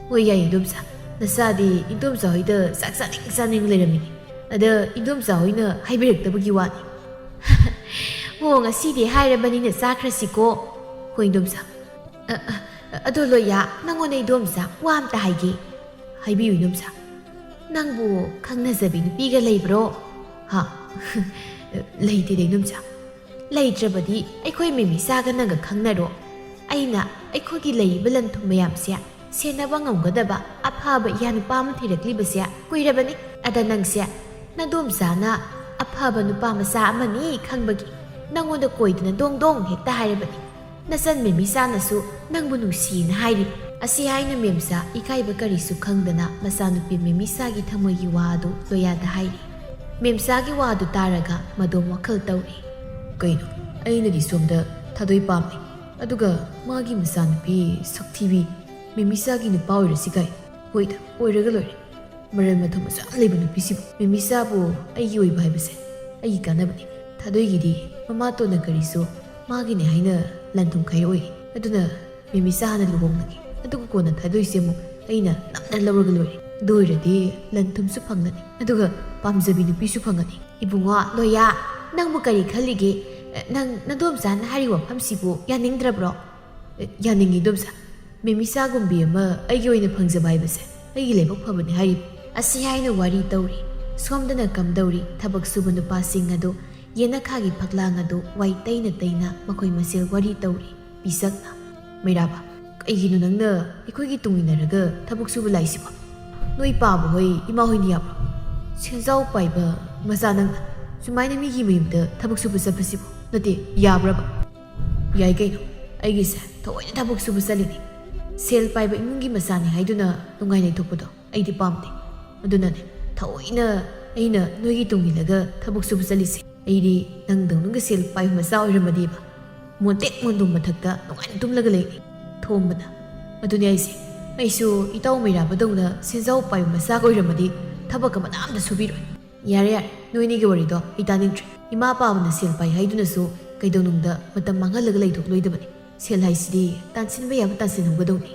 "ꯍꯣꯏ, ꯌꯥꯏ, ꯏꯗꯣꯝꯆꯥ꯫ ꯅꯆꯥꯗꯤ ꯏꯗꯣꯝꯆꯥ ꯍꯣꯏꯗ ꯆꯥꯛ ꯆꯥꯅꯤꯡ ꯆꯥꯅꯤꯡ ꯂꯩꯔꯝꯃꯤꯅꯤ꯫ ꯑꯗ ꯏꯗꯣꯝꯆꯥ ꯍꯣꯏꯅ ꯍꯥꯏꯕꯤꯔꯛꯇꯕꯒꯤ ꯋꯥꯅꯤ꯫" "ꯑꯣ, ꯉꯁꯤꯗꯤ ꯍꯥꯏꯔꯕꯅꯤꯅ ꯆꯥꯈ꯭ꯔꯁꯤꯀꯣ꯫" "ꯍꯣꯏ, ꯏꯗꯣꯝꯆꯥ꯫" "ꯑ, ꯑ, ꯑꯗꯣ ꯂꯣꯌꯥ, ꯅꯪꯉꯣꯟꯗ ꯏꯗꯣꯝꯆꯥ ꯋꯥ ꯑꯝꯇ ꯍꯥꯏꯒꯦ꯫" "ꯍꯥꯏꯕꯤꯌꯨ, ꯏꯗꯣꯝꯆꯥ꯫" "ꯅꯪꯕꯨ ꯈꯪꯅꯖꯕꯤ ꯅꯨꯄꯤꯒ ꯂꯩꯕ꯭ꯔꯣ?" "ꯍꯥ?" "ꯂꯩꯇꯦꯗ, ꯏꯗꯣꯝꯆꯥ꯫" "ꯂꯩꯇ꯭ꯔꯕꯗꯤ ꯑꯩꯈꯣꯏ ꯃꯦꯃꯤꯆꯥꯒ ꯅꯪꯒ ꯈꯪꯅꯔꯣ꯫ ꯑꯩꯅ ꯑꯩꯈꯣꯏꯒꯤ ꯂꯩꯔꯤꯕ ꯂꯟ ꯊꯨꯝ ꯃꯌꯥꯝꯁꯦ ꯁꯦꯟꯅꯕ ꯉꯝꯒꯗꯕ ꯑꯐꯕ ꯏꯌꯥ ꯅꯨꯄꯥ ꯑꯃ ꯊꯤꯔꯛꯂꯤꯕꯁꯦ ꯀꯨꯏꯔꯕꯅꯤ꯫ ꯑꯗ ꯅꯪꯁꯦ ꯅꯗꯣꯝꯆꯥꯅ ꯑꯐꯕ ꯅꯨꯄꯥ ꯃꯆꯥ ꯑꯃꯅꯤ ꯈꯪꯕꯒꯤ ꯅꯪꯉꯣꯟꯗ ꯀꯣꯏꯗꯅ ꯗꯣꯡ ꯗꯣꯡ ꯍꯦꯛꯇ ꯍꯥꯏꯔꯕꯅꯤ꯫ ꯅꯆꯟ ꯃꯦꯃꯤꯆꯥꯅꯁꯨ ꯅꯪꯕꯨ ꯅꯨꯡꯁꯤꯅ ꯍꯥꯏꯔꯤ꯫" ꯑꯁꯤ ꯍꯥꯏꯅ ꯃꯦꯝꯆꯥ ꯏꯀꯥꯏꯕ ꯀꯔꯤꯁꯨ ꯈꯪꯗꯅ ꯃꯆꯥꯅꯨꯄꯤ ꯃꯦꯃꯤꯆꯥꯒꯤ ꯊꯃꯣꯏꯒꯤ ꯋꯥ ꯑꯗꯨ ꯂꯣꯌꯥꯗ ꯍꯥꯏꯔꯤ꯫ ꯃꯦꯝꯆꯥꯒꯤ ꯋꯥ ꯑꯗꯨ ꯇꯥꯔꯒ ꯃꯗꯣꯝ ꯋꯥꯈꯜ ꯇꯧꯔꯤ꯫ "ꯀꯩꯅꯣ, ꯑꯩꯅꯗꯤ ꯁꯣꯝꯗ ꯊꯥꯗꯣꯏ ꯄꯥꯝꯃꯤ, ꯑꯗꯨꯒ ꯃꯥꯒꯤ ꯃꯆꯥꯅꯨꯄꯤ ꯁꯛꯊꯤꯕꯤ ꯃꯦꯃꯤꯆꯥꯒꯤ ꯅꯨꯄꯥ ꯑꯣꯏꯔꯁꯤ ꯀꯥꯏ? ꯍꯣꯏꯗ, ꯑꯣꯏꯔꯒ ꯂꯣꯏꯔꯦ꯫ ꯃꯔꯜ ꯃꯊꯨꯝ ꯑꯁꯨꯛ ꯌꯥꯝ ꯂꯩꯕ ꯅꯨꯄꯤꯁꯤꯕꯨ꯫ ꯃꯦꯃꯤꯆꯥꯕꯨ ꯑꯩꯒꯤ ꯑꯣꯏꯕ ꯍꯥꯏꯕꯁꯦ ꯑꯩꯒꯤ ꯀꯥꯟꯅꯕꯅꯤ꯫ ꯊꯥꯗꯣꯏꯒꯤꯗꯤ ꯃꯃꯥꯇꯣꯟꯅ ꯀꯔꯤꯁꯨ ꯃꯥꯒꯤꯅꯦ ꯍꯥꯏꯅ ꯂꯟ ꯊꯨꯝ ꯈꯥꯏꯔꯛꯑꯣꯏ꯫ ꯑꯗꯨꯅ ꯃꯦꯃꯤꯆꯥ ꯍꯥꯟꯅ ꯂꯨꯍꯣꯡꯂꯒꯦ, ꯑꯗꯨꯒ ꯀꯣꯟꯅ ꯊꯥꯗꯣꯏꯁꯦ ꯑꯃꯨꯛ ꯑꯩꯅ ꯅꯝꯅ ꯂꯧꯔꯒ ꯂꯣꯏꯔꯦ꯫ ꯑꯗꯨ ꯑꯣꯏꯔꯗꯤ ꯂꯟ ꯊꯨꯝꯁꯨ ꯐꯪꯒꯅꯤ, ꯑꯗꯨꯒ ꯄꯥꯝꯖꯕꯤ ꯅꯨꯄꯤꯁꯨ ꯐꯪꯒꯅꯤ꯫" "ꯏꯕꯨꯡꯉꯣ ꯂꯣꯌꯥ, ꯅꯪꯕꯨ ꯀꯔꯤ ꯈꯜꯂꯤꯒꯦ? ꯅꯪ ꯅꯗꯣꯝꯆꯥꯅ ꯍꯥꯏꯔꯤꯕ ꯋꯥꯐꯝꯁꯤꯕꯨ ꯌꯥꯅꯤꯡꯗ꯭ꯔꯕ꯭ꯔꯣ?" "ꯌꯥꯅꯤꯡꯉꯤ, ꯏꯗꯣꯝꯆꯥ꯫ ꯃꯦꯃꯤꯆꯥꯒꯨꯝꯕꯤ ꯑꯃ ꯑꯩꯒꯤ ꯑꯣꯏꯅ ꯐꯪꯖꯕ ꯍꯥꯏꯕꯁꯦ ꯑꯩꯒꯤ ꯂꯥꯏꯕꯛ ꯐꯕꯅꯤ ꯍꯥꯏꯔꯤꯕ꯫" ꯑꯁꯤ ꯍꯥꯏꯅ ꯋꯥꯔꯤ ꯇꯧꯔꯤ꯫ ꯁꯣꯝꯗꯅ ꯀꯝꯗꯧꯔꯤ? ꯊꯕꯛ ꯁꯨꯕ ꯅꯨꯄꯥꯁꯤꯡ ꯑꯗꯨ ꯌꯦꯅꯈꯥꯒꯤ ꯐꯛꯂꯥꯡ ꯑꯗꯨ ꯋꯥꯏ ꯇꯩꯅ ꯇꯩꯅ ꯃꯈꯣꯏ ꯃꯁꯦꯜ ꯋꯥꯔꯤ ꯇꯧꯔꯤ꯫ ꯄꯤꯁꯛꯅ, "ꯃꯩꯔꯥꯕ, ꯀꯩꯒꯤꯅꯣ ꯅꯪꯅ ꯑꯩꯈꯣꯏꯒꯤ ꯇꯨꯡ ꯏꯟꯅꯔꯒ ꯊꯕꯛ ꯁꯨꯕ ꯂꯥꯛꯏꯁꯤꯕꯣ? ꯅꯣꯏ ꯄꯥꯕ ꯍꯣꯏ, ꯏꯃꯥ ꯍꯣꯏꯅ ꯌꯥꯕ꯭ꯔꯣ? ꯁꯦꯟꯖꯥꯎ ꯄꯥꯏꯕ ꯃꯆꯥ ꯅꯪꯅ ꯁꯨꯃꯥꯏꯅ ꯃꯤꯒꯤ ꯃꯌꯨꯝꯗ ꯊꯕꯛ ꯁꯨꯕ ꯆꯠꯄꯁꯤꯕꯨ? ꯅꯠꯇꯦ, ꯌꯥꯕ꯭ꯔꯕ?" "ꯌꯥꯏ ꯀꯩꯅꯣ, ꯑꯩꯒꯤꯁꯦ ꯊꯑꯣꯏꯅ ꯊꯕꯛ ꯁꯨꯕ ꯆꯠꯂꯤꯅꯤ꯫ ꯁꯦꯜ ꯄꯥꯏꯕ ꯏꯃꯨꯡꯒꯤ ꯃꯆꯥꯅꯤ ꯍꯥꯏꯗꯨꯅ ꯅꯨꯡꯉꯥꯏ ꯂꯩꯊꯣꯛꯄꯗꯣ ꯑꯩꯗꯤ ꯄꯥꯝꯗꯦ꯫ ꯑꯗꯨꯅꯅꯦ ꯊꯑꯣꯏꯅ ꯑꯩꯅ ꯅꯣꯏꯒꯤ ꯇꯨꯡ ꯏꯜꯂꯒ ꯊꯕꯛ ꯁꯨꯕ ꯆꯠꯂꯤꯁꯦ꯫ ꯑꯩꯗꯤ ꯅꯪꯗꯧꯅꯒ ꯁꯦꯜ ꯄꯥꯏꯕ ꯃꯆꯥ ꯑꯣꯏꯔꯝꯃꯗꯤꯕ, ꯃꯣꯟꯇꯦꯛ ꯃꯣꯟꯗꯣꯡ ꯃꯊꯛꯇ ꯅꯨꯡꯉꯥꯏꯅ ꯇꯨꯝꯂꯒ ꯂꯩꯅꯤ꯫" ꯊꯣꯝꯕꯅ, "ꯑꯗꯨꯅꯦ ꯑꯩꯁꯦ, ꯑꯩꯁꯨ ꯏꯇꯥꯎ ꯃꯩꯔꯥꯕꯗꯧꯅ ꯁꯦꯟꯖꯥꯎ ꯄꯥꯏꯕ ꯃꯆꯥꯒ ꯑꯣꯏꯔꯝꯃꯗꯤ ꯊꯕꯛ ꯑꯃ ꯅꯥꯝꯇ ꯁꯨꯕꯤꯔꯣꯏ꯫" "ꯌꯥꯔꯦ, ꯌꯥꯔꯦ, ꯅꯣꯏꯅꯤꯒꯤ ꯋꯥꯔꯤꯗꯣ ꯑꯩ ꯇꯥꯅꯤꯡꯗ꯭ꯔꯦ꯫ ꯏꯃꯥ ꯄꯥꯕꯅ ꯁꯦꯜ ꯄꯥꯏ ꯍꯥꯏꯗꯨꯅꯁꯨ ꯀꯩꯗꯧꯅꯨꯡꯗ ꯃꯇꯝ ꯃꯥꯡꯍꯜꯂꯒ ꯂꯩꯊꯣꯛꯂꯣꯏꯗꯕꯅꯤ꯫ ꯁꯦꯜ ꯍꯥꯏꯁꯤꯗꯤ ꯇꯥꯟꯁꯤꯟꯕ ꯌꯥꯕ ꯇꯥꯟꯁꯤꯟꯍꯧꯒꯗꯧꯅꯤ꯫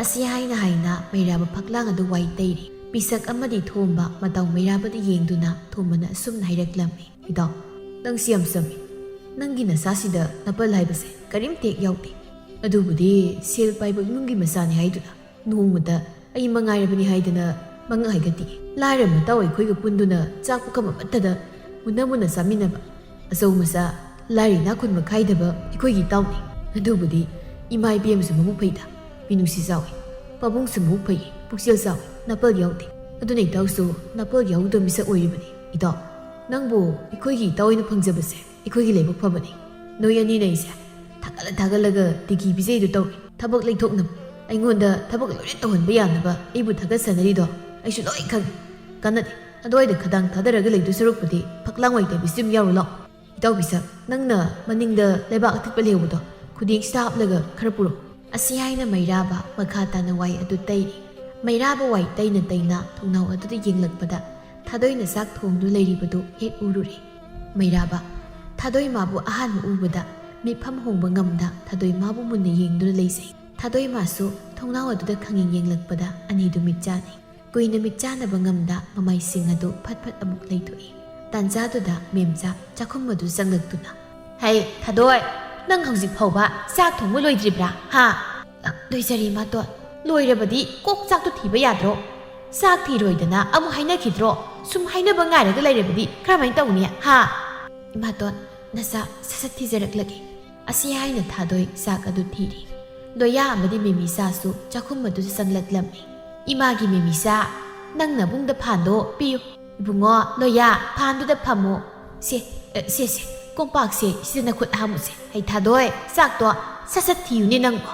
ꯑꯁꯤ ꯍꯥꯏꯅ ꯍꯥꯏꯅ ꯃꯩꯔꯥꯕ ꯐꯛꯂꯥꯡ ꯑꯗꯨ ꯋꯥꯏ ꯇꯩꯔꯤ꯫ ꯄꯤꯁꯛ ꯑꯃꯗꯤ ꯊꯣꯝꯕ ꯃꯇꯥꯎ ꯃꯩꯔꯥꯕꯗ ꯌꯦꯡꯗꯨꯅ ꯊꯣꯝꯕꯅ ꯑꯁꯨꯝꯅ ꯍꯥꯏꯔꯛꯂꯝꯃꯤ, "ꯏꯇꯥꯎ, ꯅꯪꯁꯤ ꯌꯥꯝ ꯆꯝꯃꯤ꯫ ꯅꯪꯒꯤ ꯅꯁꯥꯁꯤꯗ ꯅꯥꯄꯜ ꯍꯥꯏꯕꯁꯦ ꯀꯔꯤꯝꯇ ꯍꯦꯛ ꯌꯥꯎꯗꯦ꯫ ꯑꯗꯨꯕꯨꯗꯤ ꯁꯦꯜ ꯄꯥꯏꯕ ꯏꯃꯨꯡꯒꯤ ꯃꯆꯥꯅꯤ ꯍꯥꯏꯗꯨꯅ ꯅꯣꯡꯃꯇ ꯑꯩ ꯃꯉꯥꯏꯔꯕꯅꯤ ꯍꯥꯏꯗꯅ ꯃꯉꯛ ꯍꯥꯏꯒꯠꯇꯦ꯫ ꯂꯥꯏꯔ ꯃꯇꯥꯎ ꯑꯩꯈꯣꯏꯒ ꯄꯨꯟꯗꯨꯅ ꯆꯥꯛ ꯄꯨꯈꯝ ꯑꯃꯠꯇꯗ ꯃꯨꯟꯅ ꯃꯨꯟꯅ ꯆꯥꯃꯤꯟꯅꯕ, ꯑꯆꯧ ꯃꯆꯥ, ꯂꯥꯏꯔ ꯏꯅꯥꯛ ꯈꯨꯟꯕ ꯈꯥꯏꯗꯕ ꯑꯩꯈꯣꯏꯒꯤ ꯏꯇꯥꯎꯅꯤ꯫ ꯑꯗꯨꯕꯨꯗꯤ ꯏꯃꯥ ꯏꯕꯦꯝꯃꯁꯨ ꯃꯕꯨꯛ ꯐꯩꯗ, ꯃꯤꯅꯨꯡꯁꯤ ꯆꯥꯎꯏ, ꯄꯥꯕꯨꯡꯁꯨ ꯃꯕꯨꯛ ꯐꯩ, ꯄꯨꯛꯆꯦꯜ ꯆꯥꯎꯏ, ꯅꯥꯄꯜ ꯌꯥꯎꯗꯦ꯫ ꯑꯗꯨꯅ ꯏꯇꯥꯎꯁꯨ ꯅꯥꯄꯜ ꯌꯥꯎꯗꯕ ꯃꯤꯁꯛ ꯑꯣꯏꯔꯤꯕꯅꯤ꯫ ꯏꯇꯥꯎ, ꯅꯪꯕꯨ ꯑꯩꯈꯣꯏꯒꯤ ꯏꯇꯥꯎ ꯑꯣꯏꯅ ꯐꯪꯖꯕꯁꯦ ꯑꯩꯈꯣꯏꯒꯤ ꯂꯥꯏꯕꯛ ꯐꯕꯅꯤ꯫ ꯅꯣꯏ ꯑꯅꯤꯅ ꯑꯩꯁꯦ ꯊꯥꯒꯠꯂ ꯊꯥꯒꯠꯂꯒ ꯇꯤꯀꯤ ꯄꯤꯖꯩꯗꯨ ꯇꯧꯏ꯫ ꯊꯕꯛ ꯂꯩꯊꯣꯛꯅꯕ, ꯑꯩꯉꯣꯟꯗ ꯊꯕꯛ ꯂꯣꯏꯅ ꯇꯧꯍꯟꯕ ꯌꯥꯅꯕ ꯑꯩꯕꯨ ꯊꯥꯒꯠꯆꯅꯔꯤꯗꯣ ꯑꯩꯁꯨ ꯂꯣꯏ ꯈꯪꯏ꯫ ꯀꯥꯟꯅꯗꯦ, ꯑꯗꯨꯋꯥꯏꯗ ꯈꯗꯥꯡ ꯊꯥꯗꯔꯒ ꯂꯩꯗꯣꯏ ꯁꯔꯨꯛꯄꯨꯗꯤ ꯐꯛꯂꯥꯡ ꯋꯥꯏ ꯇꯩꯕꯁꯤ ꯑꯗꯨꯝ ꯌꯥꯎꯔꯨ ꯂꯥꯎ꯫ ꯏꯇꯥꯎꯕꯤ ꯁꯛ, ꯅꯪꯅ ꯃꯅꯤꯡꯗ ꯂꯩꯕꯥꯛ ꯑꯊꯤꯠꯄ ꯂꯩꯍꯧꯕꯗꯣ ꯈꯨꯗꯦꯡꯁꯤꯗ ꯍꯥꯞꯂꯒ ꯈꯔ ꯄꯨꯔꯛꯎ꯫ ꯑꯁꯤ ꯍꯥꯏꯅ ꯃꯩꯔꯥꯕ ꯃꯈꯥ ꯇꯥꯅ ꯋꯥꯏ ꯑꯗꯨ ꯇꯩꯔꯤ꯫ ꯃꯩꯔꯥꯕ ꯋꯥꯏ ꯇꯩꯅ ꯇꯩꯅ ꯊꯣꯡꯅꯥꯎ ꯑꯗꯨꯗ ꯌꯦꯡꯂꯛꯄꯗ ꯊꯥꯗꯣꯏꯅ ꯆꯥꯛ ꯊꯣꯡꯗꯨ ꯂꯩꯔꯤꯕꯗꯨ ꯍꯦꯛ ꯎꯔꯨꯔꯦ꯫ ꯃꯩꯔꯥꯕ, ꯊꯥꯗꯣꯏ ꯃꯥꯕꯨ ꯑꯍꯥꯟꯕ ꯎꯕꯗ ꯃꯤꯠꯐꯝ ꯍꯣꯡꯕ ꯉꯝꯗ ꯊꯥꯗꯣꯏ ꯃꯥꯕꯨ ꯃꯨꯟꯅ ꯌꯦꯡꯗꯨꯅ ꯂꯩꯖꯩ꯫ ꯊꯥꯗꯣꯏ ꯃꯥꯁꯨ ꯊꯣꯡꯅꯥꯎ ꯑꯗꯨꯗ ꯈꯪꯌꯦꯡ ꯌꯦꯡꯂꯛꯄꯗ ꯑꯅꯤꯗꯨ ꯃꯤꯠ ꯆꯥꯟꯅꯩ꯫ ꯀꯨꯏꯅ ꯃꯤꯠ ꯆꯥꯟꯅꯕ ꯉꯝꯗ ꯃꯃꯥꯏꯁꯤꯡ ꯑꯗꯨ ꯐꯠ ꯐꯠ ꯑꯃꯨꯛ ꯂꯩꯊꯣꯛꯏ꯫ ꯇꯥꯟꯖꯥꯗꯨꯗ ꯃꯦꯝꯆꯥ ꯆꯥꯛꯈꯨꯝ ꯑꯗꯨ ꯆꯪꯂꯛꯇꯨꯅ, "ꯍꯩ, ꯊꯥꯗꯣꯏ, ꯅꯪ ꯍꯧꯖꯤꯛ ꯐꯥꯎꯕ ꯆꯥꯛ ꯊꯣꯡꯕ ꯂꯣꯏꯗ꯭ꯔꯤꯕ꯭ꯔꯥ? ꯍꯥ?" "ꯑ, ꯂꯣꯏꯖꯔꯦ, ꯏꯃꯥꯇꯣꯟ꯫ ꯂꯣꯏꯔꯕꯗꯤ ꯀꯣꯛ ꯆꯥꯛꯇꯣ ꯊꯤꯕ ꯌꯥꯗ꯭ꯔꯣ? ꯆꯥꯛ ꯊꯤꯔꯣꯏꯗꯅ ꯑꯃꯨꯛ ꯍꯥꯏꯅꯈꯤꯗ꯭ꯔꯣ? ꯁꯨꯝ ꯍꯥꯏꯅꯕ ꯉꯥꯏꯔꯒ ꯂꯩꯔꯕꯗꯤ ꯀꯔꯝꯍꯥꯏꯅ ꯇꯧꯅꯤ, ꯍꯥ?" "ꯏꯃꯥꯇꯣꯟ, ꯅꯆꯥ ꯁꯠ ꯁꯠ ꯊꯤꯖꯔꯛꯂꯒꯦ꯫" ꯑꯁꯤ ꯍꯥꯏꯅ ꯊꯥꯗꯣꯏ ꯆꯥꯛ ꯑꯗꯨ ꯊꯤꯔꯤ꯫ ꯂꯣꯌꯥ ꯑꯃꯗꯤ ꯃꯦꯃꯤꯆꯥꯁꯨ ꯆꯥꯛꯈꯨꯝ ꯑꯗꯨꯗ ꯆꯪꯂꯛꯂꯝꯃꯤ꯫ "ꯏꯃꯥꯒꯤ ꯃꯦꯃꯤꯆꯥ, ꯅꯪ ꯅꯕꯨꯡꯗ ꯐꯥꯟꯗꯣ ꯄꯤꯌꯨ꯫" "ꯏꯕꯨꯡꯉꯣ ꯂꯣꯌꯥ, ꯐꯥꯟꯗꯨꯗ ꯐꯝꯃꯨ꯫ ꯁꯦ, ꯑ, ꯁꯦ, ꯁꯦ, ꯀꯣꯝꯄꯥꯛꯁꯦ ꯁꯤꯗ ꯅꯈꯨꯠ ꯍꯥꯝꯃꯨꯁꯦ꯫ ꯍꯩ ꯊꯥꯗꯣꯏ, ꯆꯥꯛꯇꯣ ꯁꯠ ꯁꯠ ꯊꯤꯌꯨꯅꯦ ꯅꯪꯕꯣ꯫"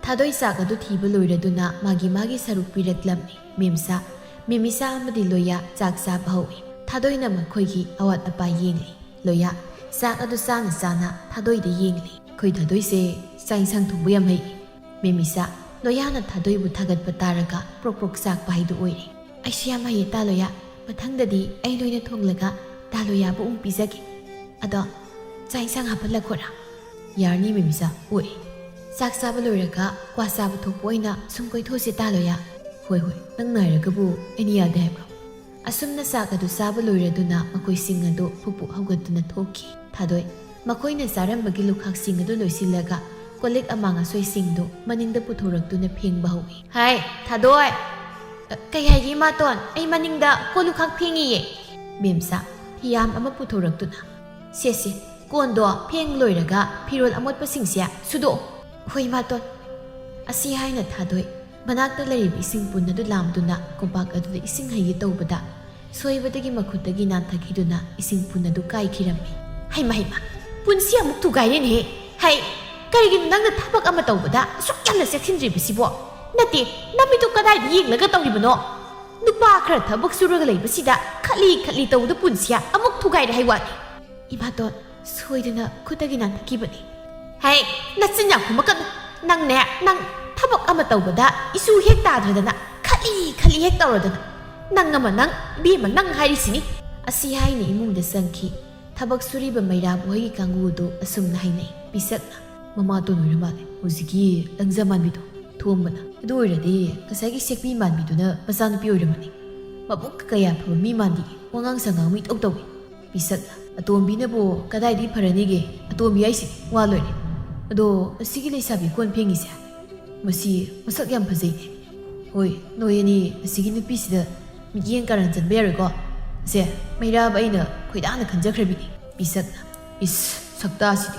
ꯊꯥꯗꯣꯏ ꯆꯥꯛ ꯑꯗꯨ ꯊꯤꯕ ꯂꯣꯏꯔꯗꯨꯅ ꯃꯥꯒꯤ ꯃꯥꯒꯤ ꯁꯔꯨꯛ ꯄꯤꯔꯛꯂꯝꯃꯤ꯫ ꯃꯦꯝꯆꯥ, ꯃꯦꯃꯤꯆꯥ ꯑꯃꯗꯤ ꯂꯣꯌꯥ ꯆꯥꯛ ꯆꯥꯕ ꯍꯧꯏ꯫ ꯊꯥꯗꯣꯏꯅ ꯃꯈꯣꯏꯒꯤ ꯑꯋꯥꯠ ꯑꯄꯥ ꯌꯦꯡꯂꯤ꯫ ꯂꯣꯌꯥ ꯆꯥꯛ ꯑꯗꯨ ꯆꯥꯅ ꯆꯥꯅ ꯊꯥꯗꯣꯏꯗ ꯌꯦꯡꯂꯤ꯫ "ꯑꯩꯈꯣꯏ ꯊꯥꯗꯣꯏꯁꯦ ꯆꯥꯛ ꯏꯟꯁꯥꯡ ꯊꯣꯡꯕ ꯌꯥꯝ ꯍꯩ꯫" ꯃꯦꯃꯤꯆꯥ, ꯂꯣꯌꯥꯅ ꯊꯥꯗꯣꯏꯕꯨ ꯊꯥꯒꯠꯄ ꯇꯥꯔꯒ ꯄ꯭ꯔꯣꯛ ꯄ꯭ꯔꯣꯛ ꯆꯥꯛꯄ ꯍꯥꯏꯗꯨ ꯑꯣꯏꯔꯦ꯫ "ꯑꯩꯁꯨ ꯌꯥꯝ ꯍꯩꯌꯦ ꯇꯥ ꯂꯣꯌꯥ꯫ ꯃꯊꯪꯗꯗꯤ ꯑꯩ ꯅꯣꯏꯅ ꯊꯣꯡꯂꯒ ꯇꯥꯂꯣꯌꯥꯕꯨ ꯑꯃꯨꯛ ꯄꯤꯖꯒꯦ꯫ ꯑꯗꯣ ꯆꯥꯛ ꯏꯟꯁꯥꯡ ꯍꯥꯞꯍꯜꯂꯛꯈꯣꯔꯥ? ꯌꯥꯔꯅꯤ ꯃꯦꯃꯤꯆꯥ, ꯑꯣꯏ꯫ ꯆꯥꯛ ꯆꯥꯕ ꯂꯣꯏꯔꯒ ꯀ꯭ꯋꯥ ꯆꯥꯕ ꯊꯣꯛꯄ ꯑꯣꯏꯅ ꯁꯨꯝ ꯀꯣꯏꯊꯣꯛꯁꯦ ꯇꯥꯂꯣꯌꯥ꯫ ꯍꯣꯏ ꯍꯣꯏ, ꯅꯪ ꯅꯥꯏꯔꯒꯕꯨ ꯑꯩꯅ ꯌꯥꯗꯦ ꯍꯥꯏꯕ꯭ꯔꯣ? ꯑꯁꯨꯝꯅ ꯆꯥꯛ ꯑꯗꯨ ꯆꯥꯕ ꯂꯣꯏꯔꯗꯨꯅ ꯃꯈꯣꯏꯁꯤꯡ ꯑꯗꯨ ꯐꯨꯛ ꯐꯨꯛ ꯍꯧꯒꯠꯇꯨꯅ ꯊꯣꯛꯈꯤ꯫ ꯊꯥꯗꯣꯏ, ꯃꯈꯣꯏꯅ ꯆꯥꯔꯝꯕꯒꯤ ꯂꯨꯈꯥꯛꯁꯤꯡ ꯑꯗꯨ ꯂꯣꯏꯁꯤꯜꯂꯒ ꯀꯣꯜꯂꯤꯛ ꯑꯃꯥꯡ ꯑꯁꯣꯏꯁꯤꯡꯗꯨ ꯃꯅꯤꯡꯗ ꯄꯨꯊꯣꯔꯛꯇꯨꯅ ꯐꯦꯡꯕ ꯍꯧꯏ꯫ ꯍꯥꯏ, ꯊꯥꯗꯣꯏ! ꯑ, ꯀꯩ ꯍꯥꯏꯒꯦ ꯏꯃꯥꯇꯣꯟ? ꯑꯩ ꯃꯅꯤꯡꯗ ꯀꯣꯜ ꯂꯨꯈꯥꯛ ꯐꯦꯡꯉꯤꯌꯦ꯫ ꯃꯦꯝꯆꯥ, ꯐꯤꯌꯥꯝ ꯑꯃ ꯄꯨꯊꯣꯔꯛꯇꯨꯅ, ꯁꯦ ꯁꯦ, ꯀꯣꯟꯗꯣ ꯐꯦꯡ ꯂꯣꯏꯔꯒ ꯐꯤꯔꯣꯜ ꯑꯃꯣꯠꯄꯁꯤꯡꯁꯦ ꯁꯨꯗꯣꯛꯑꯣ꯫ ꯍꯣꯏ ꯏꯃꯥꯇꯣꯟ꯫ ꯑꯁꯤ ꯍꯥꯏꯅ ꯊꯥꯗꯣꯏ ꯃꯅꯥꯛꯇ ꯂꯩꯔꯤꯕ ꯏꯁꯤꯡ ꯄꯨꯟ ꯑꯗꯨ ꯂꯥꯝꯗꯨꯅ ꯀꯣꯝꯄꯥꯛ ꯑꯗꯨꯗ ꯏꯁꯤꯡ ꯍꯩꯒꯦ ꯇꯧꯕꯗ ꯁꯣꯏꯕꯗꯒꯤ ꯃꯈꯨꯠꯇꯒꯤ ꯅꯥꯟꯊꯈꯤꯗꯨꯅ ꯏꯁꯤꯡ ꯄꯨꯟ ꯑꯗꯨ ꯀꯥꯏꯈꯤꯔꯝꯃꯤ꯫ ꯍꯩꯃ ꯍꯩꯃ, ꯄꯨꯟꯁꯤ ꯑꯃꯨꯛ ꯊꯨꯒꯥꯏꯔꯦꯅꯦꯍꯦ꯫ ꯍꯩ, ꯀꯔꯤꯒꯤꯅꯣ ꯅꯪꯅ ꯊꯕꯛ ꯑꯃ ꯇꯧꯕꯗ ꯑꯁꯨꯛ ꯌꯥꯝꯅ ꯆꯦꯛꯁꯤꯟꯗ꯭ꯔꯤꯕꯁꯤꯕꯣ? ꯅꯠꯇꯦ, ꯅꯃꯤꯠꯇꯨ ꯀꯗꯥꯏꯗ ꯌꯦꯡꯂꯒ ꯇꯧꯔꯤꯕꯅꯣ? ꯅꯨꯄꯥ ꯈꯔ ꯊꯕꯛ ꯁꯨꯔꯒ ꯂꯩꯕꯁꯤꯗ ꯈꯠꯂꯤ ꯈꯠꯂꯤ ꯇꯧꯕꯗ ꯄꯨꯟꯁꯤ ꯑꯃꯨꯛ ꯊꯨꯒꯥꯏꯔꯦ ꯍꯥꯏ ꯋꯥꯅꯤ꯫ ꯏꯃꯥꯇꯣꯟ, ꯁꯣꯏꯗꯨꯅ ꯈꯨꯠꯇꯒꯤ ꯅꯥꯟꯊꯈꯤꯕꯅꯤ꯫ ꯍꯩ, ꯅꯆꯤꯟ ꯌꯥꯝ ꯈꯨꯝꯃꯛꯀꯅꯨ꯫ ꯅꯪꯅꯦ, ꯅꯪ ꯊꯕꯛ ꯑꯃ ꯇꯧꯕꯗ ꯏꯁꯨ ꯍꯦꯛ ꯇꯥꯗ꯭ꯔꯗꯅ ꯈꯠꯂꯤ ꯈꯠꯂꯤ ꯍꯦꯛ ꯇꯧꯔꯗꯅ꯫ ꯅꯪ ꯑꯃ ꯅꯪ, ꯏꯕꯦꯝꯃ ꯅꯪ ꯍꯥꯏꯔꯤꯁꯤꯅꯤ꯫ ꯑꯁꯤ ꯍꯥꯏꯅ ꯏꯃꯨꯡꯗ ꯆꯪꯈꯤ꯫ ꯊꯕꯛ ꯁꯨꯔꯤꯕ ꯃꯩꯔꯥ ꯕꯣꯍꯩꯒꯤ ꯀꯥꯡꯕꯨꯗꯨ ꯑꯁꯨꯝꯅ ꯍꯥꯏꯅꯩ꯫ ꯄꯤꯁꯛꯅ, "ꯃꯃꯥꯇꯣꯟ ꯑꯣꯏꯔ ꯃꯥꯜꯂꯦ, ꯍꯧꯖꯤꯛꯀꯤ ꯂꯪꯖꯥ ꯃꯥꯟꯕꯤꯗꯣ", ꯊꯣꯝꯕꯅ꯫ "ꯑꯗꯨ ꯑꯣꯏꯔꯗꯤ ꯉꯁꯥꯏꯒꯤ ꯁꯦꯛꯄꯤ ꯃꯥꯟꯕꯤꯗꯨꯅ ꯃꯆꯥꯅꯨꯄꯤ ꯑꯣꯏꯔꯝꯃꯅꯤ꯫ ꯃꯕꯨꯛ ꯀꯌꯥ ꯐꯕ ꯃꯤ ꯃꯥꯟꯗꯤ, ꯋꯥꯉꯥꯡ ꯁꯉꯥꯡ ꯃꯤ ꯏꯇꯧ ꯇꯧꯏ"꯫ ꯄꯤꯁꯛꯅ, "ꯑꯇꯣꯝꯕꯤꯅꯕꯨ ꯀꯗꯥꯏꯗꯒꯤ ꯐꯔꯅꯤꯒꯦ? ꯑꯇꯣꯝꯕꯤ ꯍꯥꯏꯁꯤꯗꯤ ꯋꯥ ꯂꯣꯏꯔꯦ꯫ ꯑꯗꯣ ꯑꯁꯤꯒꯤ ꯂꯩꯁꯥꯕꯤ ꯀꯣꯟ ꯐꯦꯡꯉꯤꯁꯦ? ꯃꯁꯤ ꯃꯁꯛ ꯌꯥꯝ ꯐꯖꯩꯅꯦ꯫ ꯍꯣꯏ, ꯅꯣꯏ ꯑꯅꯤ ꯑꯁꯤꯒꯤ ꯅꯨꯄꯤꯁꯤꯗ ꯃꯤꯠꯌꯦꯡ ꯀꯥꯔꯟ ꯆꯟꯕ ꯌꯥꯔꯣꯏꯀꯣ꯫ ꯁꯦ, ꯃꯩꯔꯥꯕ ꯑꯩꯅ ꯈꯣꯏꯗꯥꯅ ꯈꯟꯖꯈ꯭ꯔꯕꯤꯅꯤ"꯫ ꯄꯤꯁꯛꯅ, "ꯏꯁ, ꯁꯛꯇꯥꯁꯤꯗꯤ꯫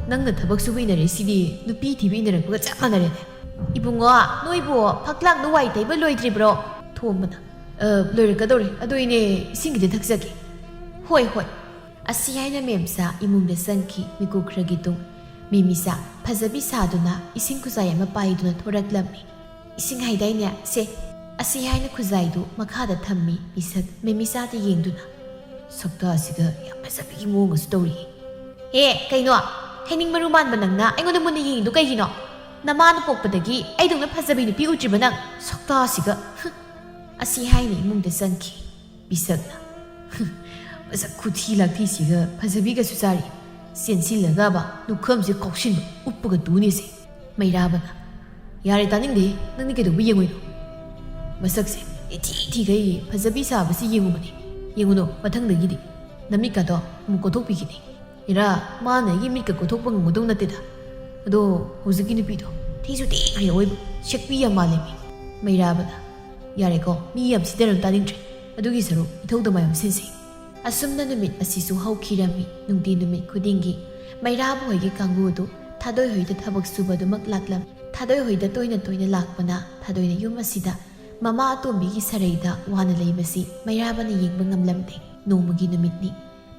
ꯅꯪꯅ ꯊꯕꯛ ꯁꯨꯕ ꯏꯟꯅꯔꯛꯏꯁꯤꯗꯤ ꯅꯨꯄꯤ ꯊꯤꯕ ꯏꯟꯅꯔꯛꯄꯒ ꯆꯞ ꯃꯥꯟꯅꯔꯦꯅꯦ"꯫ "ꯏꯕꯨꯡꯉꯣ, ꯅꯣꯏꯕꯨ ꯐꯛꯂꯥꯡꯗ ꯋꯥꯏ ꯇꯩꯕ ꯂꯣꯏꯗ꯭ꯔꯤꯕ꯭ꯔꯣ?" ꯊꯣꯝꯕꯅ, "ꯑ, ꯂꯣꯏꯔꯛꯀꯗꯧꯔꯦ꯫ ꯑꯗꯣ ꯏꯅꯦ, ꯏꯁꯤꯡ ꯈꯤꯇ ꯊꯛꯆꯒꯦ"꯫ "ꯍꯣꯏ, ꯍꯣꯏ"꯫ ꯑꯁꯤ ꯍꯥꯏꯅ ꯃꯦꯝꯆꯥ ꯏꯃꯨꯡꯗ ꯆꯪꯈꯤ꯫ ꯃꯤꯀꯨꯞ ꯈꯔꯒꯤ ꯇꯨꯡ ꯃꯦꯃꯤꯆꯥ ꯐꯖꯕꯤ ꯁꯥꯗꯨꯅ ꯏꯁꯤꯡ ꯈꯨꯖꯥꯏ ꯑꯃ ꯄꯥꯏꯗꯨꯅ ꯊꯣꯔꯛꯂꯝꯃꯤ꯫ "ꯏꯁꯤꯡ ꯍꯥꯏꯗꯥꯏꯅꯦ? ꯁꯦ"꯫ ꯑꯁꯤ ꯍꯥꯏꯅ ꯈꯨꯖꯥꯏꯗꯨ ꯃꯈꯥꯗ ꯊꯝꯃꯤ꯫ ꯄꯤꯁꯛ ꯃꯦꯃꯤꯆꯥꯗ ꯌꯦꯡꯗꯨꯅ, "ꯁꯛꯇꯥꯁꯤꯒ ꯌꯥꯝ ꯐꯖꯕꯤꯒꯤ ꯃꯑꯣꯡꯒꯁꯨ ꯇꯧꯔꯤ"꯫ "ꯍꯦ, ꯀꯩꯅꯣ? ꯍꯩꯅꯤꯡ ꯃꯔꯨ ꯃꯥꯟꯕ ꯅꯪꯅ ꯑꯩꯉꯣꯟꯗ ꯃꯨꯟꯅ ꯌꯦꯡꯉꯤꯗꯨ ꯀꯩꯒꯤꯅꯣ? ꯅꯃꯥꯅ ꯄꯣꯛꯄꯗꯒꯤ ꯑꯩꯗꯧꯅ ꯐꯖꯕꯤ ꯅꯨꯄꯤ ꯎꯗ꯭ꯔꯤꯕ ꯅꯪ? ꯁꯛꯇꯥꯁꯤꯒ!" ꯑꯁꯤ ꯍꯥꯏꯅ ꯏꯃꯨꯡꯗ ꯆꯪꯈꯤ꯫ ꯄꯤꯁꯛꯅ, ꯃꯁꯛ ꯈꯨꯊꯤ ꯂꯥꯛꯊꯤꯁꯤꯒ ꯐꯖꯕꯤꯒꯁꯨ ꯆꯥꯔꯤ꯫ ꯆꯦꯟꯁꯤꯜꯂꯒꯕ ꯂꯨꯈꯝꯁꯦ ꯀꯥꯎꯁꯤꯟꯕ ꯎꯞꯄꯒ ꯇꯨꯅꯤꯁꯦ꯫ ꯃꯩꯔꯥꯕꯅ, "ꯌꯥꯔꯦ, ꯇꯥꯅꯤꯡꯗꯦ꯫ ꯅꯪꯗꯤ ꯀꯩꯗꯧꯕ ꯌꯦꯡꯉꯨꯏꯅꯣ?" ꯃꯁꯛꯁꯦ ꯏꯊꯤ ꯊꯤꯈꯩ ꯐꯖꯕꯤ ꯁꯥꯕꯁꯤ ꯌꯦꯡꯉꯨꯕꯅꯤ꯫ ꯌꯦꯡꯉꯨꯅꯣ, ꯃꯊꯪꯗꯒꯤꯗꯤ ꯅꯃꯤꯠꯀꯗꯣ ꯑꯃꯨꯛ ꯀꯣꯊꯣꯛꯄꯤꯈꯤꯅꯤ꯫ ꯏꯔꯥ, ꯃꯥꯅ ꯑꯩꯒꯤ ꯃꯤꯠꯀ ꯀꯣꯊꯣꯛꯄ ꯉꯝꯒꯗꯧ ꯅꯠꯇꯦꯗ꯫ ꯑꯗꯣ ꯍꯧꯖꯤꯛꯀꯤ ꯅꯨꯄꯤꯗꯣ ꯊꯤꯁꯨ ꯊꯤꯈ꯭ꯔꯦ ꯑꯣꯏꯕ, ꯁꯛꯄꯤ ꯌꯥꯝ ꯃꯥꯜꯂꯦꯃꯤ꯫ ꯃꯩꯔꯥꯕꯅ, "ꯌꯥꯔꯦꯀꯣ, ꯃꯤ ꯌꯥꯝ ꯁꯤꯗꯔꯝ ꯇꯥꯅꯤꯡꯗ꯭ꯔꯦ꯫ ꯑꯗꯨꯒꯤ ꯁꯔꯨꯛ ꯏꯊꯧꯗ ꯃꯥꯏ ꯑꯣꯟꯁꯤꯟꯁꯤ꯫" ꯑꯁꯨꯝꯅ ꯅꯨꯃꯤꯠ ꯑꯁꯤꯁꯨ ꯍꯧꯈꯤꯔꯝꯃꯤ꯫ ꯅꯨꯡꯇꯤ ꯅꯨꯃꯤꯠ ꯈꯨꯗꯤꯡꯒꯤ ꯃꯩꯔꯥꯕ ꯍꯣꯏꯒꯤ ꯀꯥꯡꯕꯨ ꯑꯗꯨ ꯊꯥꯗꯣꯏ ꯍꯣꯏꯗ ꯊꯕꯛ ꯁꯨꯕ ꯑꯗꯨꯃꯛ ꯂꯥꯛꯂꯝꯃꯤ꯫ ꯊꯥꯗꯣꯏ ꯍꯣꯏꯗ ꯇꯣꯏꯅ ꯇꯣꯏꯅ ꯂꯥꯛꯄꯅ ꯊꯥꯗꯣꯏꯅ ꯌꯨꯝ ꯑꯁꯤꯗ ꯃꯃꯥ ꯑꯇꯣꯝꯕꯤꯒꯤ ꯁꯔꯩꯗ ꯋꯥꯅ ꯂꯩꯕꯁꯤ ꯃꯩꯔꯥꯕꯅ ꯌꯦꯡꯕ ꯉꯝꯂꯝꯗꯦ꯫ ꯅꯣꯡꯃꯒꯤ ꯅꯨꯃꯤꯠꯅꯤ꯫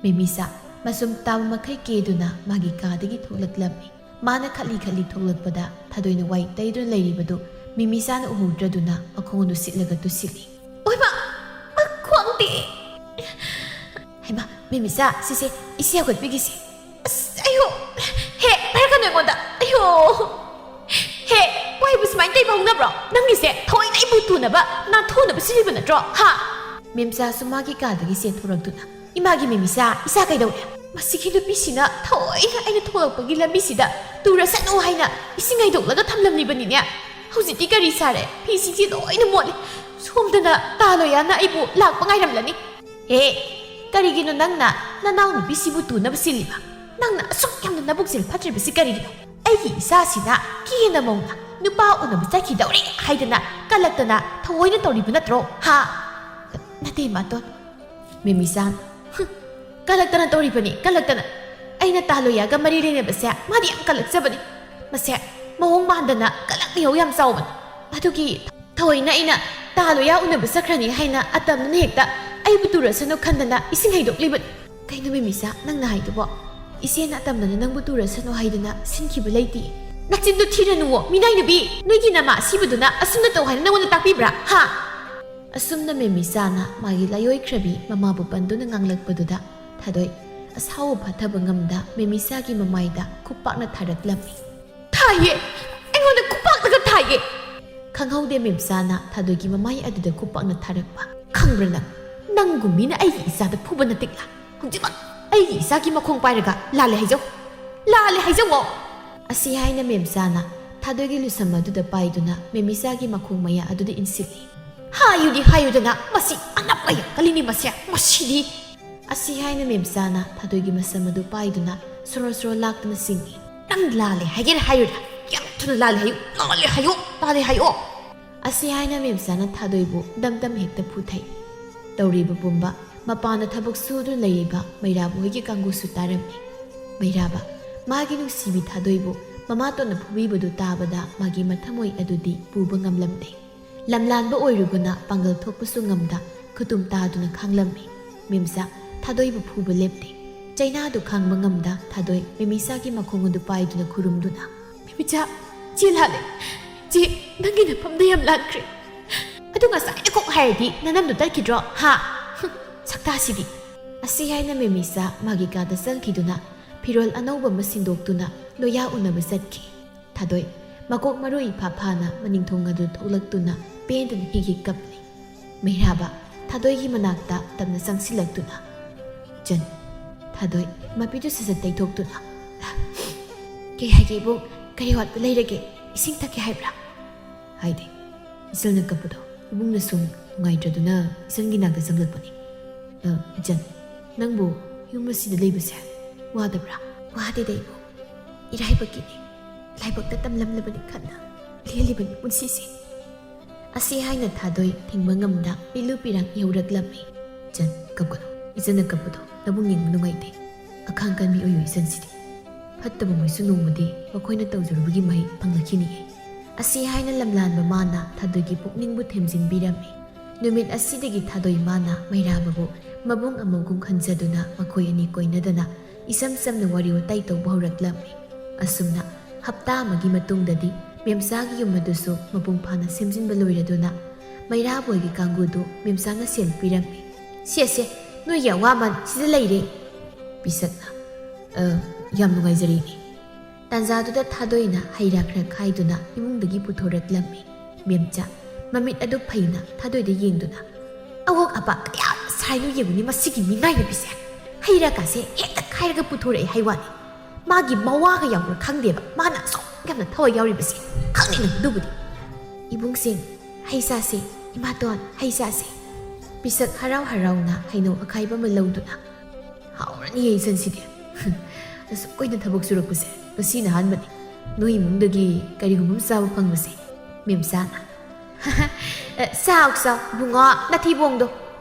ꯃꯦꯃꯤꯁꯥ ꯃꯁꯨꯝ ꯇꯥꯕ ꯃꯈꯩ ꯀꯦꯗꯨꯅ ꯃꯥꯒꯤ ꯀꯥꯗꯒꯤ ꯊꯣꯛꯂꯛꯂꯝꯃꯤ꯫ ꯃꯥꯅ ꯈꯠꯂꯤ ꯈꯠꯂꯤ ꯊꯣꯛꯂꯛꯄꯗ ꯊꯥꯗꯣꯏꯅ ꯋꯥꯏ ꯇꯩꯗꯨꯅ ꯂꯩꯔꯤꯕꯗꯨ ꯃꯦꯃꯤꯁꯥꯅ ꯎꯍꯧꯗ꯭ꯔꯗꯨꯅ ꯃꯈꯣꯡ ꯑꯗꯨ ꯁꯤꯠꯂꯒ ꯇꯨꯁꯤꯜꯂꯤ꯫ "ꯑꯣꯏꯃ, ꯈ꯭ꯋꯥꯡꯗꯤ!" "ꯍꯩꯃꯥ, ꯃꯦꯃꯤꯁꯥ, ꯁꯤꯁꯦ, ꯏꯁꯤꯡ ꯍꯧꯒꯠꯄꯤꯒꯤꯁꯦ꯫" "ꯑꯁ, ꯑꯌꯣ! ꯍꯦ, ꯍꯥꯏꯔꯛꯀꯅꯨ ꯑꯩꯉꯣꯟꯗ꯫ ꯑꯌꯣ! ꯍꯦ, ꯋꯥꯏꯕꯨ ꯁꯨꯃꯥꯏꯅ ꯇꯩꯕ ꯍꯧꯅꯕ꯭ꯔꯣ? ꯅꯪꯒꯤꯁꯦ ꯊꯑꯣꯏꯅ ꯑꯩꯕꯨ ꯇꯨꯅꯕ, ꯅꯥꯟꯊꯣꯛꯅꯕ ꯁꯤꯜꯂꯤꯕ ꯅꯠꯇ꯭ꯔꯣ? ꯍꯥ?" ꯃꯦꯝꯆꯥꯁꯨ ꯃꯥꯒꯤ ꯀꯥꯗꯒꯤ ꯆꯦꯟꯊꯣꯔꯛꯇꯨꯅ, "ꯏꯃꯥꯒꯤ ꯃꯦꯃꯤꯁꯥ, ꯏꯆꯥ ꯀꯩꯗꯧꯔꯦ?" "ꯃꯁꯤꯒꯤ ꯅꯨꯄꯤꯁꯤꯅ ꯊꯑꯣꯏꯅ ꯑꯩꯅ ꯊꯣꯛꯂꯛꯄꯒꯤ ꯂꯝꯕꯤꯁꯤꯗ ꯇꯨꯔꯁꯅꯨ ꯍꯥꯏꯅ ꯏꯁꯤꯡ ꯍꯩꯗꯣꯛꯂꯒ ꯊꯝꯂꯝꯂꯤꯕꯅꯤꯅꯦ꯫ ꯍꯧꯖꯤꯛꯇꯤ ꯀꯔꯤ ꯁꯥꯔꯦ? ꯐꯤꯁꯤꯡꯁꯦ ꯂꯣꯏꯅ ꯃꯣꯠꯂꯦ꯫ ꯁꯣꯝꯗꯅ ꯇꯥ ꯂꯣꯌꯥꯅ ꯑꯩꯕꯨ ꯂꯥꯛꯄ ꯉꯥꯏꯔꯝꯂꯅꯤ꯫" "ꯍꯦ, ꯀꯔꯤꯒꯤꯅꯣ ꯅꯪꯅ ꯅꯅꯥꯎ ꯅꯨꯄꯤꯁꯤꯕꯨ ꯇꯨꯅꯕ ꯁꯤꯜꯂꯤꯕ? ꯅꯪꯅ ꯑꯁꯨꯛ ꯌꯥꯝꯅ ꯅꯕꯨꯛꯆꯦꯜ ꯐꯠꯇ꯭ꯔꯤꯕꯁꯤ ꯀꯔꯤꯒꯤꯅꯣ? ꯑꯩꯒꯤ ꯏꯆꯥꯁꯤꯅ ꯀꯦꯅ ꯃꯧꯅ ꯅꯨꯄꯥ ꯎꯅꯕ ꯆꯠꯈꯤꯗꯧꯔꯦ ꯍꯥꯏꯗꯅ ꯀꯜꯂꯛꯇꯅ ꯊꯑꯣꯏꯅ ꯇꯧꯔꯤꯕ ꯅꯠꯇ꯭ꯔꯣ? ꯍꯥ?" "ꯅꯠꯇꯦ, ꯃꯥꯇꯣꯟ꯫" ꯃꯦꯃꯤꯆꯥꯟ, "ꯍꯨꯝ, ꯀꯜꯂꯛꯇꯅ ꯇꯧꯔꯤꯕꯅꯤ, ꯀꯜꯂꯛꯇꯅ꯫ ꯑꯩꯅ ꯇꯥ ꯂꯣꯌꯥꯒ ꯃꯔꯤ ꯂꯩꯅꯕꯁꯦ ꯃꯥꯗꯤ ꯌꯥꯝ ꯀꯜꯂꯛꯆꯕꯅꯤ꯫ ꯃꯁꯦ ꯃꯑꯣꯡ ꯃꯥꯟꯗꯅ ꯀꯜꯂꯛ ꯃꯤꯍꯧ ꯌꯥꯝ ꯆꯥꯎꯕꯅꯤ꯫ ꯑꯗꯨꯒꯤ ꯊꯑꯣꯏꯅ ꯑꯩꯅ ꯇꯥ ꯂꯣꯌꯥ ꯎꯅꯕ ꯆꯠꯈ꯭ꯔꯅꯤ ꯍꯥꯏꯅ ꯑꯇꯝꯅꯅ ꯍꯦꯛꯇ ꯑꯩꯕꯨ ꯇꯨꯔꯁꯅꯨ ꯈꯟꯗꯅ ꯏꯁꯤꯡ ꯍꯩꯗꯣꯛꯂꯤꯕꯅꯤ꯫" "ꯀꯩꯅꯣ ꯃꯦꯃꯤꯆꯥ, ꯅꯪꯅ ꯍꯥꯏꯗꯨꯕꯣ? ꯏꯆꯦꯅ ꯑꯇꯝꯅꯅ ꯅꯪꯕꯨ ꯇꯨꯔꯁꯅꯨ ꯍꯥꯏꯗꯅ ꯁꯤꯟꯈꯤꯕ ꯂꯩꯇꯦ꯫" "ꯅꯆꯤꯟꯗꯨ ꯊꯤꯔꯅꯨꯋꯣ, ꯃꯤꯅꯥꯏ ꯅꯨꯄꯤ! ꯅꯣꯏꯒꯤ ꯅꯃꯥ ꯑꯁꯤꯕꯗꯨꯅ ꯑꯁꯨꯝꯅ ꯇꯧ ꯍꯥꯏꯅ ꯅꯉꯣꯟꯗ ꯇꯥꯛꯄꯤꯕ꯭ꯔꯥ? ꯍꯥ?" ꯑꯁꯨꯝꯅ ꯃꯦꯃꯤꯆꯥꯅ ꯃꯥꯒꯤ ꯂꯥꯏꯑꯣꯏꯈ꯭ꯔꯕꯤ ꯃꯃꯥꯕꯨ ꯄꯟꯗꯨꯅ ꯉꯥꯡꯂꯛꯄꯗꯨꯗ ꯊꯥꯗꯣꯏ ꯑꯁꯥꯎꯕ ꯐꯥꯊꯕ ꯉꯝꯗ ꯃꯦꯃꯤꯆꯥꯒꯤ ꯃꯃꯥꯏꯗ ꯈꯨꯄꯥꯛꯅ ꯊꯥꯔꯛꯂꯝꯃꯤ꯫ "ꯊꯥꯏꯌꯦ! ꯑꯩꯉꯣꯟꯗ ꯈꯨꯄꯥꯛꯅꯒ ꯊꯥꯏꯌꯦ!" ꯈꯪꯍꯧꯗꯦ ꯃꯦꯝꯆꯥꯅ ꯊꯥꯗꯣꯏꯒꯤ ꯃꯃꯥꯏ ꯑꯗꯨꯗ ꯈꯨꯄꯥꯛꯅ ꯊꯥꯔꯛꯄ꯫ "ꯈꯪꯕ꯭ꯔꯥ ꯅꯪ? ꯅꯪꯒꯨꯝ ꯃꯤꯅ ꯑꯩꯒꯤ ꯏꯆꯥꯗ ꯐꯨꯕ ꯅꯠꯇꯦꯛꯂꯥ? ꯍꯧꯖꯤꯛꯃꯛ ꯑꯩꯒꯤ ꯏꯆꯥꯒꯤ ꯃꯈꯣꯡ ꯄꯥꯏꯔꯒ ꯂꯥꯜꯂꯦ ꯍꯥꯏꯖꯧ, ꯂꯥꯜꯂꯦ ꯍꯥꯏꯖꯧꯑꯣ!" ꯑꯁꯤ ꯍꯥꯏꯅ ꯃꯦꯝꯆꯥꯅ ꯊꯥꯗꯣꯏꯒꯤ ꯂꯨꯁꯝ ꯑꯗꯨꯗ ꯄꯥꯏꯗꯨꯅ ꯃꯦꯃꯤꯆꯥꯒꯤ ꯃꯈꯣꯡ ꯃꯌꯥ ꯑꯗꯨꯗ ꯏꯟꯁꯤꯜꯂꯤ꯫ "ꯍꯥꯏꯌꯨꯗꯤ ꯍꯥꯏꯌꯨꯗꯅ, ꯃꯁꯤ ꯑꯅꯞ ꯑꯌꯥꯛ ꯀꯂꯤꯅꯤ ꯃꯁꯦ, ꯃꯁꯤꯗꯤ!" ꯑꯁꯤ ꯍꯥꯏꯅ ꯃꯦꯝꯆꯥꯅ ꯊꯥꯗꯣꯏꯒꯤ ꯃꯁꯝ ꯑꯗꯨ ꯄꯥꯏꯗꯨꯅ ꯁꯣꯔꯣ ꯁꯣꯔꯣ ꯂꯥꯛꯇꯨꯅ ꯆꯤꯡꯏ꯫ "ꯅꯪ ꯂꯥꯜꯂꯦ ꯍꯥꯏꯒꯦꯔꯥ ꯍꯥꯏꯔꯣꯏꯔꯥ? ꯌꯥꯝ ꯊꯨꯅ ꯂꯥꯜꯂꯦ ꯍꯥꯏꯌꯨ, ꯂꯥꯜꯂꯦ ꯍꯥꯏꯌꯣ, ꯂꯥꯜꯂꯦ ꯍꯥꯏꯌꯣ!" ꯑꯁꯤ ꯍꯥꯏꯅ ꯃꯦꯝꯆꯥꯅ ꯊꯥꯗꯣꯏꯕꯨ ꯗꯝ ꯗꯝ ꯍꯦꯛꯇ ꯐꯨꯊꯩ꯫ ꯇꯧꯔꯤꯕ ꯄꯨꯝꯕ ꯃꯄꯥꯟꯗ ꯊꯕꯛ ꯁꯨꯗꯨꯅ ꯂꯩꯔꯤꯕ ꯃꯩꯔꯥꯕ ꯍꯣꯏꯒꯤ ꯀꯥꯡꯕꯨꯁꯨ ꯇꯥꯔꯝꯃꯤ꯫ ꯃꯩꯔꯥꯕ, ꯃꯥꯒꯤ ꯅꯨꯡꯁꯤꯕꯤ ꯊꯥꯗꯣꯏꯕꯨ ꯃꯃꯥꯇꯣꯟꯅ ꯐꯨꯕꯤꯕꯗꯨ ꯇꯥꯕꯗ ꯃꯥꯒꯤ ꯃꯊꯃꯣꯏ ꯑꯗꯨꯗꯤ ꯄꯨꯕ ꯉꯝꯂꯝꯗꯦ꯫ ꯂꯝꯂꯥꯟꯕ ꯑꯣꯏꯔꯨꯕꯅ ꯄꯥꯡꯒꯜ ꯊꯣꯛꯄꯁꯨ ꯉꯝꯗ ꯈꯨꯇꯨꯝ ꯇꯥꯗꯨꯅ ꯈꯥꯡꯂꯝꯃꯤ꯫ ꯃꯦꯝꯆꯥ, ꯊꯥꯗꯣꯏꯕꯨ ꯐꯨꯕ ꯂꯦꯞꯇꯦ꯫ ꯆꯩꯅꯥꯗꯨ ꯈꯥꯡꯕ ꯉꯝꯗ ꯊꯥꯗꯣꯏ ꯃꯦꯃꯤꯆꯥꯒꯤ ꯃꯈꯣꯡ ꯑꯗꯨ ꯄꯥꯏꯗꯨꯅ ꯈꯨꯔꯨꯝꯗꯨꯅ, "ꯃꯦꯃꯤꯆꯥ, ꯆꯦ ꯂꯥꯜꯂꯦ꯫ ꯆꯦ, ꯅꯪꯒꯤ ꯅꯐꯝꯗ ꯌꯥꯝ ꯂꯥꯟꯈ꯭ꯔꯦ꯫ ꯑꯗꯨ ꯉꯁꯥꯏꯅ ꯀꯣꯛ ꯍꯥꯏꯔꯗꯤ ꯅꯅꯝꯗꯨ ꯇꯠꯈꯤꯗ꯭ꯔꯣ, ꯍꯥ? ꯍꯨꯝ, ꯁꯛꯇꯥꯁꯤꯗꯤ!" ꯑꯁꯤ ꯍꯥꯏꯅ ꯃꯦꯃꯤꯆꯥ ꯃꯥꯒꯤ ꯀꯥꯗ ꯆꯪꯈꯤꯗꯨꯅ ꯐꯤꯔꯣꯜ ꯑꯅꯧꯕ ꯑꯃ ꯁꯤꯟꯗꯣꯛꯇꯨꯅ ꯂꯣꯌꯥ ꯎꯅꯕ ꯆꯠꯈꯤ꯫ ꯊꯥꯗꯣꯏ, ꯃꯀꯣꯛ ꯃꯔꯨ ꯏꯐꯥ ꯐꯥꯅ ꯃꯅꯤꯡꯊꯣꯡ ꯑꯗꯨ ꯊꯣꯛꯂꯛꯇꯨꯅ ꯄꯦꯟꯗꯨꯅ ꯍꯤꯛ ꯍꯤꯛ ꯀꯞꯂꯤ꯫ ꯃꯩꯔꯥꯕ, ꯊꯥꯗꯣꯏꯒꯤ ꯃꯅꯥꯛꯇ ꯇꯞꯅ ꯆꯪꯁꯤꯜꯂꯛꯇꯨꯅ, "ꯏꯆꯟ꯫" ꯊꯥꯗꯣꯏ, ꯃꯄꯤꯗꯨ ꯁꯠ ꯁꯠ ꯇꯩꯊꯣꯛꯇꯨꯅ, "ꯀꯩ ꯍꯥꯏꯒꯦ ꯏꯕꯨꯡ? ꯀꯔꯤ ꯋꯥꯠꯄ ꯂꯩꯔꯒꯦ? ꯏꯁꯤꯡ ꯊꯛꯀꯦ ꯍꯥꯏꯕ꯭ꯔꯥ?" ꯍꯥꯏꯗꯦ꯫ ꯏꯆꯟꯅ ꯀꯞꯄꯗꯣ ꯏꯕꯨꯡꯅ ꯁꯨꯝ ꯅꯨꯡꯉꯥꯏꯇ꯭ꯔꯗꯨꯅ ꯏꯆꯟꯒꯤ ꯅꯥꯛꯇ ꯆꯪꯂꯛꯄꯅꯤ꯫ "ꯑ, ꯏꯆꯟ, ꯅꯪꯕꯨ ꯌꯨꯝ ꯑꯁꯤꯗ ꯂꯩꯕꯁꯦ ꯋꯥꯗꯕ꯭ꯔꯥ?" "ꯋꯥꯗꯦꯗ ꯏꯕꯨꯡ, ꯏꯔꯥꯏꯕꯛꯀꯤꯅꯤ꯫ ꯂꯥꯏꯕꯛꯇ ꯇꯝꯂꯝꯂꯕꯅꯤ ꯈꯟꯅ ꯂꯦꯜꯂꯤꯕꯅꯤ ꯄꯨꯟꯁꯤꯁꯦ꯫" ꯑꯁꯤ ꯍꯥꯏꯅ ꯊꯥꯗꯣꯏ ꯊꯤꯡꯕ ꯉꯝꯗ ꯄꯤꯂꯨ ꯄꯤꯔꯥꯡ ꯌꯧꯔꯛꯂꯝꯃꯤ꯫ "ꯏꯆꯟ, ꯀꯞꯀꯅꯨ꯫ ꯏꯆꯟꯅ ꯀꯞꯄꯗꯣ ꯅꯕꯨꯡ ꯌꯦꯡꯕ ꯅꯨꯡꯉꯥꯏꯇꯦ꯫ ꯑꯈꯥꯡ ꯀꯟꯕꯤ ꯑꯣꯏꯌꯨ ꯏꯆꯟꯁꯤꯗꯤ꯫ ꯐꯠꯇꯕ ꯃꯣꯏꯁꯨ ꯅꯣꯡꯃꯗꯤ ꯃꯈꯣꯏꯅ ꯇꯧꯖꯔꯨꯕꯒꯤ ꯃꯍꯩ ꯐꯪꯂꯛꯈꯤꯅꯤꯌꯦ꯫" ꯑꯁꯤ ꯍꯥꯏꯅ ꯂꯝꯂꯥꯟꯕ ꯃꯥꯅ ꯊꯥꯗꯣꯏꯒꯤ ꯄꯨꯛꯅꯤꯡꯕꯨ ꯊꯦꯝꯖꯤꯟꯕꯤꯔꯝꯃꯤ꯫ ꯅꯨꯃꯤꯠ ꯑꯁꯤꯗꯒꯤ ꯊꯥꯗꯣꯏ ꯃꯥꯅ ꯃꯩꯔꯥꯕꯕꯨ ꯃꯕꯨꯡ ꯑꯃꯒꯨꯝ ꯈꯟꯖꯗꯨꯅ ꯃꯈꯣꯏ ꯑꯅꯤ ꯀꯣꯏꯅꯗꯅ ꯏꯁꯝ ꯁꯝꯅ ꯋꯥꯔꯤ ꯋꯥꯇꯥꯏ ꯇꯧꯕ ꯍꯧꯔꯛꯂꯝꯃꯤ꯫ ꯑꯁꯨꯝꯅ ꯍꯞꯇꯥ ꯑꯃꯒꯤ ꯃꯇꯨꯡꯗꯗꯤ ꯃꯦꯝꯆꯥꯒꯤ ꯌꯨꯝ ꯑꯗꯨꯁꯨ ꯃꯄꯨꯡ ꯐꯥꯅ ꯁꯦꯝꯖꯤꯟꯕ ꯂꯣꯏꯔꯗꯨꯅ ꯃꯩꯔꯥꯕꯣꯏꯒꯤ ꯀꯥꯡꯕꯨꯗꯨ ꯃꯦꯝꯆꯥꯅ ꯁꯦꯜ ꯄꯤꯔꯝꯃꯤ꯫ "ꯁꯦ, ꯁꯦ, ꯅꯣꯏꯒꯤ ꯑꯋꯥꯃꯟ ꯁꯤꯗ ꯂꯩꯔꯦ꯫" ꯄꯤꯁꯛꯅ, "ꯑ, ꯌꯥꯝ ꯅꯨꯡꯉꯥꯏꯖꯔꯦ ꯏꯅꯦ꯫" ꯇꯥꯟꯖꯥꯗꯨꯗ ꯊꯥꯗꯣꯏꯅ ꯍꯩ ꯔꯥ ꯈꯔ ꯈꯥꯏꯗꯨꯅ ꯏꯃꯨꯡꯗꯒꯤ ꯄꯨꯊꯣꯔꯛꯂꯝꯃꯤ꯫ ꯃꯦꯝꯆꯥ, ꯃꯃꯤꯠ ꯑꯗꯨ ꯐꯩꯅ ꯊꯥꯗꯣꯏꯗ ꯌꯦꯡꯗꯨꯅ, "ꯑꯋꯣꯛ ꯑꯄꯥ ꯀꯌꯥ ꯁꯥꯏꯅꯨ ꯌꯦꯡꯉꯨꯅꯤ, ꯃꯁꯤꯒꯤ ꯃꯤꯅꯥꯏ ꯅꯨꯄꯤꯁꯦ ꯍꯩ ꯔꯥ ꯀꯥꯁꯦ ꯍꯦꯛꯇ ꯈꯥꯏꯔꯒ ꯄꯨꯊꯣꯔꯛꯑꯦ ꯍꯥꯏ ꯋꯥꯅꯤ꯫ ꯃꯥꯒꯤ ꯃꯋꯥꯒ ꯌꯥꯎꯕ꯭ꯔꯥ ꯈꯪꯗꯦꯕ, ꯃꯥꯅ ꯑꯁꯨꯛ ꯌꯥꯝꯅ ꯊꯋꯥꯏ ꯌꯥꯎꯔꯤꯕꯁꯦ꯫ ꯈꯪꯅꯤꯡꯉꯤ ꯑꯗꯨꯕꯨꯗꯤ꯫ "ꯏꯕꯨꯡꯁꯤꯡ, ꯍꯩ ꯆꯥꯁꯦ꯫ ꯏꯃꯥꯇꯣꯟ, ꯍꯩ ꯆꯥꯁꯦ꯫" ꯄꯤꯁꯛ ꯍꯔꯥꯎ ꯍꯔꯥꯎꯅ ꯍꯩꯅꯧ ꯑꯈꯥꯏꯕ ꯑꯃ ꯂꯧꯗꯨꯅ, "ꯍꯥꯎꯔꯅꯤꯌꯦ ꯏꯆꯟꯁꯤꯗꯤ꯫ ꯑꯁꯨꯛ ꯀꯨꯏꯅ ꯊꯕꯛ ꯁꯨꯔꯛꯄꯁꯦ ꯉꯁꯤꯅ ꯑꯍꯥꯟꯕꯅꯤ꯫ ꯅꯣꯏ ꯏꯃꯨꯡꯗꯒꯤ ꯀꯔꯤꯒꯨꯝꯕ ꯑꯃ ꯆꯥꯕ ꯐꯪꯕꯁꯦ, ꯃꯦꯝꯆꯥꯅ꯫" "ꯑꯦ, ꯆꯥꯎ, ꯆꯥꯎ, ꯏꯕꯨꯡꯉꯣ, ꯅꯊꯤꯕꯣꯡꯗꯣ꯫"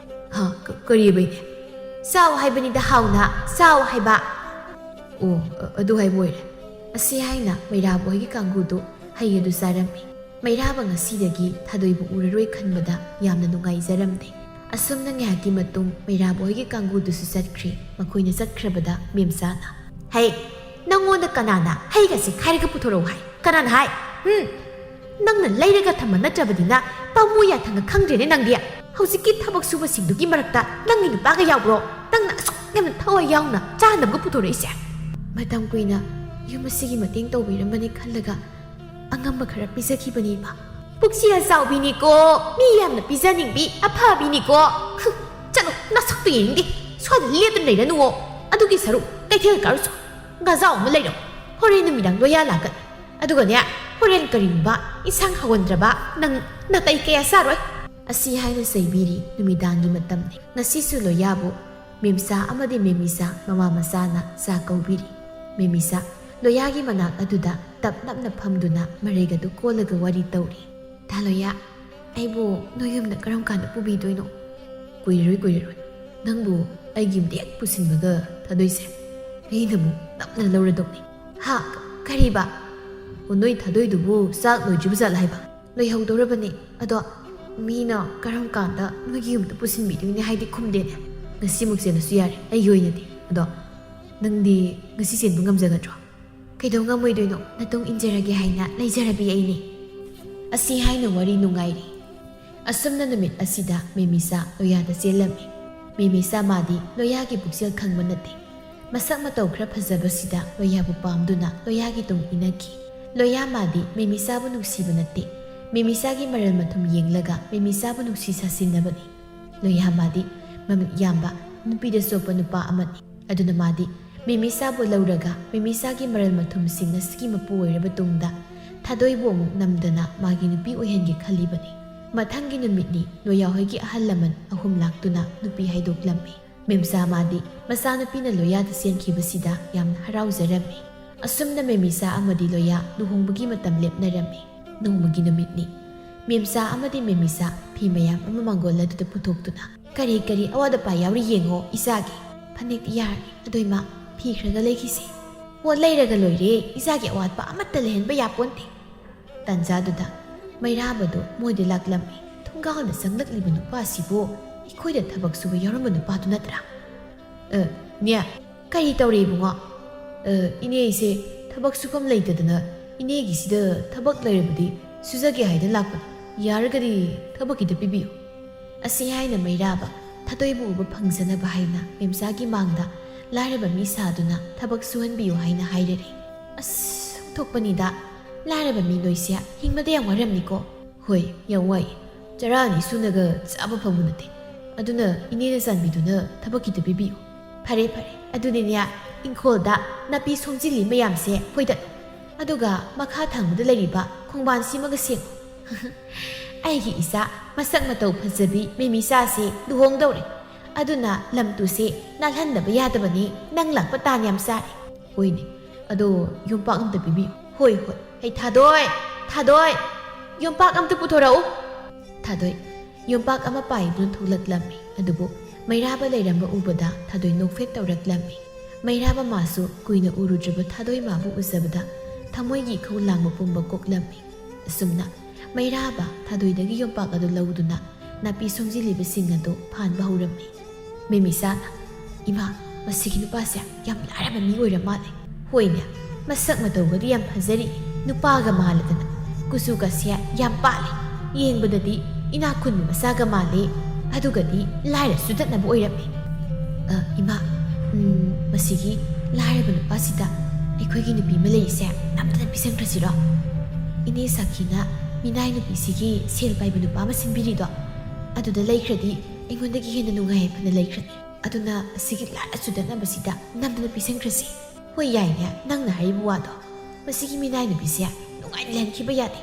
"ꯍꯥ, ꯀ-, ꯀꯔꯤꯑꯕ ꯏꯅꯦ?" "ꯆꯥꯎ ꯍꯥꯏꯕꯅꯤꯗ, ꯍꯥꯎꯅ ꯆꯥꯎ ꯍꯥꯏꯕ꯫" "ꯑꯣ, ꯑ-, ꯑꯗꯨ ꯍꯥꯏꯕ ꯑꯣꯏꯔꯦ꯫" ꯑꯁꯤ ꯍꯥꯏꯅ ꯃꯩꯔꯥꯕ ꯍꯣꯏꯒꯤ ꯀꯥꯡꯒꯨꯗꯨ ꯍꯩ ꯑꯗꯨ ꯆꯥꯔꯝꯃꯤ꯫ ꯃꯩꯔꯥꯕ ꯉꯁꯤꯗꯒꯤ ꯊꯥꯗꯣꯏꯕꯨ ꯎꯔꯔꯣꯏ ꯈꯟꯕꯗ ꯌꯥꯝꯅ ꯅꯨꯡꯉꯥꯏꯖꯔꯝꯗꯦ꯫ ꯑꯁꯨꯝꯅ ꯉꯥꯏꯍꯥꯛꯀꯤ ꯃꯇꯨꯡ ꯃꯩꯔꯥꯕ ꯍꯣꯏꯒꯤ ꯀꯥꯡꯒꯨꯗꯨꯁꯨ ꯆꯠꯈ꯭ꯔꯦ꯫ ꯃꯈꯣꯏꯅ ꯆꯠꯈ꯭ꯔꯕꯗ ꯃꯦꯝꯆꯥꯅ, "ꯍꯩ, ꯅꯪꯉꯣꯟꯗ ꯀꯅꯥꯅ ꯍꯩꯒꯁꯦ ꯈꯥꯏꯔꯒ ꯄꯨꯊꯣꯔꯛꯎ ꯍꯥꯏ? ꯀꯅꯥꯅ ꯍꯥꯏ? ꯎꯝ? ꯅꯪꯅ ꯂꯩꯔꯒ ꯊꯝꯕ ꯅꯠꯇ꯭ꯔꯕꯅꯤꯅ ꯄꯥꯝꯃꯨ ꯌꯥꯊꯪꯒ ꯈꯪꯗ꯭ꯔꯦꯅꯦ ꯅꯪꯗꯤ꯫ ꯍꯧꯖꯤꯛꯀꯤ ꯊꯕꯛ ꯁꯨꯕꯁꯤꯡꯗꯨꯒꯤ ꯃꯔꯛꯇ ꯅꯪꯒꯤ ꯅꯨꯄꯥꯒ ꯌꯥꯎꯕ꯭ꯔꯣ? ꯅꯪꯅ ꯑꯁꯨꯛ ꯌꯥꯝꯅ ꯊꯋꯥꯏ ꯌꯥꯎꯅ ꯆꯥꯅꯕꯒ ꯄꯨꯊꯣꯔꯛꯏꯁꯦ?" "ꯃꯇꯝ ꯀꯨꯏꯅ ꯌꯨꯝ ꯑꯁꯤꯒꯤ ꯃꯇꯦꯡ ꯇꯧꯕꯤꯔꯝꯕꯅꯤ ꯈꯜꯂꯒ ꯑꯉꯝꯕ ꯈꯔ ꯄꯤꯖꯈꯤꯕꯅꯤ, ꯏꯃꯥ꯫" "ꯄꯨꯛꯆꯦꯜ ꯆꯥꯎꯕꯤꯅꯤꯀꯣ, ꯃꯤ ꯌꯥꯝꯅ ꯄꯤꯖꯅꯤꯡꯕꯤ, ꯑꯐꯕꯤꯅꯤꯀꯣ꯫ ꯍꯨꯝ, ꯆꯠꯂꯣ, ꯅꯁꯛꯇꯨ ꯌꯦꯡꯅꯤꯡꯗꯦ꯫ ꯁ꯭ꯋꯥꯏꯗ ꯂꯦꯞꯇꯨꯅ ꯂꯩꯔꯅꯨꯋꯣ꯫ ꯑꯗꯨꯒꯤ ꯁꯔꯨꯛ ꯀꯩꯊꯦꯜ ꯀꯥꯔꯨꯆꯣ꯫ ꯉꯥꯖꯥꯎ ꯑꯃ ꯂꯩꯔꯣ꯫ ꯍꯣꯔꯦꯟ ꯅꯨꯃꯤꯗꯥꯡ ꯂꯣꯌꯥ ꯂꯥꯛꯀꯅꯤ꯫ ꯑꯗꯨꯒꯅꯦ, ꯍꯣꯔꯦꯟ ꯀꯔꯤꯒꯨꯝꯕ ꯏꯟꯁꯥꯡ ꯍꯥꯎꯍꯟꯗ꯭ꯔꯕ ꯅꯪ ꯅꯥꯇꯩ ꯀꯌꯥ ꯆꯥꯔꯣꯏ꯫" ꯑꯁꯤ ꯍꯥꯏꯅ ꯆꯩꯕꯤꯔꯤ꯫ ꯅꯨꯃꯤꯗꯥꯡꯒꯤ ꯃꯇꯝꯅꯤ꯫ ꯉꯁꯤꯁꯨ ꯂꯣꯌꯥꯕꯨ ꯃꯦꯝꯆꯥ ꯑꯃꯗꯤ ꯃꯦꯃꯤꯆꯥ ꯃꯃꯥ ꯃꯆꯥꯅ ꯆꯥ ꯀꯧꯕꯤꯔꯤ꯫ ꯃꯦꯃꯤꯆꯥ ꯂꯣꯌꯥꯒꯤ ꯃꯅꯥꯛ ꯑꯗꯨꯗ ꯇꯞ ꯅꯞꯅ ꯐꯝꯗꯨꯅ ꯃꯔꯩꯒꯗꯨ ꯀꯣꯜꯂꯒ ꯋꯥꯔꯤ ꯇꯧꯔꯤ꯫ "ꯇꯥ ꯂꯣꯌꯥ, ꯑꯩꯕꯨ ꯅꯣꯏ ꯌꯨꯝꯗ ꯀꯔꯝ ꯀꯥꯟꯗ ꯄꯨꯕꯤꯗꯣꯏꯅꯣ?" "ꯀꯨꯏꯔꯔꯣꯏ, ꯀꯨꯏꯔꯔꯣꯏ꯫ ꯅꯪꯕꯨ ꯑꯩꯒꯤ ꯌꯨꯝꯗ ꯍꯦꯛ ꯄꯨꯁꯤꯟꯕꯒ ꯊꯥꯗꯣꯏꯁꯦ ꯑꯩꯅꯕꯨ ꯅꯝꯅ ꯂꯧꯔꯗꯧꯅꯤ꯫" "ꯍꯥ? ꯀ-, ꯀꯔꯤꯕ?" "ꯑꯣ, ꯅꯣꯏ ꯊꯥꯗꯣꯏꯗꯨꯕꯨ ꯆꯥꯛ ꯂꯣꯏꯗ꯭ꯔꯤꯕ ꯖꯥꯠꯂ ꯍꯥꯏꯕ?" "ꯂꯣꯏꯍꯧꯗꯧꯔꯕꯅꯤ꯫ ꯑꯗꯣ ꯃꯤꯅ ꯀꯔꯝ ꯀꯥꯟꯗ ꯅꯣꯏꯒꯤ ꯌꯨꯝꯗ ꯄꯨꯁꯤꯟꯕꯤꯗꯣꯏꯅꯦ ꯍꯥꯏꯗꯤ ꯈꯨꯝꯗꯦꯅꯦ꯫ ꯉꯁꯤꯃꯛ ꯆꯦꯜꯂꯁꯨ ꯌꯥꯔꯦ ꯑꯩꯒꯤ ꯑꯣꯏꯅꯗꯤ꯫ ꯑꯗꯣ ꯅꯪꯗꯤ ꯉꯁꯤ ꯆꯦꯟꯕ ꯉꯝꯖꯒꯗ꯭ꯔꯣ?" "ꯀꯩꯗꯧ ꯉꯝꯃꯣꯏꯗꯣꯏꯅꯣ? ꯅꯇꯨꯡ ꯏꯟꯖꯔꯒꯦ ꯍꯥꯏꯅ ꯂꯩꯖꯔꯕꯤ ꯑꯩꯅꯤ꯫" ꯑꯁꯤ ꯍꯥꯏꯅ ꯋꯥꯔꯤ ꯅꯨꯡꯉꯥꯏꯔꯤ꯫ ꯑꯁꯨꯝꯅ ꯅꯨꯃꯤꯠ ꯑꯁꯤꯗ ꯃꯦꯃꯤꯆꯥ ꯂꯣꯌꯥꯗ ꯆꯦꯜꯂꯝꯃꯤ꯫ ꯃꯦꯃꯤꯆꯥ ꯃꯥꯗꯤ ꯂꯣꯌꯥꯒꯤ ꯄꯨꯛꯆꯦꯜ ꯈꯪꯕ ꯅꯠꯇꯦ꯫ ꯃꯁꯛ ꯃꯇꯧ ꯈꯔ ꯐꯖꯕꯁꯤꯗ ꯂꯣꯌꯥꯕꯨ ꯄꯥꯝꯗꯨꯅ ꯂꯣꯌꯥꯒꯤ ꯇꯨꯡ ꯏꯟꯅꯈꯤ꯫ ꯂꯣꯌꯥ ꯃꯥꯗꯤ ꯃꯦꯃꯤꯆꯥꯕꯨ ꯅꯨꯡꯁꯤꯕ ꯅꯠꯇꯦ꯫ ꯃꯦꯃꯤꯆꯥꯒꯤ ꯃꯔꯜ ꯃꯊꯨꯝ ꯌꯦꯡꯂꯒ ꯃꯦꯃꯤꯆꯥꯕꯨ ꯅꯨꯡꯁꯤ ꯁꯥꯁꯤꯟꯅꯕꯅꯤ꯫ ꯂꯣꯌꯥ ꯃꯥꯗꯤ ꯃꯃꯤꯠ ꯌꯥꯝꯕ, ꯅꯨꯄꯤꯗ ꯆꯣꯞꯄ ꯅꯨꯄꯥ ꯑꯃꯅꯤ꯫ ꯑꯗꯨꯅ ꯃꯥꯗꯤ ꯃꯦꯃꯤꯁꯥꯕꯨ ꯂꯧꯔꯒ ꯃꯦꯃꯤꯁꯥꯒꯤ ꯃꯔꯜ ꯃꯊꯨꯝꯁꯤꯡ ꯑꯁꯤꯒꯤ ꯃꯄꯨ ꯑꯣꯏꯔꯕ ꯇꯨꯡꯗ ꯊꯥꯗꯣꯏꯕꯨ ꯑꯃꯨꯛ ꯅꯝꯗꯅ ꯃꯥꯒꯤ ꯅꯨꯄꯤ ꯑꯣꯏꯍꯟꯒꯦ ꯈꯜꯂꯤꯕꯅꯤ꯫ ꯃꯊꯪꯒꯤ ꯅꯨꯃꯤꯠꯅꯤ ꯂꯣꯌꯥ ꯍꯣꯏꯒꯤ ꯑꯍꯜ ꯂꯃꯟ ꯑꯍꯨꯝ ꯂꯥꯛꯇꯨꯅ ꯅꯨꯄꯤ ꯍꯥꯏꯗꯣꯛꯂꯝꯃꯤ꯫ ꯃꯦꯝꯆꯥ ꯃꯥꯗꯤ ꯃꯆꯥꯅꯨꯄꯤꯅ ꯂꯣꯌꯥꯗ ꯆꯦꯟꯈꯤꯕꯁꯤꯗ ꯌꯥꯝꯅ ꯍꯔꯥꯎꯖꯔꯝꯃꯤ꯫ ꯑꯁꯨꯝꯅ ꯃꯦꯃꯤꯆꯥ ꯑꯃꯗꯤ ꯂꯣꯌꯥ ꯂꯨꯍꯣꯡꯕꯒꯤ ꯃꯇꯝ ꯂꯦꯞꯅꯔꯝꯃꯤ꯫ ꯅꯣꯡꯃꯒꯤ ꯅꯨꯃꯤꯠꯅꯤ꯫ ꯃꯦꯝꯆꯥ ꯑꯃꯗꯤ ꯃꯦꯃꯤꯆꯥ ꯐꯤ ꯃꯌꯥꯝ ꯑꯃ ꯃꯥꯡꯒꯣꯜ ꯑꯗꯨꯗ ꯄꯨꯊꯣꯛꯇꯨꯅ, "ꯀꯔꯤ ꯀꯔꯤ ꯑꯋꯥꯠ ꯑꯄꯥ ꯌꯥꯎꯔꯤ ꯌꯦꯡꯉꯣ ꯏꯆꯥꯒꯤ꯫ ꯐꯅꯦꯛꯇꯤ ꯌꯥꯔꯅꯤ, ꯑꯗꯣ ꯏꯃꯥ, ꯐꯤ ꯈꯔꯒ ꯂꯩꯈꯤꯁꯦ꯫ ꯄꯣꯠ ꯂꯩꯔꯒ ꯂꯣꯏꯔꯦ, ꯏꯆꯥꯒꯤ ꯑꯋꯥꯠꯄ ꯑꯃꯠꯇ ꯂꯩꯍꯟꯕ ꯌꯥꯄꯣꯟꯇꯦ"꯫ ꯇꯥꯟꯖꯥꯗꯨꯗ ꯃꯩꯔꯥꯕꯗꯨ ꯃꯣꯏꯗ ꯂꯥꯛꯂꯝꯃꯤ꯫ "ꯊꯣꯡꯒꯥꯜꯗ ꯆꯪꯂꯛꯂꯤꯕ ꯅꯨꯄꯥꯁꯤꯕꯨ ꯑꯩꯈꯣꯏꯗ ꯊꯕꯛ ꯁꯨꯕ ꯌꯥꯎꯔꯝꯕ ꯅꯨꯄꯥꯗꯨ ꯅꯠꯇ꯭ꯔꯥ?" "ꯑ, ꯅꯦ, ꯀꯔꯤ ꯇꯧꯔꯦ ꯏꯕꯨꯡꯉꯣ?" "ꯑ, ꯏꯅꯦ, ꯑꯩꯁꯦ ꯊꯕꯛ ꯁꯨꯐꯝ ꯂꯩꯇꯗꯅ ꯏꯅꯦꯒꯤꯁꯤꯗ ꯊꯕꯛ ꯂꯩꯔꯕꯗꯤ ꯁꯨꯖꯒꯦ ꯍꯥꯏꯗꯅ ꯂꯥꯛꯄꯅꯤ꯫ ꯌꯥꯔꯒꯗꯤ ꯊꯕꯛ ꯈꯤꯇ ꯄꯤꯕꯤꯌꯨ"꯫ ꯑꯁꯤ ꯍꯥꯏꯅ ꯃꯩꯔꯥꯕ ꯊꯥꯗꯣꯏꯕꯨ ꯎꯕ ꯐꯪꯖꯅꯕ ꯍꯥꯏꯅ ꯃꯦꯝꯆꯥꯒꯤ ꯃꯥꯡꯗ ꯂꯥꯏꯔꯕ ꯃꯤ ꯁꯥꯗꯨꯅ ꯊꯕꯛ ꯁꯨꯍꯟꯕꯤꯌꯨ ꯍꯥꯏꯅ ꯍꯥꯏꯔꯔꯦ꯫ ꯑꯁ, ꯑꯣꯟꯊꯣꯛꯄꯅꯤꯗ, ꯂꯥꯏꯔꯕ ꯃꯤ ꯅꯣꯏꯁꯦ ꯍꯤꯡꯕꯗ ꯌꯥꯝ ꯋꯥꯔꯝꯅꯤꯀꯣ꯫ ꯍꯣꯏ, ꯌꯥꯝ ꯋꯥꯏ꯫ ꯆꯔꯥ ꯑꯅꯤ ꯁꯨꯅꯒ ꯆꯥꯕ ꯐꯪꯕ ꯅꯠꯇꯦ꯫ ꯑꯗꯨꯅ ꯏꯅꯦꯅ ꯆꯥꯟꯕꯤꯗꯨꯅ ꯊꯕꯛ ꯈꯤꯇ ꯄꯤꯕꯤꯌꯨ꯫ ꯐꯔꯦ, ꯐꯔꯦ꯫ ꯑꯗꯨꯗꯤꯅꯦ, ꯏꯪꯈꯣꯜꯗ ꯅꯥꯄꯤ ꯁꯣꯡꯖꯤꯜꯂꯤ ꯃꯌꯥꯝꯁꯦ ꯐꯣꯏꯗꯠꯂꯨ꯫ ꯑꯗꯨꯒ ꯃꯈꯥ ꯊꯪꯕꯗ ꯂꯩꯔꯤꯕ ꯈꯣꯡꯕꯥꯟꯁꯤꯃꯒ ꯁꯦꯡꯉꯨ꯫ ꯑꯩꯒꯤ ꯏꯆꯥ ꯃꯁꯛ ꯃꯇꯧ ꯐꯖꯕꯤ ꯃꯦꯃꯤꯆꯥꯁꯦ ꯂꯨꯍꯣꯡꯗꯧꯔꯦ꯫ ꯑꯗꯨꯅ ꯂꯝ ꯇꯨꯁꯦ ꯅꯥꯜꯍꯟꯗꯕ ꯌꯥꯗꯕꯅꯤ꯫ ꯅꯪ ꯂꯥꯛꯄ ꯇꯥꯟ ꯌꯥꯝ ꯆꯥꯔꯦ꯫ ꯍꯣꯏꯅꯦ, ꯑꯗꯣ ꯌꯣꯝꯄꯥꯛ ꯑꯝꯇ ꯄꯤꯕꯤꯌꯨ꯫ ꯍꯣꯏ, ꯍꯣꯏ꯫ "ꯍꯩ, ꯊꯥꯗꯣꯏ! ꯊꯥꯗꯣꯏ! ꯌꯣꯝꯄꯥꯛ ꯑꯝꯇ ꯄꯨꯊꯣꯔꯛꯎ!" ꯊꯥꯗꯣꯏ ꯌꯣꯝꯄꯥꯛ ꯑꯃ ꯄꯥꯏꯗꯨꯅ ꯊꯣꯛꯂꯛꯂꯝꯃꯤ꯫ ꯑꯗꯨꯕꯨ ꯃꯩꯔꯥꯕ ꯂꯩꯔꯝꯕ ꯎꯕꯗ ꯊꯥꯗꯣꯏ ꯅꯣꯛꯐꯦꯠ ꯇꯧꯔꯛꯂꯝꯃꯤ꯫ ꯃꯩꯔꯥꯕ ꯃꯥꯁꯨ ꯀꯨꯏꯅ ꯎꯔꯨꯗ꯭ꯔꯕ ꯊꯥꯗꯣꯏ ꯃꯥꯕꯨ ꯎꯖꯕꯗ ꯊꯃꯣꯏꯒꯤ ꯏꯈꯧ ꯂꯥꯡꯕ ꯄꯨꯝꯕ ꯀꯣꯛꯂꯝꯃꯤ꯫ ꯑꯁꯨꯝꯅ ꯃꯩꯔꯥꯕ ꯊꯥꯗꯣꯏꯗꯒꯤ ꯌꯣꯝꯄꯥꯛ ꯑꯗꯨ ꯂꯧꯗꯨꯅ ꯅꯥꯄꯤ ꯁꯣꯡꯖꯤꯜꯂꯤꯕꯁꯤꯡ ꯑꯗꯨ ꯐꯥꯟꯕ ꯍꯧꯔꯝꯃꯤ꯫ ꯃꯦꯃꯤꯆꯥꯅ, "ꯏꯃꯥ, ꯃꯁꯤꯒꯤ ꯅꯨꯄꯥꯁꯦ ꯌꯥꯝ ꯂꯥꯏꯔꯕ ꯃꯤ ꯑꯣꯏꯔ ꯃꯥꯜꯂꯦ꯫ ꯍꯣꯏꯅꯦ, ꯃꯁꯛ ꯃꯇꯧꯒꯗꯤ ꯌꯥꯝ ꯐꯖꯔꯤ, ꯅꯨꯄꯥꯒ ꯃꯥꯜꯂꯗꯅ꯫ ꯀꯨꯆꯨꯒꯁꯦ ꯌꯥꯝ ꯄꯥꯜꯂꯤ꯫ ꯌꯦꯡꯕꯗꯗꯤ ꯏꯅꯥꯛ ꯈꯨꯟꯕ ꯃꯆꯥꯒ ꯃꯥꯜꯂꯤ꯫ ꯑꯗꯨꯒꯗꯤ ꯂꯥꯏꯔ ꯆꯨꯗꯠꯅꯕ ꯑꯣꯏꯔꯝꯃꯤ꯫ ꯑ, ꯏꯃꯥ, ꯎꯝ, ꯃꯁꯤꯒꯤ ꯂꯥꯏꯔꯕ ꯅꯨꯄꯥꯁꯤꯗ ꯑꯩꯈꯣꯏꯒꯤ ꯅꯨꯄꯤ ꯑꯃ ꯂꯩꯔꯤꯁꯦ ꯅꯝꯗꯅ ꯄꯤꯁꯟꯈ꯭ꯔꯁꯤꯔꯣ? ꯏꯅꯦ ꯁꯥꯈꯤꯅ ꯃꯤꯅꯥꯏ ꯅꯨꯄꯤꯁꯤꯒꯤ ꯁꯦꯜ ꯄꯥꯏꯕ ꯅꯨꯄꯥ ꯑꯃ ꯁꯤꯟꯕꯤꯔꯤꯗꯣ, ꯑꯗꯨꯗ ꯂꯩꯈ꯭ꯔꯗꯤ ꯑꯩꯉꯣꯟꯗꯒꯤ ꯍꯦꯟꯅ ꯅꯨꯡꯉꯥꯏ ꯌꯥꯏꯐꯅ ꯂꯩꯈ꯭ꯔꯅꯤ꯫ ꯑꯗꯨꯅ ꯑꯁꯤꯒꯤ ꯂꯥꯏꯔ ꯆꯨꯗꯠꯅꯕꯁꯤꯗ ꯅꯝꯗꯅ ꯄꯤꯁꯤꯟꯈ꯭ꯔꯁꯤ꯫ ꯍꯣꯏ, ꯌꯥꯏꯅꯦ, ꯅꯪꯅ ꯍꯥꯏꯔꯤꯕ ꯋꯥꯗꯣ꯫ ꯃꯁꯤꯒꯤ ꯃꯤꯅꯥꯏ ꯅꯨꯄꯤꯁꯦ ꯅꯨꯡꯉꯥꯏꯅ ꯂꯩꯍꯟꯈꯤꯕ ꯌꯥꯗꯦ꯫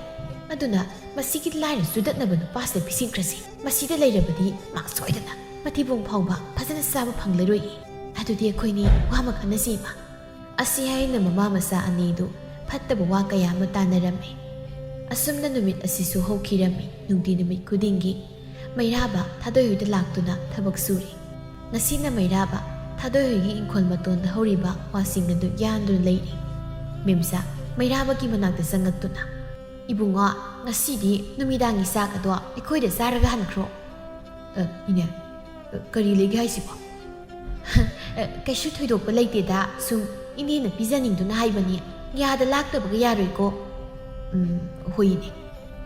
ꯑꯗꯨꯅ ꯃꯁꯤꯒꯤ ꯂꯥꯏꯔ ꯆꯨꯗꯠꯅꯕ ꯅꯨꯄꯥꯁꯤꯗ ꯄꯤꯁꯤꯟꯈ꯭ꯔꯁꯤ꯫ ꯃꯁꯤꯗ ꯂꯩꯔꯕꯗꯤ ꯃꯥ ꯁꯣꯏꯗꯅ ꯃꯊꯤꯕꯣꯡ ꯐꯥꯎꯕ ꯐꯖꯅ ꯆꯥꯕ ꯐꯪꯂꯔꯣꯏꯌꯦ꯫ ꯑꯗꯨꯗꯤ ꯑꯩꯈꯣꯏꯅꯤ ꯋꯥ ꯑꯃ ꯈꯟꯅꯁꯤ, ꯏꯃꯥ꯫ ꯑꯁꯤ ꯍꯥꯏꯅ ꯃꯃꯥ ꯃꯆꯥ ꯑꯅꯤꯗꯨ ꯐꯠꯇꯕ ꯋꯥ ꯀꯌꯥ ꯑꯃ ꯇꯥꯟꯅꯔꯝꯃꯤ꯫ ꯑꯁꯨꯝꯅ ꯅꯨꯃꯤꯠ ꯑꯁꯤꯁꯨ ꯍꯧꯈꯤꯔꯝꯃꯤ꯫ ꯅꯨꯡꯇꯤ ꯅꯨꯃꯤꯠ ꯈꯨꯗꯤꯡꯒꯤ ꯃꯩꯔꯥꯕ ꯊꯥꯗꯣꯏ ꯍꯣꯏꯗ ꯂꯥꯛꯇꯨꯅ ꯊꯕꯛ ꯁꯨꯔꯤ꯫ ꯉꯁꯤꯅ ꯃꯩꯔꯥꯕ ꯊꯥꯗꯣꯏ ꯍꯣꯏꯒꯤ ꯏꯪꯈꯣꯜ ꯃꯇꯣꯟꯗ ꯍꯧꯔꯤꯕ ꯋꯥꯁꯤꯡ ꯑꯗꯨ ꯌꯥꯟꯗꯨꯅ ꯂꯩꯔꯤ꯫ ꯃꯦꯝꯆꯥ ꯃꯩꯔꯥꯕꯒꯤ ꯃꯅꯥꯛꯇ ꯆꯪꯉꯛꯇꯨꯅ, "ꯏꯕꯨꯡꯉꯣ, ꯉꯁꯤꯗꯤ ꯅꯨꯃꯤꯗꯥꯡꯒꯤ ꯆꯥꯛ ꯑꯗꯣ ꯑꯩꯈꯣꯏꯗ ꯆꯥꯔꯒ ꯍꯟꯈ꯭ꯔꯣ꯫" "ꯑ, ꯏꯅꯦ, ꯑ, ꯀꯔꯤ ꯂꯩꯒꯦ ꯍꯥꯏꯁꯤꯕꯣ?" "ꯑ, ꯀꯩꯁꯨ ꯊꯣꯏꯗꯣꯛꯄ ꯂꯩꯇꯦꯗ, ꯁꯨꯝ ꯏꯅꯦꯅ ꯄꯤꯖꯅꯤꯡꯗꯨꯅ ꯍꯥꯏꯕꯅꯤ꯫ ꯌꯥꯗ ꯂꯥꯛꯇꯕꯒ ꯌꯥꯔꯣꯏꯀꯣ꯫" "ꯎꯝ, ꯍꯣꯏ ꯏꯅꯦ꯫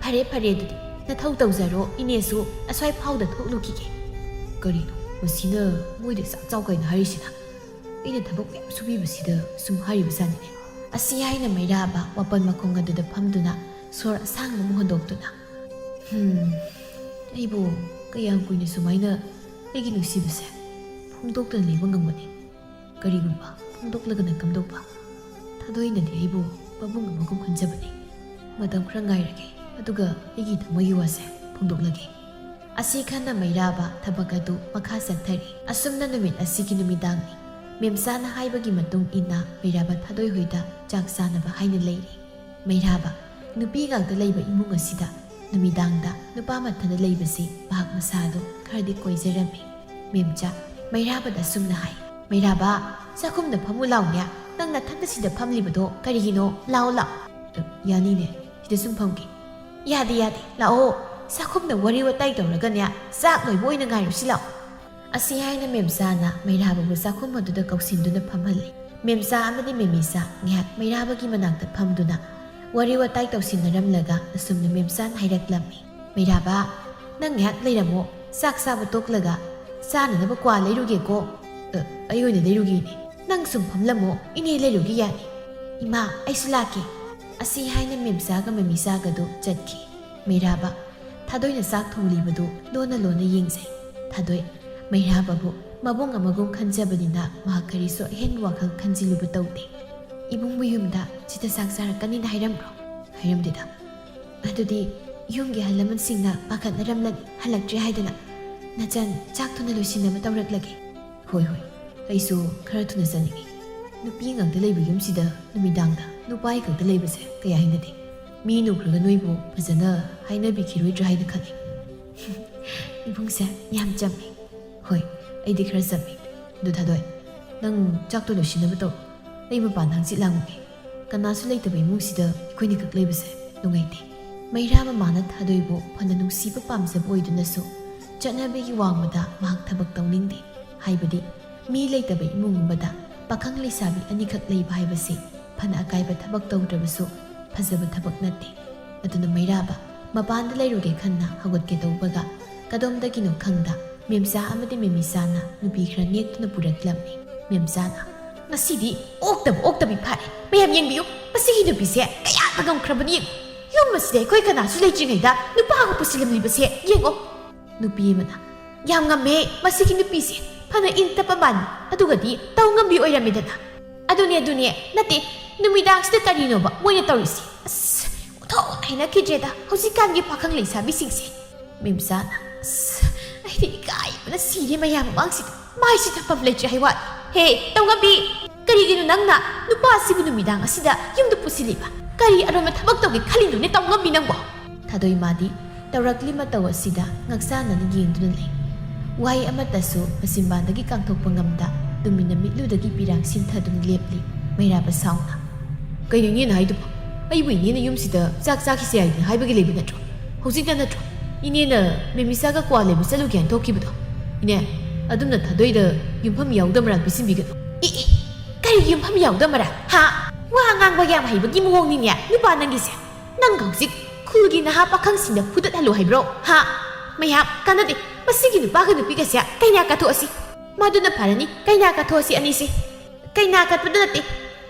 ꯐꯔꯦ, ꯐꯔꯦ, ꯑꯗꯨꯗꯤ ꯅꯊꯧ ꯇꯧꯖꯔꯣ, ꯏꯅꯦꯁꯨ ꯑꯁ꯭ꯋꯥꯏ ꯐꯥꯎꯗ ꯊꯣꯛꯂꯨꯈꯤꯒꯦ꯫" "ꯀꯔꯤꯅꯣ ꯃꯁꯤꯅ ꯃꯣꯏꯗ ꯆꯥꯛ ꯆꯥꯎ ꯀꯥꯏꯅ ꯍꯥꯏꯔꯤꯁꯤꯅ? ꯑꯩꯅ ꯊꯕꯛ ꯃꯌꯥꯝ ꯁꯨꯕꯤꯕꯁꯤꯗ ꯁꯨꯝ ꯍꯥꯏꯔꯤꯕꯖꯥꯠꯅꯤꯅꯦ꯫" ꯑꯁꯤ ꯍꯥꯏꯅ ꯃꯩꯔꯥꯕ ꯋꯥꯄꯟ ꯃꯈꯣꯡ ꯑꯗꯨꯗ ꯐꯝꯗꯨꯅ ꯁꯣꯔ ꯑꯁꯥꯡꯕ ꯑꯃ ꯍꯣꯟꯗꯣꯛꯇꯨꯅ, "ꯍꯝ, ꯑꯩꯕꯨ ꯀꯌꯥꯝ ꯀꯨꯏꯅ ꯁꯨꯃꯥꯏꯅ ꯑꯩꯒꯤ ꯅꯨꯡꯁꯤꯕꯁꯦ ꯐꯣꯡꯗꯣꯛꯇꯅ ꯂꯩꯕ ꯉꯝꯒꯅꯤ? ꯀꯔꯤꯒꯨꯝꯕ ꯐꯣꯡꯗꯣꯛꯂꯒꯅ ꯀꯝꯗꯧꯕ? ꯊꯥꯗꯣꯏꯅꯗꯤ ꯑꯩꯕꯨ ꯄꯥꯕꯨꯡ ꯑꯃꯒꯨꯝ ꯈꯟꯖꯕꯅꯤ꯫ ꯃꯇꯝ ꯈꯔ ꯉꯥꯏꯔꯒꯦ, ꯑꯗꯨꯒ ꯑꯩꯒꯤ ꯊꯃꯣꯏꯒꯤ ꯋꯥꯁꯦ ꯐꯣꯡꯗꯣꯛꯂꯒꯦ꯫" ꯑꯁꯤ ꯈꯟꯅ ꯃꯩꯔꯥꯕ ꯊꯕꯛ ꯑꯗꯨ ꯃꯈꯥ ꯆꯠꯊꯔꯤ꯫ ꯑꯁꯨꯝꯅ ꯅꯨꯃꯤꯠ ꯑꯁꯤꯒꯤ ꯅꯨꯃꯤꯗꯥꯡꯅꯤ꯫ ꯃꯦꯝꯆꯥꯅ ꯍꯥꯏꯕꯒꯤ ꯃꯇꯨꯡ ꯏꯟꯅ ꯃꯩꯔꯥꯕ ꯊꯥꯗꯣꯏ ꯍꯣꯏꯗ ꯆꯥꯛ ꯆꯥꯅꯕ ꯍꯥꯏꯅ ꯂꯩꯔꯤ꯫ ꯃꯩꯔꯥꯕ, ꯅꯨꯄꯤ ꯉꯥꯛꯇ ꯂꯩꯕ ꯏꯃꯨꯡ ꯑꯁꯤꯗ ꯅꯨꯃꯤꯗꯥꯡꯗ ꯅꯨꯄꯥ ꯃꯊꯟꯇ ꯂꯩꯕꯁꯤ ꯃꯍꯥꯛ ꯃꯁꯥꯗꯨ ꯈꯔꯗꯤ ꯀꯣꯏꯖꯔꯝꯃꯤ꯫ ꯃꯦꯝꯆꯥ ꯃꯩꯔꯥꯕꯗ ꯑꯁꯨꯝꯅ ꯍꯥꯏ, "ꯃꯩꯔꯥꯕ, ꯆꯥꯛꯈꯨꯝꯗ ꯐꯝꯃꯨ ꯂꯥꯎꯅꯦ꯫ ꯅꯪ ꯅꯊꯟꯇ ꯁꯤꯗ ꯐꯝꯂꯤꯕꯗꯣ ꯀꯔꯤꯒꯤꯅꯣ? ꯂꯥꯛꯑꯣ, ꯂꯥꯛꯑꯣ꯫" "ꯑ, ꯌꯥꯅꯤꯅꯦ, ꯁꯤꯗ ꯁꯨꯝ ꯐꯝꯒꯦ꯫" "ꯌꯥꯗꯦ, ꯌꯥꯗꯦ, ꯂꯥꯛꯑꯣ꯫ ꯆꯥꯛꯈꯨꯝꯗ ꯋꯥꯔꯤ ꯋꯥꯇꯥꯏ ꯇꯧꯔꯒꯅꯦ, ꯆꯥꯛ ꯂꯣꯏꯕ ꯑꯣꯏꯅ ꯉꯥꯏꯔꯨꯁꯤ ꯂꯥꯛꯑꯣ꯫" ꯑꯁꯤ ꯍꯥꯏꯅ ꯃꯦꯝꯆꯥꯅ ꯃꯩꯔꯥꯕꯕꯨ ꯆꯥꯛꯈꯨꯝ ꯑꯗꯨꯗ ꯀꯧꯁꯤꯟꯗꯨꯅ ꯐꯝꯍꯜꯂꯤ꯫ ꯃꯦꯝꯆꯥ ꯑꯃꯗꯤ ꯃꯦꯃꯤꯆꯥ ꯉꯥꯏꯍꯥꯛ ꯃꯩꯔꯥꯕꯒꯤ ꯃꯅꯥꯛꯇ ꯐꯝꯗꯨꯅ ꯋꯥꯔꯤ ꯋꯥꯇꯥꯏ ꯇꯧꯁꯤꯟꯅꯔꯝꯂꯒ ꯑꯁꯨꯝꯅ ꯃꯦꯝꯆꯥꯅ ꯍꯥꯏꯔꯛꯂꯝꯃꯤ, "ꯃꯩꯔꯥꯕ, ꯅꯪ ꯉꯥꯏꯍꯥꯛ ꯂꯩꯔꯝꯃꯣ, ꯆꯥꯛ ꯆꯥꯕ ꯇꯣꯛꯂꯒ ꯆꯥꯅꯅꯕ ꯀ꯭ꯋꯥ ꯂꯩꯔꯨꯒꯦꯀꯣ꯫" "ꯑ, ꯑꯩ ꯑꯣꯏꯅ ꯂꯩꯔꯨꯒꯦꯅꯦ꯫ ꯅꯪ ꯁꯨꯝ ꯐꯝꯂꯝꯃꯣ, ꯏꯅꯦ ꯂꯩꯔꯨꯒꯦ ꯌꯥꯅꯤ꯫" "ꯏꯃꯥ, ꯑꯩꯁꯨ ꯂꯥꯛꯀꯦ꯫" ꯑꯁꯤ ꯍꯥꯏꯅ ꯃꯦꯝꯆꯥꯒ ꯃꯦꯃꯤꯆꯥꯒꯗꯨ ꯆꯠꯈꯤ꯫ ꯃꯩꯔꯥꯕ ꯊꯥꯗꯣꯏꯅ ꯆꯥꯛ ꯊꯣꯡꯂꯤꯕꯗꯨ ꯂꯣꯟꯅ ꯂꯣꯟꯅ ꯌꯦꯡꯖꯩ꯫ ꯊꯥꯗꯣꯏ, ꯃꯩꯔꯥꯕꯕꯨ ꯃꯕꯨꯡ ꯑꯃꯒꯨꯝ ꯈꯟꯖꯕꯅꯤꯅ ꯃꯍꯥꯛ ꯀꯔꯤꯁꯨ ꯑꯍꯦꯟꯕ ꯋꯥꯈꯜ ꯈꯟꯖꯤꯜꯂꯨꯕ ꯇꯧꯗꯦ꯫ "ꯏꯕꯨꯡꯕꯨ ꯌꯨꯝꯗ ꯁꯤꯗ ꯆꯥꯛ ꯆꯥꯔꯛꯀꯅꯤꯅ ꯍꯥꯏꯔꯝꯕ꯭ꯔꯣ?" "ꯍꯥꯏꯔꯝꯗꯦꯗ꯫ ꯑꯗꯨꯗꯤ ꯌꯨꯝꯒꯤ ꯑꯍꯜ ꯂꯃꯟꯁꯤꯡꯅ ꯄꯥꯈꯠꯅꯔꯝꯂꯅꯤ, ꯍꯜꯂꯛꯇ꯭ꯔꯦ ꯍꯥꯏꯗꯅ꯫ ꯅꯆꯟ, ꯆꯥꯛ ꯊꯨꯅ ꯂꯣꯏꯁꯤꯟꯅꯕ ꯇꯧꯔꯛꯂꯒꯦ꯫" "ꯍꯣꯏ, ꯍꯣꯏ, ꯑꯩꯁꯨ ꯈꯔ ꯊꯨꯅ ꯆꯠꯅꯤꯡꯉꯤ꯫ ꯅꯨꯄꯤ ꯉꯥꯛꯇ ꯂꯩꯕ ꯌꯨꯝꯁꯤꯗ ꯅꯨꯃꯤꯗꯥꯡꯗ ꯅꯨꯄꯥ ꯈꯛꯇ ꯂꯩꯕꯁꯦ ꯀꯌꯥ ꯍꯩꯅꯗꯦ꯫ ꯃꯤ ꯎꯈ꯭ꯔꯒ ꯅꯣꯏꯕꯨ ꯐꯖꯅ ꯍꯥꯏꯅꯕꯤꯈꯤꯔꯣꯏꯗ꯭ꯔꯥ ꯍꯥꯏꯅ ꯈꯜꯂꯤ꯫" "ꯏꯕꯨꯡꯁꯦ ꯌꯥꯝ ꯆꯝꯃꯤ꯫" "ꯍꯣꯏ, ꯑꯩꯗꯤ ꯈꯔ ꯆꯝꯃꯤ꯫ ꯑꯗꯨ ꯊꯥꯗꯣꯏ, ꯅꯪ ꯆꯥꯛꯇꯣ ꯂꯣꯏꯁꯤꯟꯅꯕ ꯇꯧ꯫ ꯑꯩ ꯃꯄꯥꯟ ꯍꯪꯆꯤꯠ ꯂꯥꯡꯉꯨꯒꯦ꯫ ꯀꯅꯥꯁꯨ ꯂꯩꯇꯕ ꯏꯃꯨꯡꯁꯤꯗ ꯑꯩꯈꯣꯏꯅ ꯈꯛ ꯂꯩꯕꯁꯦ ꯅꯨꯡꯉꯥꯏꯇꯦ꯫" ꯃꯩꯔꯥ ꯃꯃꯥꯅ ꯊꯥꯗꯣꯏꯕꯨ ꯐꯅ ꯅꯨꯡꯁꯤꯕ ꯄꯥꯝꯖꯕ ꯑꯣꯏꯗꯨꯅꯁꯨ ꯆꯠꯅꯕꯤꯒꯤ ꯋꯥꯡꯃꯗ ꯃꯍꯥꯛ ꯊꯕꯛ ꯇꯧꯅꯤꯡꯗꯦ꯫ ꯍꯥꯏꯕꯗꯤ ꯃꯤ ꯂꯩꯇꯕ ꯏꯃꯨꯡ ꯑꯃꯗ ꯄꯥꯈꯪ ꯂꯩꯁꯥꯕꯤ ꯑꯅꯤꯈꯛ ꯂꯩꯕ ꯍꯥꯏꯕꯁꯤ ꯐꯅ ꯑꯀꯥꯏꯕ ꯊꯕꯛ ꯇꯧꯗ꯭ꯔꯕꯁꯨ ꯐꯖꯕ ꯊꯕꯛ ꯅꯠꯇꯦ꯫ ꯑꯗꯨꯅ ꯃꯩꯔꯥꯕ ꯃꯄꯥꯟꯗ ꯂꯩꯔꯨꯒꯦ ꯈꯟꯅ ꯍꯧꯒꯠꯀꯦ ꯇꯧꯕꯒ ꯀꯗꯣꯝꯗꯒꯤꯅꯣ ꯈꯪꯗ ꯃꯦꯝꯆꯥ ꯑꯃꯗꯤ ꯃꯦꯃꯤꯆꯥꯅ ꯅꯨꯄꯤ ꯈꯔ ꯅꯦꯛꯇꯨꯅ ꯄꯨꯔꯛꯂꯝꯃꯤ꯫ ꯃꯦꯝꯆꯥꯅ, "ꯉꯁꯤꯗꯤ ꯑꯣꯛꯇꯕ ꯑꯣꯛꯇꯕꯤ ꯐꯥꯔꯦ꯫ ꯃꯌꯥꯝ ꯌꯦꯡꯕꯤꯌꯨ, ꯃꯁꯤꯒꯤ ꯅꯨꯄꯤꯁꯦ ꯀꯌꯥꯗ ꯉꯝꯈ꯭ꯔꯕꯅꯤ ꯌꯦꯡꯉꯨ꯫ ꯌꯨꯝ ꯑꯁꯤꯗ ꯑꯩꯈꯣꯏ ꯀꯅꯥꯁꯨ ꯂꯩꯇ꯭ꯔꯤꯉꯩꯗ ꯅꯨꯄꯥ ꯑꯃ ꯄꯨꯁꯤꯜꯂꯝꯂꯤꯕꯁꯦ ꯌꯦꯡꯉꯣ꯫" ꯅꯨꯄꯤ ꯑꯃꯅ, "ꯌꯥꯝ ꯉꯝꯃꯦ ꯃꯁꯤꯒꯤ ꯅꯨꯄꯤꯁꯦ, ꯐꯅ ꯏꯪ ꯇꯞꯄ ꯃꯥꯅꯤ, ꯑꯗꯨꯒꯗꯤ ꯇꯧ ꯉꯝꯕꯤ ꯑꯣꯏꯔꯝꯃꯦꯗꯅ꯫ ꯑꯗꯨꯅꯦ, ꯑꯗꯨꯅꯦ, ꯅꯠꯇꯦ, ꯅꯨꯃꯤꯗꯥꯡꯁꯤꯗ ꯀꯔꯤꯅꯣꯕ ꯃꯣꯏꯅ ꯇꯧꯔꯤꯁꯤ? ꯑꯁ, ꯑꯣꯟꯊꯣꯛꯅ ꯍꯩꯅꯈꯤꯗ꯭ꯔꯦꯗ ꯍꯧꯖꯤꯛꯀꯥꯟꯒꯤ ꯄꯥꯈꯪ ꯂꯩꯁꯥꯕꯤꯁꯤꯡꯁꯦ꯫" ꯃꯦꯝꯆꯥꯅ, "ꯑꯁ, ꯑꯩꯗꯤ ꯏꯀꯥꯏꯕꯅ ꯁꯤꯔꯦ ꯃꯌꯥꯝ ꯃꯃꯥꯡꯁꯤꯗ꯫ ꯃꯥꯏꯁꯤ ꯊꯝꯐꯝ ꯂꯩꯇ꯭ꯔꯦ ꯍꯥꯏ ꯋꯥꯅꯤ꯫ ꯍꯦ, ꯇꯧꯉꯝꯕꯤ, ꯀꯔꯤꯒꯤꯅꯣ ꯅꯪꯅ ꯅꯨꯄꯥ ꯑꯁꯤꯕꯨ ꯅꯨꯃꯤꯗꯥꯡ ꯑꯁꯤꯗ ꯌꯨꯝꯗ ꯄꯨꯁꯤꯜꯂꯤꯕ? ꯀꯔꯤ ꯑꯔꯣꯟꯕ ꯊꯕꯛ ꯇꯧꯒꯦ ꯈꯜꯂꯤꯅꯣꯅꯦ ꯇꯧꯉꯝꯕꯤ ꯅꯪꯕꯣ?" ꯊꯥꯗꯣꯏ ꯃꯥꯗꯤ ꯇꯧꯔꯛꯂꯤ ꯃꯇꯧ ꯑꯁꯤꯗ ꯉꯛꯆꯥꯟꯅꯅ ꯌꯦꯡꯗꯨꯅ ꯂꯩ꯫ ꯋꯥꯍꯩ ꯑꯃꯠꯇꯁꯨ ꯃꯆꯤꯟꯕꯥꯟꯗꯒꯤ ꯀꯥꯡꯊꯣꯛꯄ ꯉꯝꯗ ꯇꯨꯃꯤꯟꯅ ꯃꯤꯠꯂꯨꯗꯒꯤ ꯄꯤꯔꯥꯡ ꯁꯤꯟꯊꯗꯨꯅ ꯂꯦꯞꯂꯤ꯫ ꯃꯩꯔꯥꯕ ꯁꯥꯎꯅ, "ꯀꯩꯅꯣ ꯏꯅꯦꯅ ꯍꯥꯏꯗꯨꯕꯣ? ꯑꯩꯕꯨ ꯏꯅꯦꯅ ꯌꯨꯝꯁꯤꯗ ꯆꯥꯛ ꯆꯥꯈꯤꯁꯦ ꯍꯥꯏꯗꯅ ꯍꯥꯏꯕꯒꯤ ꯂꯩꯕ ꯅꯠꯇ꯭ꯔꯣ? ꯍꯧꯖꯤꯛꯇ ꯅꯠꯇ꯭ꯔꯣ ꯏꯅꯦꯅ ꯃꯦꯃꯤꯁꯥꯒ ꯀ꯭ꯋꯥ ꯂꯩꯕ ꯆꯠꯂꯨꯒꯦ ꯍꯥꯏꯅ ꯊꯣꯛꯈꯤꯕꯗꯣ? ꯏꯅꯦ, ꯑꯗꯨꯝꯅ ꯊꯥꯗꯣꯏꯗ ꯌꯨꯝꯐꯝ ꯌꯥꯎꯗ ꯃꯔꯥꯜ ꯄꯤꯁꯤꯟꯕꯤꯒꯅꯨ꯫" "ꯑꯦ, ꯑꯦ, ꯀꯔꯤ ꯌꯨꯝꯐꯝ ꯌꯥꯎꯗ ꯃꯔꯥꯜ? ꯍꯥ? ꯋꯥ ꯉꯥꯡꯕ ꯌꯥꯝ ꯍꯩꯕꯒꯤ ꯃꯑꯣꯡꯅꯤꯅꯦ ꯅꯨꯄꯥ ꯅꯪꯒꯤꯁꯦ꯫ ꯅꯪ ꯍꯧꯖꯤꯛ ꯈꯨꯜꯒꯤ ꯅꯍꯥ ꯄꯥꯈꯪꯁꯤꯡꯗ ꯐꯨꯗꯠꯍꯜꯂꯨ ꯍꯥꯏꯕ꯭ꯔꯣ? ꯍꯥ? ꯃꯌꯥꯝ ꯀꯥꯟꯅꯗꯦ꯫ ꯃꯁꯤꯒꯤ ꯅꯨꯄꯥꯒ ꯅꯨꯄꯤꯒꯁꯦ ꯀꯩꯅꯥ ꯀꯠꯊꯣꯛꯑꯁꯤ꯫ ꯃꯗꯨꯅ ꯐꯔꯅꯤ, ꯀꯩꯅꯥ ꯀꯠꯊꯣꯛꯑꯁꯤ ꯑꯅꯤꯁꯦ꯫ ꯀꯩꯅꯥ ꯀꯠꯄꯗ ꯅꯠꯇꯦ,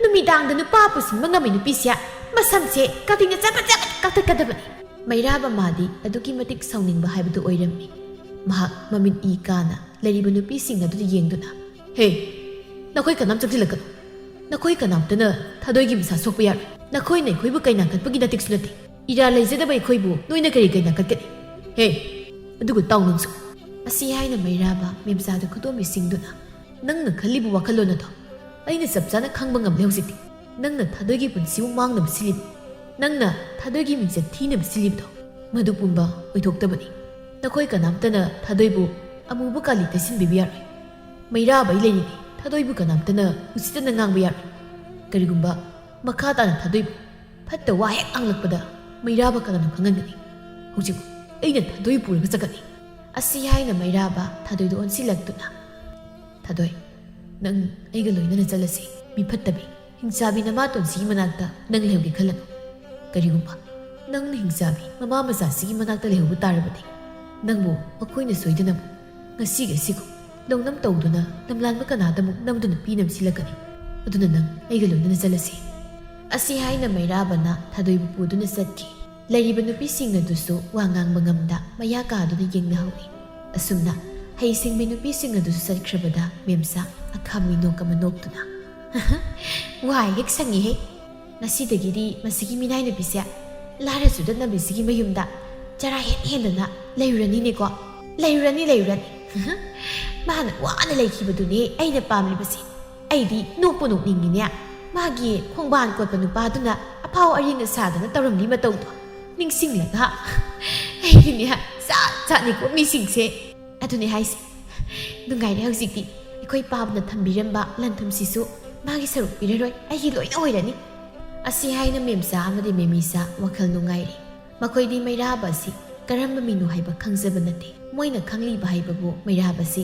ꯅꯨꯃꯤꯗꯥꯡꯗ ꯅꯨꯄꯥ ꯄꯨꯁꯤꯟꯕ ꯉꯝꯃꯤ ꯅꯨꯄꯤꯁꯦ ꯃꯁꯝꯁꯦ ꯀꯥꯇꯤꯅ ꯆꯕꯠ ꯆꯕꯠ ꯀꯛꯊꯠꯀꯗꯕꯅꯤ꯫" ꯃꯩꯔꯥꯕ ꯃꯥꯗꯤ ꯑꯗꯨꯛꯀꯤ ꯃꯇꯤꯛ ꯁꯥꯎꯅꯤꯡꯕ ꯍꯥꯏꯕꯗꯨ ꯑꯣꯏꯔꯝꯃꯤ꯫ ꯃꯍꯥꯛ ꯃꯃꯤꯠ ꯏ ꯀꯥꯅ ꯂꯩꯔꯤꯕ ꯅꯨꯄꯤꯁꯤꯡ ꯑꯗꯨꯗ ꯌꯦꯡꯗꯨꯅ, "ꯍꯦ, ꯅꯈꯣꯏ ꯀꯅꯥꯝ ꯆꯪꯁꯤꯜꯂꯛꯀꯅꯨ꯫ ꯅꯈꯣꯏ ꯀꯅꯥꯝꯇꯅ ꯊꯥꯗꯣꯏꯒꯤ ꯃꯁꯥ ꯁꯣꯛꯄ ꯌꯥꯔꯣꯏ꯫ ꯅꯈꯣꯏꯅ ꯑꯩꯈꯣꯏꯕꯨ ꯀꯩꯅꯥ ꯀꯠꯄꯒꯤ ꯅꯇꯤꯛꯁꯨ ꯅꯠꯇꯦ꯫ ꯏꯔꯥ ꯂꯩꯖꯗꯕ ꯑꯩꯈꯣꯏꯕꯨ ꯅꯣꯏꯅ ꯀꯔꯤ ꯀꯩꯅꯥ ꯀꯠꯀꯅꯤ? ꯍꯦ, ꯑꯗꯨꯒ ꯇꯥꯎ ꯅꯪꯁꯨ꯫" ꯑꯁꯤ ꯍꯥꯏꯅ ꯃꯩꯔꯥꯕ ꯃꯦꯝꯆꯥꯗ ꯈꯨꯗꯣꯝꯕꯤꯁꯤꯡꯗꯨꯅ, "ꯅꯪꯅ ꯈꯜꯂꯤꯕ ꯋꯥꯈꯜꯂꯣꯟ ꯑꯗꯣ ꯑꯩꯅ ꯆꯞ ꯆꯥꯅ ꯈꯪꯕ ꯉꯝꯂꯦ ꯍꯧꯖꯤꯛꯇꯤ꯫ ꯅꯪꯅ ꯊꯥꯗꯣꯏꯒꯤ ꯄꯨꯟꯁꯤꯕꯨ ꯃꯥꯡꯅꯕ ꯁꯤꯜꯂꯤꯕ, ꯅꯪꯅ ꯊꯥꯗꯣꯏꯒꯤ ꯃꯤꯡꯆꯠ ꯊꯤꯅꯕ ꯁꯤꯜꯂꯤꯕꯗꯣ, ꯃꯗꯨ ꯄꯨꯝꯕ ꯑꯣꯏꯊꯣꯛꯇꯕꯅꯤ꯫ ꯅꯈꯣꯏ ꯀꯅꯥꯝꯇꯅ ꯊꯥꯗꯣꯏꯕꯨ ꯑꯃꯨꯕ ꯀꯥꯂꯤ ꯇꯩꯁꯤꯟꯕꯤꯕ ꯌꯥꯔꯣꯏ꯫ ꯃꯩꯔꯥꯕ ꯑꯩ ꯂꯩꯔꯤꯉꯩ ꯊꯥꯗꯣꯏꯕꯨ ꯀꯅꯥꯝꯇꯅ ꯎꯁꯤꯠꯇꯅ ꯉꯥꯡꯕ ꯌꯥꯔꯣꯏ꯫ ꯀꯔꯤꯒꯨꯝꯕ ꯃꯈꯥ ꯇꯥꯅ ꯊꯥꯗꯣꯏꯕꯨ ꯐꯠꯇ ꯋꯥ ꯍꯦꯛ ꯉꯥꯡꯂꯛꯄꯗ ꯃꯩꯔꯥꯕ ꯀꯅꯥꯅ ꯈꯪꯍꯟꯒꯅꯤ? ꯍꯧꯖꯤꯛ ꯑꯩꯅ ꯊꯥꯗꯣꯏ ꯄꯨꯔꯒ ꯆꯠꯀꯅꯤ꯫" ꯑꯁꯤ ꯍꯥꯏꯅ ꯃꯩꯔꯥꯕ ꯊꯥꯗꯣꯏꯗ ꯑꯣꯟꯁꯤꯜꯂꯛꯇꯨꯅ, "ꯊꯥꯗꯣꯏ, ꯅꯪ ꯑꯩꯒ ꯂꯣꯏꯅꯅ ꯆꯠꯂꯁꯤ꯫ ꯃꯤ ꯐꯠꯇꯕꯤ, ꯍꯤꯡꯆꯥꯕꯤ ꯅꯃꯥꯇꯣꯟꯁꯤꯒꯤ ꯃꯅꯥꯛꯇ ꯅꯪ ꯂꯩꯍꯧꯒꯦ ꯈꯜꯂꯅꯨ꯫ ꯀꯔꯤꯒꯨꯝꯕ ꯅꯪꯅ ꯍꯤꯡꯆꯥꯕꯤ ꯃꯃꯥ ꯃꯆꯥꯁꯤꯒꯤ ꯃꯅꯥꯛꯇ ꯂꯩꯍꯧꯕ ꯇꯥꯔꯕꯗꯤ, ꯅꯪꯕꯨ ꯃꯈꯣꯏꯅ ꯁꯣꯏꯗꯅꯃꯛ ꯉꯁꯤꯒꯤ ꯑꯁꯤꯒꯨꯝ ꯂꯧꯅꯝ ꯇꯧꯗꯨꯅ ꯂꯝꯂꯥꯟꯕ ꯀꯅꯥꯗꯃꯨꯛ ꯅꯝꯗꯨꯅ ꯄꯤꯅꯕ ꯁꯤꯜꯂꯛꯀꯅꯤ꯫ ꯑꯗꯨꯅ ꯅꯪ ꯑꯩꯒ ꯂꯣꯏꯅꯅ ꯆꯠꯂꯁꯤ꯫" ꯑꯁꯤ ꯍꯥꯏꯅ ꯃꯩꯔꯥꯕꯅ ꯊꯥꯗꯣꯏꯕꯨ ꯄꯨꯗꯨꯅ ꯆꯠꯈꯤ꯫ ꯂꯩꯔꯤꯕ ꯅꯨꯄꯤꯁꯤꯡ ꯑꯗꯨꯁꯨ ꯋꯥ ꯉꯥꯡꯕ ꯉꯝꯗ ꯃꯌꯥ ꯀꯥꯗꯨꯅ ꯌꯦꯡꯅꯍꯧꯏ꯫ ꯑꯁꯨꯝꯅ ꯍꯩꯁꯤꯡꯕꯤ ꯅꯨꯄꯤꯁꯤꯡ ꯑꯗꯨꯁꯨ ꯆꯠꯈ꯭ꯔꯕꯗ ꯃꯦꯝꯆꯥ ꯑꯈꯥꯝꯃꯤ ꯅꯣꯛ ꯑꯃ ꯅꯣꯛꯇꯨꯅ, "ꯋꯥꯏ ꯍꯦꯛ ꯁꯪꯉꯤꯍꯦ꯫ ꯉꯁꯤꯗꯒꯤꯗꯤ ꯃꯁꯤꯒꯤ ꯃꯤꯅꯥꯏ ꯅꯨꯄꯤꯁꯦ ꯂꯥꯏꯔ ꯆꯨꯗꯠꯅꯕꯤꯁꯤꯒꯤ ꯃꯌꯨꯝꯗ ꯆꯔꯥ ꯍꯦꯟ ꯍꯦꯟꯗꯅ ꯂꯩꯔꯨꯔꯅꯤꯅꯦꯀꯣ꯫ ꯂꯩꯔꯨꯔꯅꯤ, ꯂꯩꯔꯨꯔꯅꯤ꯫ ꯃꯥꯅ ꯋꯥꯅ ꯂꯩꯈꯤꯕꯗꯨꯅꯦ ꯑꯩꯅ ꯄꯥꯝꯂꯤꯕꯁꯦ꯫ ꯑꯩꯗꯤ ꯅꯣꯛꯄꯨ ꯅꯣꯛꯅꯤꯡꯉꯤꯅꯦ꯫ ꯃꯥꯒꯤ ꯈꯣꯡꯕꯥꯟ ꯀꯣꯠꯄ ꯅꯨꯄꯥꯗꯨꯅ ꯑꯐꯥꯎ ꯑꯔꯤꯡ ꯑꯁꯥꯗꯅ ꯇꯧꯔꯝꯂꯤ ꯃꯇꯧꯗꯣ ꯅꯤꯡꯁꯤꯡꯂꯒ꯫ ꯑꯩꯗꯤꯅꯦ, ꯖꯥꯠ ꯖꯥꯠꯅꯤꯀꯣ ꯃꯤꯁꯤꯡꯁꯦ꯫ ꯑꯗꯨꯅꯦ ꯍꯥꯏꯁꯦ꯫ ꯅꯨꯡꯉꯥꯏꯔꯦ ꯍꯧꯖꯤꯛꯇꯤ꯫ ꯑꯩꯈꯣꯏ ꯄꯥꯕꯅ ꯊꯝꯕꯤꯔꯝꯕ ꯂꯟ ꯊꯨꯝꯁꯤꯁꯨ ꯃꯥꯒꯤ ꯁꯔꯨꯛ ꯄꯤꯔꯔꯣꯏ, ꯑꯩꯒꯤ ꯂꯣꯏꯅ ꯑꯣꯏꯔꯅꯤ꯫" ꯑꯁꯤ ꯍꯥꯏꯅ ꯃꯦꯝꯆꯥ ꯑꯃꯗꯤ ꯃꯦꯃꯤꯆꯥ ꯋꯥꯈꯜ ꯅꯨꯡꯉꯥꯏꯔꯦ꯫ ꯃꯈꯣꯏꯗꯤ ꯃꯩꯔꯥꯕ ꯑꯁꯤ ꯀꯔꯝꯕ ꯃꯤꯅꯣ ꯍꯥꯏꯕ ꯈꯪꯖꯕ ꯅꯠꯇꯦ꯫ ꯃꯣꯏꯅ ꯈꯪꯂꯤꯕ ꯍꯥꯏꯕꯕꯨ ꯃꯩꯔꯥꯕꯁꯤ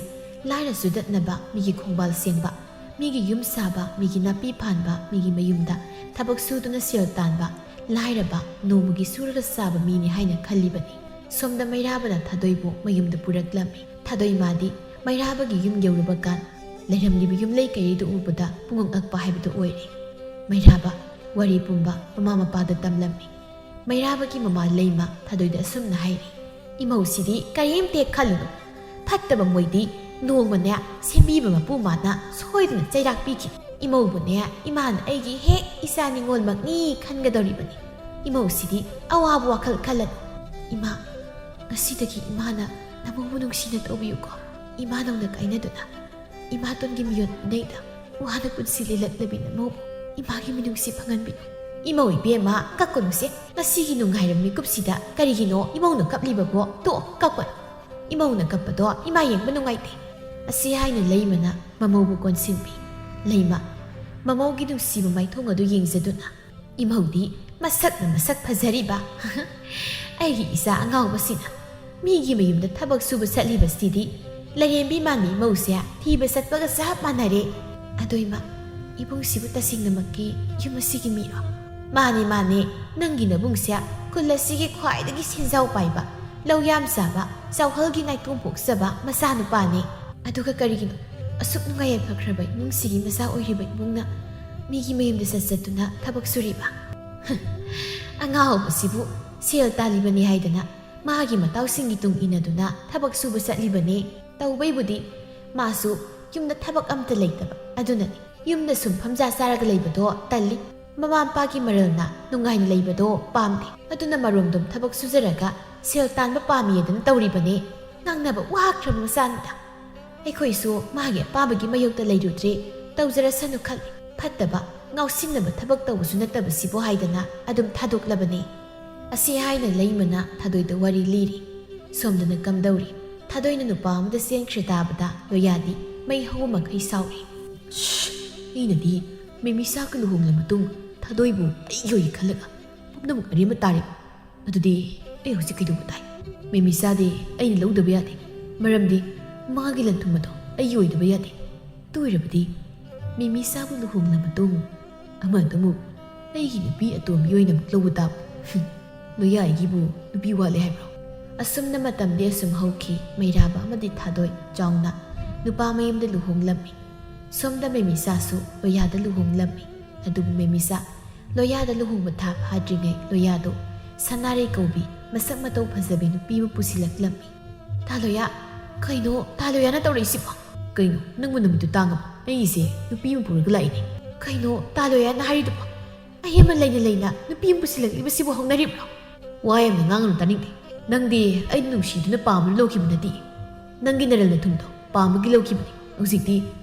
ꯂꯥꯏꯔ ꯆꯨꯗꯠꯅꯕ, ꯃꯤꯒꯤ ꯈꯣꯡꯕꯥꯜ ꯁꯦꯡꯕ, ꯃꯤꯒꯤ ꯌꯨꯝ ꯁꯥꯕ, ꯃꯤꯒꯤ ꯅꯥꯄꯤ ꯐꯥꯟꯕ, ꯃꯤꯒꯤ ꯃꯌꯨꯝꯗ ꯊꯕꯛ ꯁꯨꯗꯨꯅ ꯁꯦꯜ ꯇꯥꯟꯕ, ꯂꯥꯏꯔꯕ, ꯅꯣꯡꯃꯒꯤ ꯁꯨꯔꯒ ꯆꯥꯕ ꯃꯤꯅꯤ ꯍꯥꯏꯅ ꯈꯜꯂꯤꯕꯅꯤ꯫ ꯁꯣꯝꯗ ꯃꯩꯔꯥꯕꯅ ꯊꯥꯗꯣꯏꯕꯨ ꯃꯌꯨꯝꯗ ꯄꯨꯔꯛꯂꯝꯃꯤ꯫ ꯊꯥꯗꯣꯏ ꯃꯥꯗꯤ ꯃꯩꯔꯥꯕꯒꯤ ꯌꯨꯝ ꯌꯧꯔꯨꯕ ꯀꯥꯟ ꯂꯩꯔꯝꯂꯤꯕ ꯌꯨꯝꯂꯩ ꯀꯩꯔꯩꯗꯨ ꯎꯕꯗ ꯄꯨꯡꯉꯛ ꯉꯛꯄ ꯍꯥꯏꯕꯗꯨ ꯑꯣꯏꯔꯦ꯫ ꯃꯩꯔꯥꯕ ꯋꯥꯔꯤ ꯄꯨꯝꯕ ꯃꯃꯥ ꯃꯄꯥꯗ ꯇꯝꯂꯝꯃꯤ꯫ ꯃꯩꯔꯥꯕꯒꯤ ꯃꯃꯥ ꯂꯩꯃ ꯊꯥꯗꯣꯏꯗ ꯑꯁꯨꯝꯅ ꯍꯥꯏꯔꯤ, ꯏꯃꯧꯁꯤꯗꯤ ꯀꯔꯤꯝꯇ ꯍꯦꯛ ꯈꯜꯂꯨꯅꯨ꯫ ꯐꯠꯇꯕ ꯃꯣꯏꯗꯤ ꯅꯣꯡꯃꯅꯦ ꯁꯦꯝꯕꯤꯕ ꯃꯄꯨ ꯃꯥꯅ ꯁꯣꯏꯗꯅ ꯆꯩꯔꯥꯛ ꯄꯤꯈꯤ꯫ ꯏꯃꯧꯕꯨꯅꯦ ꯏꯃꯥꯅ ꯑꯩꯒꯤ ꯍꯦꯛ ꯏꯆꯥ ꯅꯤꯉꯣꯜꯃꯛꯅꯤ ꯈꯟꯒꯗꯧꯔꯤꯕꯅꯤ꯫ ꯏꯃꯧꯁꯤꯗꯤ ꯑꯋꯥꯕ ꯋꯥꯈꯜ ꯈꯜꯂꯅꯨ꯫ ꯏꯃꯥ, ꯉꯁꯤꯗꯒꯤ ꯏꯃꯥꯅ ꯅꯃꯧꯕꯨ ꯅꯨꯡꯁꯤꯅ ꯇꯧꯕꯤꯌꯨꯀꯣ꯫ ꯏꯃꯥ ꯅꯧꯅ ꯀꯥꯏꯅꯗꯨꯅ ꯏꯃꯥꯇꯣꯟꯒꯤ ꯃꯤꯑꯣꯠ ꯃꯤꯅꯩꯗ ꯋꯥꯅ ꯄꯨꯟꯁꯤ ꯂꯦꯜꯂꯛꯂꯕꯤ ꯅꯃꯧꯕꯨ ꯏꯃꯥꯒꯤ ꯃꯤꯅꯨꯡꯁꯤ ꯐꯪꯍꯟꯕꯤꯌꯨ꯫ ꯏꯃꯧ ꯏꯕꯦꯝꯃ, ꯀꯞꯀꯅꯨꯁꯦ꯫ ꯉꯁꯤꯒꯤ ꯅꯨꯡꯉꯥꯏꯔꯕ ꯃꯤꯀꯨꯞꯁꯤꯗ ꯀꯔꯤꯒꯤꯅꯣ ꯏꯃꯧꯅ ꯀꯞꯂꯤꯕꯕꯣ? ꯇꯣꯛꯑꯣ, ꯀꯞꯀꯅꯨ꯫ ꯏꯃꯧꯅ ꯀꯞꯄꯗꯣ ꯏꯃꯥ ꯌꯦꯡꯕ ꯅꯨꯡꯉꯥꯏꯇꯦ꯫ ꯑꯁꯤ ꯍꯥꯏꯅ ꯂꯩꯃꯅ ꯃꯃꯧꯕꯨ ꯀꯣꯟꯁꯤꯟꯕꯤ꯫ ꯂꯩꯃ, ꯃꯃꯧꯒꯤ ꯅꯨꯡꯁꯤꯕ ꯃꯥꯏꯊꯣꯡ ꯑꯗꯨ ꯌꯦꯡꯖꯗꯨꯅ, ꯏꯃꯧꯗꯤ ꯃꯁꯛꯅ ꯃꯁꯛ ꯐꯖꯔꯤꯕ꯫ ꯑꯩꯒꯤ ꯏꯆꯥ ꯑꯉꯥꯎꯕꯁꯤꯅ ꯃꯤꯒꯤ ꯃꯌꯨꯝꯗ ꯊꯕꯛ ꯁꯨꯕ ꯆꯠꯂꯤꯕꯁꯤꯗꯤ ꯂꯥꯏꯔꯦꯝꯕꯤ ꯃꯥꯟꯕꯤ ꯏꯃꯧꯁꯦ ꯊꯤꯕ ꯆꯠꯄꯒ ꯆꯞ ꯃꯥꯟꯅꯔꯦ꯫ ꯑꯗꯣ ꯏꯃꯥ, ꯏꯕꯨꯡꯁꯤꯕꯨ ꯇꯁꯦꯡꯅꯃꯛꯀꯤ ꯌꯨꯝ ꯑꯁꯤꯒꯤ ꯃꯤꯔꯣ? ꯃꯥꯅꯦ, ꯃꯥꯅꯦ, ꯅꯪꯒꯤ ꯅꯕꯨꯡꯁꯦ ꯈꯨꯜ ꯑꯁꯤꯒꯤ ꯈ꯭ꯋꯥꯏꯗꯒꯤ ꯁꯦꯟꯖꯥꯎ ꯄꯥꯏꯕ, ꯂꯧ ꯌꯥꯝ ꯆꯥꯕ, ꯆꯥꯎꯍꯜꯒꯤ ꯅꯥꯏꯇꯣꯝ ꯄꯣꯛꯆꯕ ꯃꯆꯥꯅꯨꯄꯥꯅꯦ꯫ ꯑꯗꯨꯒ ꯀꯔꯤꯒꯤꯅꯣ ꯑꯁꯨꯛ ꯅꯨꯡꯉꯥꯏ ꯌꯥꯏꯐꯈ꯭ꯔꯕ ꯏꯃꯨꯡꯁꯤꯒꯤ ꯃꯆꯥ ꯑꯣꯏꯔꯤꯕ ꯏꯕꯨꯡꯅ ꯃꯤꯒꯤ ꯃꯌꯨꯝꯗ ꯆꯠ ꯆꯠꯇꯨꯅ ꯊꯕꯛ ꯁꯨꯔꯤꯕ? ꯑꯉꯥꯎꯕꯁꯤꯕꯨ ꯁꯦꯜ ꯇꯥꯜꯂꯤꯕꯅꯤ ꯍꯥꯏꯗꯅ ꯃꯥꯒꯤ ꯃꯇꯥꯎꯁꯤꯡꯒꯤ ꯇꯨꯡ ꯏꯟꯅꯗꯨꯅ ꯊꯕꯛ ꯁꯨꯕ ꯆꯠꯂꯤꯕꯅꯤ꯫ ꯇꯧꯕꯩꯕꯨꯗꯤ ꯃꯥꯁꯨ ꯌꯨꯝꯗ ꯊꯕꯛ ꯑꯝꯇ ꯂꯩꯇꯕ ꯑꯗꯨꯅꯅꯤ꯫ ꯌꯨꯝꯗ ꯁꯨꯝ ꯐꯝꯖꯥ ꯆꯥꯔꯒ ꯂꯩꯕꯗꯣ ꯇꯜꯂꯤ꯫ ꯃꯃꯥ ꯃꯄꯥꯒꯤ ꯃꯔꯜꯅ ꯅꯨꯡꯉꯥꯏꯅ ꯂꯩꯕꯗꯣ ꯄꯥꯝꯗꯦ꯫ ꯑꯗꯨꯅ ꯃꯔꯣꯝꯗꯣꯝ ꯊꯕꯛ ꯁꯨꯖꯔꯒ ꯁꯦꯜ ꯇꯥꯟꯕ ꯄꯥꯝꯃꯤ ꯑꯗꯨꯅ ꯇꯧꯔꯤꯕꯅꯤ꯫ ꯉꯥꯡꯅꯕ ꯋꯥꯈ꯭ꯔꯕ ꯃꯆꯥꯅꯤꯗ꯫ ꯑꯩꯈꯣꯏꯁꯨ ꯃꯥꯒꯤ ꯑꯄꯥꯝꯕꯒꯤ ꯃꯥꯌꯣꯛꯇ ꯂꯩꯔꯨꯗ꯭ꯔꯦ, ꯇꯧꯖꯔꯁꯅꯨ ꯈꯜꯂꯤ꯫ ꯐꯠꯇꯕ, ꯉꯥꯎꯁꯤꯟꯅꯕ ꯊꯕꯛ ꯇꯧꯕꯁꯨ ꯅꯠꯇꯕꯁꯤꯕꯨ ꯍꯥꯏꯗꯅ ꯑꯗꯨꯝ ꯊꯥꯗꯣꯛꯂꯕꯅꯤ꯫ ꯑꯁꯤ ꯍꯥꯏꯅ ꯂꯩꯃꯅ ꯊꯥꯗꯣꯏꯗ ꯋꯥꯔꯤ ꯂꯤꯔꯤ꯫ ꯁꯣꯝꯗꯅ ꯀꯝꯗꯧꯔꯤ? ꯊꯥꯗꯣꯏꯅ ꯅꯨꯄꯥ ꯑꯃꯗ ꯆꯦꯟꯈ꯭ꯔꯦ ꯇꯥꯕꯗ ꯂꯣꯌꯥꯗꯤ ꯃꯩ ꯍꯧꯕ ꯃꯈꯩ ꯁꯥꯎꯔꯤ꯫ ꯁ꯭ꯁ! ꯑꯩꯅꯗꯤ ꯃꯦꯃꯤꯁꯥꯒ ꯂꯨꯍꯣꯡꯂ ꯃꯇꯨꯡ ꯊꯥꯗꯣꯏꯕꯨ ꯑꯩꯒꯤ ꯑꯣꯏ ꯈꯜꯂꯒ ꯄꯨꯝꯅꯃꯛ ꯑꯔꯦꯝꯕ ꯇꯥꯔꯦ꯫ ꯑꯗꯨꯗꯤ ꯑꯩ ꯍꯧꯖꯤꯛ ꯀꯩꯗꯧꯕ ꯇꯥꯏ? ꯃꯦꯃꯤꯁꯥꯗꯤ ꯑꯩꯅ ꯂꯧꯗꯕ ꯌꯥꯗꯦ, ꯃꯔꯝꯗꯤ ꯃꯥꯒꯤ ꯂꯟ-ꯊꯨꯝ ꯑꯗꯣ ꯑꯩꯒꯤ ꯑꯣꯏꯗꯕ ꯌꯥꯗꯦ꯫ ꯑꯗꯨ ꯑꯣꯏꯔꯕꯗꯤ ꯃꯦꯃꯤꯁꯥꯕꯨ ꯂꯨꯍꯣꯡꯂ ꯃꯇꯨꯡ ꯑꯃꯗꯃꯨꯛ ꯑꯩꯒꯤ ꯅꯨꯄꯤ ꯑꯇꯣꯝꯕꯤ ꯑꯣꯏꯅ ꯑꯃꯨꯛ ꯂꯧꯕ ꯇꯥꯕ꯫ ꯍꯨꯝ, ꯂꯣꯌꯥ ꯑꯩꯒꯤꯕꯨ ꯅꯨꯄꯤ ꯋꯥꯠꯂꯦ ꯍꯥꯏꯕ꯭ꯔꯣ? ꯑꯁꯨꯝꯅ ꯃꯇꯝꯗꯤ ꯑꯁꯨꯝ ꯍꯧꯈꯤ꯫ ꯃꯩꯔꯥꯕ ꯑꯃꯗꯤ ꯊꯥꯗꯣꯏ ꯆꯥꯎꯅ ꯅꯨꯄꯥ ꯃꯌꯨꯝꯗ ꯂꯨꯍꯣꯡꯂꯝꯃꯤ꯫ ꯁꯣꯝꯗ ꯃꯦꯃꯤꯁꯥꯁꯨ ꯂꯣꯌꯥꯗ ꯂꯨꯍꯣꯡꯂꯝꯃꯤ꯫ ꯑꯗꯨꯕꯨ ꯃꯦꯃꯤꯁꯥ ꯂꯣꯌꯥꯗ ꯂꯨꯍꯣꯡꯕ ꯊꯥ ꯐꯥꯗ꯭ꯔꯤꯉꯩ ꯂꯣꯌꯥꯗꯣ ꯁꯅꯥꯔꯩ ꯀꯧꯕꯤ ꯃꯁꯛ ꯃꯇꯧ ꯐꯖꯕꯤ ꯅꯨꯄꯤ ꯑꯃ ꯄꯨꯁꯤꯜꯂꯛꯂꯝꯃꯤ꯫ "ꯇꯥ ꯂꯣꯌꯥ, ꯀꯩꯅꯣ ꯇꯥ ꯂꯣꯌꯥꯅ ꯇꯧꯔꯛꯏꯁꯤꯕꯣ? ꯀꯩꯅꯣ ꯅꯪꯕꯨ ꯅꯨꯃꯤꯠꯇꯨ ꯇꯥꯡꯉꯕꯣ? ꯑꯩꯁꯦ ꯅꯨꯄꯤ ꯑꯃ ꯄꯨꯔꯒ ꯂꯥꯛꯏꯅꯦ꯫ ꯀꯩꯅꯣ ꯇꯥ ꯂꯣꯌꯥꯅ ꯍꯥꯏꯔꯤꯗꯨꯕꯣ? ꯑꯩ ꯑꯃ ꯂꯩꯅ ꯂꯩꯅ ꯅꯨꯄꯤ ꯑꯃ ꯄꯨꯁꯤꯜꯂꯛꯂꯤꯕꯁꯤꯕꯨ ꯍꯧꯅꯔꯤꯕ꯭ꯔꯣ? ꯋꯥ ꯌꯥꯝꯅ ꯉꯥꯡꯒꯅꯨ, ꯇꯥꯅꯤꯡꯗꯦ꯫ ꯅꯪꯗꯤ ꯑꯩ ꯅꯨꯡꯁꯤꯗꯨꯅ ꯄꯥꯝꯕꯅ ꯂꯧꯈꯤꯕ ꯅꯠꯇꯦ꯫ ꯅꯪꯒꯤ ꯅꯔꯜ ꯅꯊꯨꯝꯗꯣ ꯄꯥꯝꯕꯒꯤ ꯂꯧꯈꯤꯕꯅꯤ꯫ ꯍꯧꯖꯤꯛꯇꯤ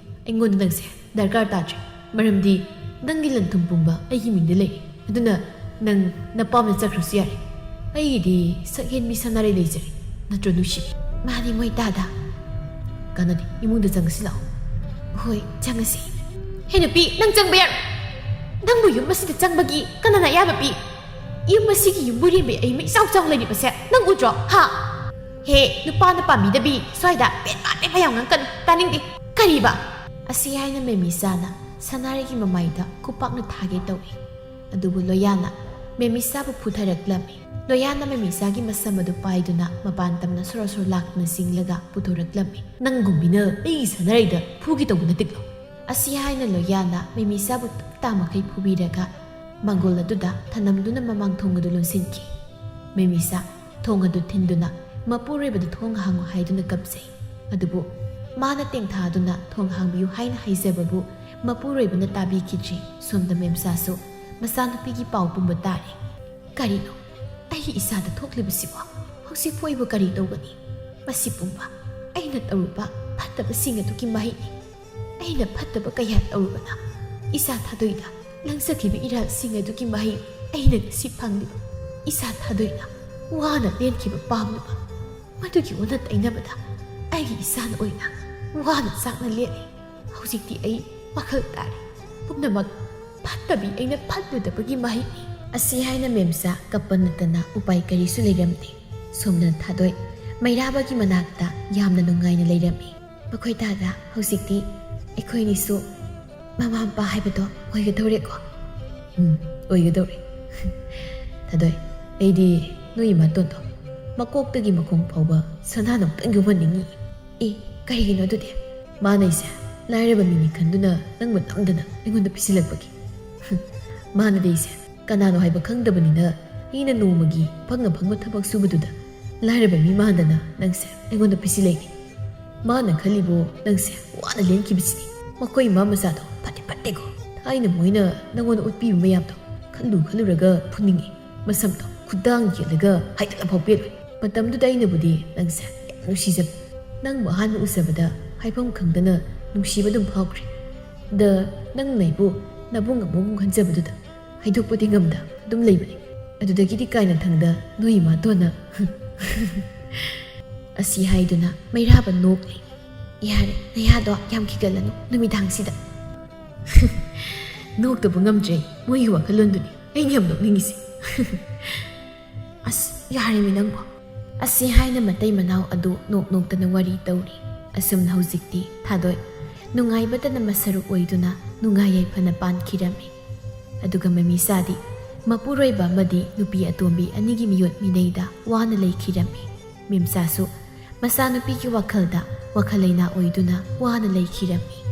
ꯑꯩꯉꯣꯟꯗ ꯅꯪꯁꯦ ꯗꯔꯀꯥꯔ ꯇꯥꯗ꯭ꯔꯦ, ꯃꯔꯝꯗꯤ ꯅꯪꯒꯤ ꯂꯟ ꯊꯨꯝ ꯄꯨꯝꯕ ꯑꯩꯒꯤ ꯃꯤꯡꯗ ꯂꯩꯔꯦ꯫ ꯑꯗꯨꯅ ꯅꯪ ꯅꯄꯥꯝꯗ ꯆꯠꯈ꯭ꯔꯁꯨ ꯌꯥꯔꯦ꯫ ꯑꯩꯒꯤꯗꯤ ꯁꯛꯍꯦꯟꯕꯤ ꯁꯅꯥꯔꯩ ꯂꯩꯖꯔꯦ, ꯅꯠꯇ꯭ꯔꯣ ꯅꯨꯡꯁꯤꯕꯤ?" "ꯃꯥꯅꯤ ꯃꯣꯏ ꯇꯥꯗ꯫ ꯀꯥꯟꯅꯗꯦ, ꯏꯃꯨꯡꯗ ꯆꯪꯉꯁꯤ ꯂꯥꯛꯑꯣ꯫" "ꯍꯣꯏ, ꯆꯪꯉꯁꯤ꯫" "ꯍꯦ ꯅꯨꯄꯤ, ꯅꯪ ꯆꯪꯕ ꯌꯥꯔꯣꯏ꯫ ꯅꯪꯕꯨ ꯌꯨꯝ ꯑꯁꯤꯗ ꯆꯪꯕꯒꯤ ꯀꯅꯥꯅ ꯑꯌꯥꯕ ꯄꯤ? ꯌꯨꯝ ꯑꯁꯤꯒꯤ ꯌꯨꯝꯕꯨꯔꯦꯝꯕꯤ ꯑꯩ ꯃꯩ ꯆꯥꯎ ꯆꯥꯎ ꯂꯩꯔꯤꯕꯁꯦ ꯅꯪ ꯎꯗ꯭ꯔꯣ, ꯍꯥ? ꯍꯦ, ꯅꯨꯄꯥꯅ ꯄꯥꯝꯕꯤꯗꯕꯤ, ꯁ꯭ꯋꯥꯏꯗ ꯄꯦꯠꯄ ꯄꯦꯠꯄ ꯌꯥꯝ ꯉꯥꯡꯀꯅꯨ, ꯇꯥꯅꯤꯡꯗꯦ꯫" "ꯀꯔꯤꯕ?" ꯑꯁꯤ ꯍꯥꯏꯅ ꯃꯦꯃꯤꯁꯥꯅ ꯁꯅꯥꯔꯩꯒꯤ ꯃꯃꯥꯏꯗ ꯈꯨꯄꯥꯛꯅ ꯊꯥꯒꯦ ꯇꯧꯏ꯫ ꯑꯗꯨꯕꯨ ꯂꯣꯌꯥꯅ ꯃꯦꯃꯤꯁꯥꯕꯨ ꯐꯨꯊꯔꯛꯂꯝꯃꯤ꯫ ꯂꯣꯌꯥꯅ ꯃꯦꯃꯤꯁꯥꯒꯤ ꯃꯁꯝ ꯑꯗꯨ ꯄꯥꯏꯗꯨꯅ ꯃꯄꯥꯟ ꯇꯝꯅ ꯁꯣꯔꯣ ꯁꯣꯔꯣ ꯂꯥꯛꯇꯨꯅ ꯆꯤꯡꯂꯒ ꯄꯨꯊꯣꯔꯛꯂꯝꯃꯤ꯫ "ꯅꯪꯒꯨꯝꯕꯤꯅ ꯑꯩꯒꯤ ꯁꯅꯥꯔꯩꯗ ꯐꯨꯒꯦ ꯇꯧꯕ ꯅꯠꯇꯦꯀꯣ?" ꯑꯁꯤ ꯍꯥꯏꯅ ꯂꯣꯌꯥꯅ ꯃꯦꯃꯤꯁꯥꯕꯨ ꯇꯞ ꯇꯥꯃꯈꯩ ꯐꯨꯕꯤꯔꯒ ꯃꯥꯡꯒꯣꯜ ꯑꯗꯨꯗ ꯊꯅꯝꯗꯨꯅ ꯃꯃꯥꯡ ꯊꯣꯡ ꯑꯗꯨ ꯂꯣꯟꯁꯤꯟꯈꯤ꯫ ꯃꯦꯃꯤꯁꯥ ꯊꯣꯡ ꯑꯗꯨ ꯊꯤꯟꯗꯨꯅ ꯃꯄꯨꯔꯣꯏꯕꯗ ꯊꯣꯡ ꯍꯥꯡꯉꯨ ꯍꯥꯏꯗꯨꯅ ꯀꯞꯆꯩ꯫ ꯑꯗꯨꯕꯨ ꯃꯥꯅ ꯇꯦꯡꯊꯥꯗꯨꯅ ꯊꯣꯡ ꯍꯥꯡꯕꯤꯌꯨ ꯍꯥꯏꯅ ꯍꯥꯏꯖꯕꯕꯨ ꯃꯄꯨꯔꯣꯏꯕꯅ ꯇꯥꯕꯤꯈꯤꯗ꯭ꯔꯤ꯫ ꯁꯣꯝꯗ ꯃꯦꯝꯁꯥꯁꯨ ꯃꯆꯥꯅꯨꯄꯤꯒꯤ ꯄꯥꯎ ꯄꯨꯝꯕ ꯇꯥꯔꯦ꯫ "ꯀꯔꯤꯅꯣ ꯑꯩꯒꯤ ꯏꯆꯥꯗ ꯊꯣꯛꯂꯤꯕꯁꯤꯕꯣ? ꯍꯧꯖꯤꯛꯄꯨ ꯑꯩꯕꯨ ꯀꯔꯤ ꯇꯧꯒꯅꯤ? ꯃꯁꯤ ꯄꯨꯝꯕ ꯑꯩꯅ ꯇꯧꯔꯨꯕ ꯐꯠꯇꯕꯁꯤꯡ ꯑꯗꯨꯒꯤ ꯃꯍꯩꯅꯤ꯫ ꯑꯩꯅ ꯐꯠꯇꯕ ꯀꯌꯥ ꯇꯧꯔꯨꯕꯅ ꯏꯆꯥ ꯊꯥꯗꯣꯏꯗ ꯂꯪꯆꯠꯈꯤꯕ ꯏꯔꯥꯜꯁꯤꯡ ꯑꯗꯨꯒꯤ ꯃꯍꯩ ꯑꯩꯅ ꯉꯁꯤ ꯐꯪꯂꯤꯕ꯫ ꯏꯆꯥ ꯊꯥꯗꯣꯏꯅ ꯋꯥꯅ ꯂꯦꯟꯈꯤꯕ ꯄꯥꯝꯂꯨꯕ ꯃꯗꯨꯒꯤ ꯑꯣꯟꯅ ꯇꯩꯅꯕꯗ ꯑꯩꯒꯤ ꯏꯆꯥꯅ ꯑꯣꯏꯅ ꯋꯥꯅ ꯆꯥꯛꯅ ꯂꯦꯜꯂꯤ꯫ ꯍꯧꯖꯤꯛꯇꯤ ꯑꯩ ꯋꯥꯈꯜ ꯇꯥꯔꯦ꯫ ꯄꯨꯝꯅꯃꯛ ꯐꯠꯇꯕꯤ ꯑꯩꯅ ꯐꯠꯂꯨꯗꯕꯒꯤ ꯃꯍꯩꯅꯤ꯫" ꯑꯁꯤ ꯍꯥꯏꯅ ꯃꯦꯝꯆꯥ ꯀꯞꯄ ꯅꯠꯇꯅ ꯎꯄꯥꯏ ꯀꯔꯤꯁꯨ ꯂꯩꯔꯝꯗꯦ꯫ ꯁꯣꯝꯗꯅ ꯊꯥꯗꯣꯏ ꯃꯩꯔꯥꯕꯒꯤ ꯃꯅꯥꯛꯇ ꯌꯥꯝꯅ ꯅꯨꯡꯉꯥꯏꯅ ꯂꯩꯔꯝꯃꯤ꯫ "ꯃꯈꯣꯏ ꯇꯥꯗ ꯍꯧꯖꯤꯛꯇꯤ ꯑꯩꯈꯣꯏꯅꯤꯁꯨ ꯃꯃꯥ ꯃꯄꯥ ꯍꯥꯏꯕꯗꯣ ꯑꯣꯏꯒꯗꯧꯔꯦꯀꯣ?" "ꯎꯝ, ꯑꯣꯏꯒꯗꯧꯔꯦ꯫" "ꯊꯥꯗꯣꯏ, ꯑꯩꯗꯤ ꯅꯣꯏ ꯏꯃꯥꯇꯣꯟꯗꯣ ꯃꯀꯣꯛꯇꯒꯤ ꯃꯈꯣꯡ ꯐꯥꯎꯕ ꯁꯅꯥꯅ ꯑꯃꯨꯛꯇꯪ ꯌꯣꯝꯍꯟꯅꯤꯡꯉꯤ꯫" "ꯑꯦ, ꯀꯔꯤꯒꯤꯅꯣ ꯑꯗꯨꯗꯤ?" "ꯃꯥꯅ ꯑꯩꯁꯦ ꯂꯥꯏꯔꯕ ꯃꯤꯅꯤ ꯈꯟꯗꯨꯅ ꯅꯪꯕꯨ ꯅꯝꯗꯅ ꯑꯩꯉꯣꯟꯗ ꯄꯤꯁꯤꯜꯂꯛꯄꯒꯤ꯫" "ꯃꯥꯅꯗꯤ ꯑꯩꯁꯦ ꯀꯅꯥꯅꯣ ꯍꯥꯏꯕ ꯈꯪꯗꯕꯅꯤꯅ ꯃꯤꯅ ꯅꯣꯡꯃꯒꯤ ꯑꯐꯪ ꯑꯐꯪꯕ ꯊꯕꯛ ꯁꯨꯕꯗꯨꯗ ꯂꯥꯏꯔꯕ ꯃꯤ ꯃꯥꯟꯗꯅ ꯅꯪꯁꯦ ꯑꯩꯉꯣꯟꯗ ꯄꯤꯁꯤꯜꯂꯛꯏꯅꯦ꯫ ꯃꯥꯅ ꯈꯜꯂꯤꯕꯣ ꯅꯪꯁꯦ ꯋꯥꯅ ꯂꯦꯟꯈꯤꯕꯁꯤꯅꯤ꯫ ꯃꯈꯣꯏ ꯏꯃꯥ ꯃꯆꯥꯗꯣ ꯐꯠꯇꯤ ꯐꯠꯇꯦꯀꯣ꯫ ꯊꯥꯏꯅ ꯃꯣꯏꯅ ꯅꯪꯉꯣꯟꯗ ꯎꯠꯄꯤꯕ ꯃꯌꯥꯝꯗꯣ ꯈꯜꯂꯨ ꯈꯜꯂꯨꯔꯒ ꯐꯨꯅꯤꯡꯉꯤ꯫ ꯃꯁꯝꯗꯣ ꯈꯨꯗꯥꯡ ꯌꯦꯠꯂꯒ ꯍꯥꯏꯗꯠꯂꯐꯥꯎ ꯄꯦꯜꯂꯣꯏ꯫ ꯃꯇꯝꯗꯨꯗ ꯑꯩꯅꯕꯨꯗꯤ ꯅꯪꯁꯦ ꯌꯥꯝ ꯅꯨꯡꯁꯤꯖꯕ꯫ ꯅꯪꯕꯨ ꯑꯍꯥꯟꯕ ꯎꯖꯕꯗ ꯍꯥꯏꯐꯝ ꯈꯪꯗꯅ ꯅꯨꯡꯁꯤꯕ ꯑꯗꯨꯝ ꯐꯥꯎꯈ꯭ꯔꯦ꯫ ꯗ ꯅꯪꯅ ꯑꯩꯕꯨ ꯅꯕꯨꯡ ꯑꯃꯒꯨꯝ ꯈꯟꯖꯕꯗꯨꯗ ꯍꯥꯏꯗꯣꯛꯄꯗꯤ ꯉꯝꯗ ꯑꯗꯨꯝ ꯂꯩꯕꯅꯤ꯫ ꯑꯗꯨꯗꯒꯤꯗꯤ ꯀꯥꯏꯅ ꯊꯪꯗ ꯅꯣꯏ ꯏꯃꯥꯇꯣꯟꯅ ꯑꯁꯤ ꯍꯥꯏꯗꯨꯅ ꯃꯩꯔꯥꯕ ꯅꯣꯛꯂꯤ꯫ "ꯌꯥꯔꯦ, ꯅꯌꯥꯗꯣ ꯌꯥꯝ ꯈꯤꯒꯠꯂꯅꯨ ꯅꯨꯃꯤꯗꯥꯡꯁꯤꯗ꯫" ꯅꯣꯛꯇꯕ ꯉꯝꯗ꯭ꯔꯦ꯫ ꯃꯣꯏꯒꯤ ꯋꯥꯈꯜꯂꯣꯟꯗꯨꯅꯤ ꯑꯩꯅ ꯌꯥꯝ ꯅꯣꯛꯅꯤꯡꯉꯤꯁꯦ꯫ "ꯑꯁ, ꯌꯥꯔꯦꯃꯤ ꯅꯪꯕꯣ꯫" ꯑꯁꯤ ꯍꯥꯏꯅ ꯃꯇꯩ ꯃꯅꯥꯎ ꯑꯗꯨ ꯅꯣꯛ ꯅꯣꯛꯇꯅ ꯋꯥꯔꯤ ꯇꯧꯔꯤ꯫ ꯑꯁꯨꯝꯅ ꯍꯧꯖꯤꯛꯇꯤ ꯊꯥꯗꯣꯏ ꯅꯨꯡꯉꯥꯏꯕꯇꯅ ꯃꯁꯔꯨꯛ ꯑꯣꯏꯗꯨꯅ ꯅꯨꯡꯉꯥꯏ ꯌꯥꯏꯐꯅ ꯄꯥꯟꯈꯤꯔꯝꯃꯤ꯫ ꯑꯗꯨꯒ ꯃꯃꯤꯁꯥꯗꯤ ꯃꯄꯨꯔꯣꯏꯕ ꯑꯃꯗꯤ ꯅꯨꯄꯤ ꯑꯇꯣꯝꯕꯤ ꯑꯅꯤꯒꯤ ꯃꯤꯑꯣꯠ ꯃꯤꯅꯩꯗ ꯋꯥꯅ ꯂꯩꯈꯤꯔꯝꯃꯤ꯫ ꯃꯤꯝꯆꯥꯁꯨ ꯃꯆꯥꯅꯨꯄꯤꯒꯤ ꯋꯥꯈꯜꯗ ꯋꯥꯈꯜ ꯂꯩꯅꯥ ꯑꯣꯏꯗꯨꯅ ꯋꯥꯅ ꯂꯩꯈꯤꯔꯝꯃꯤ꯫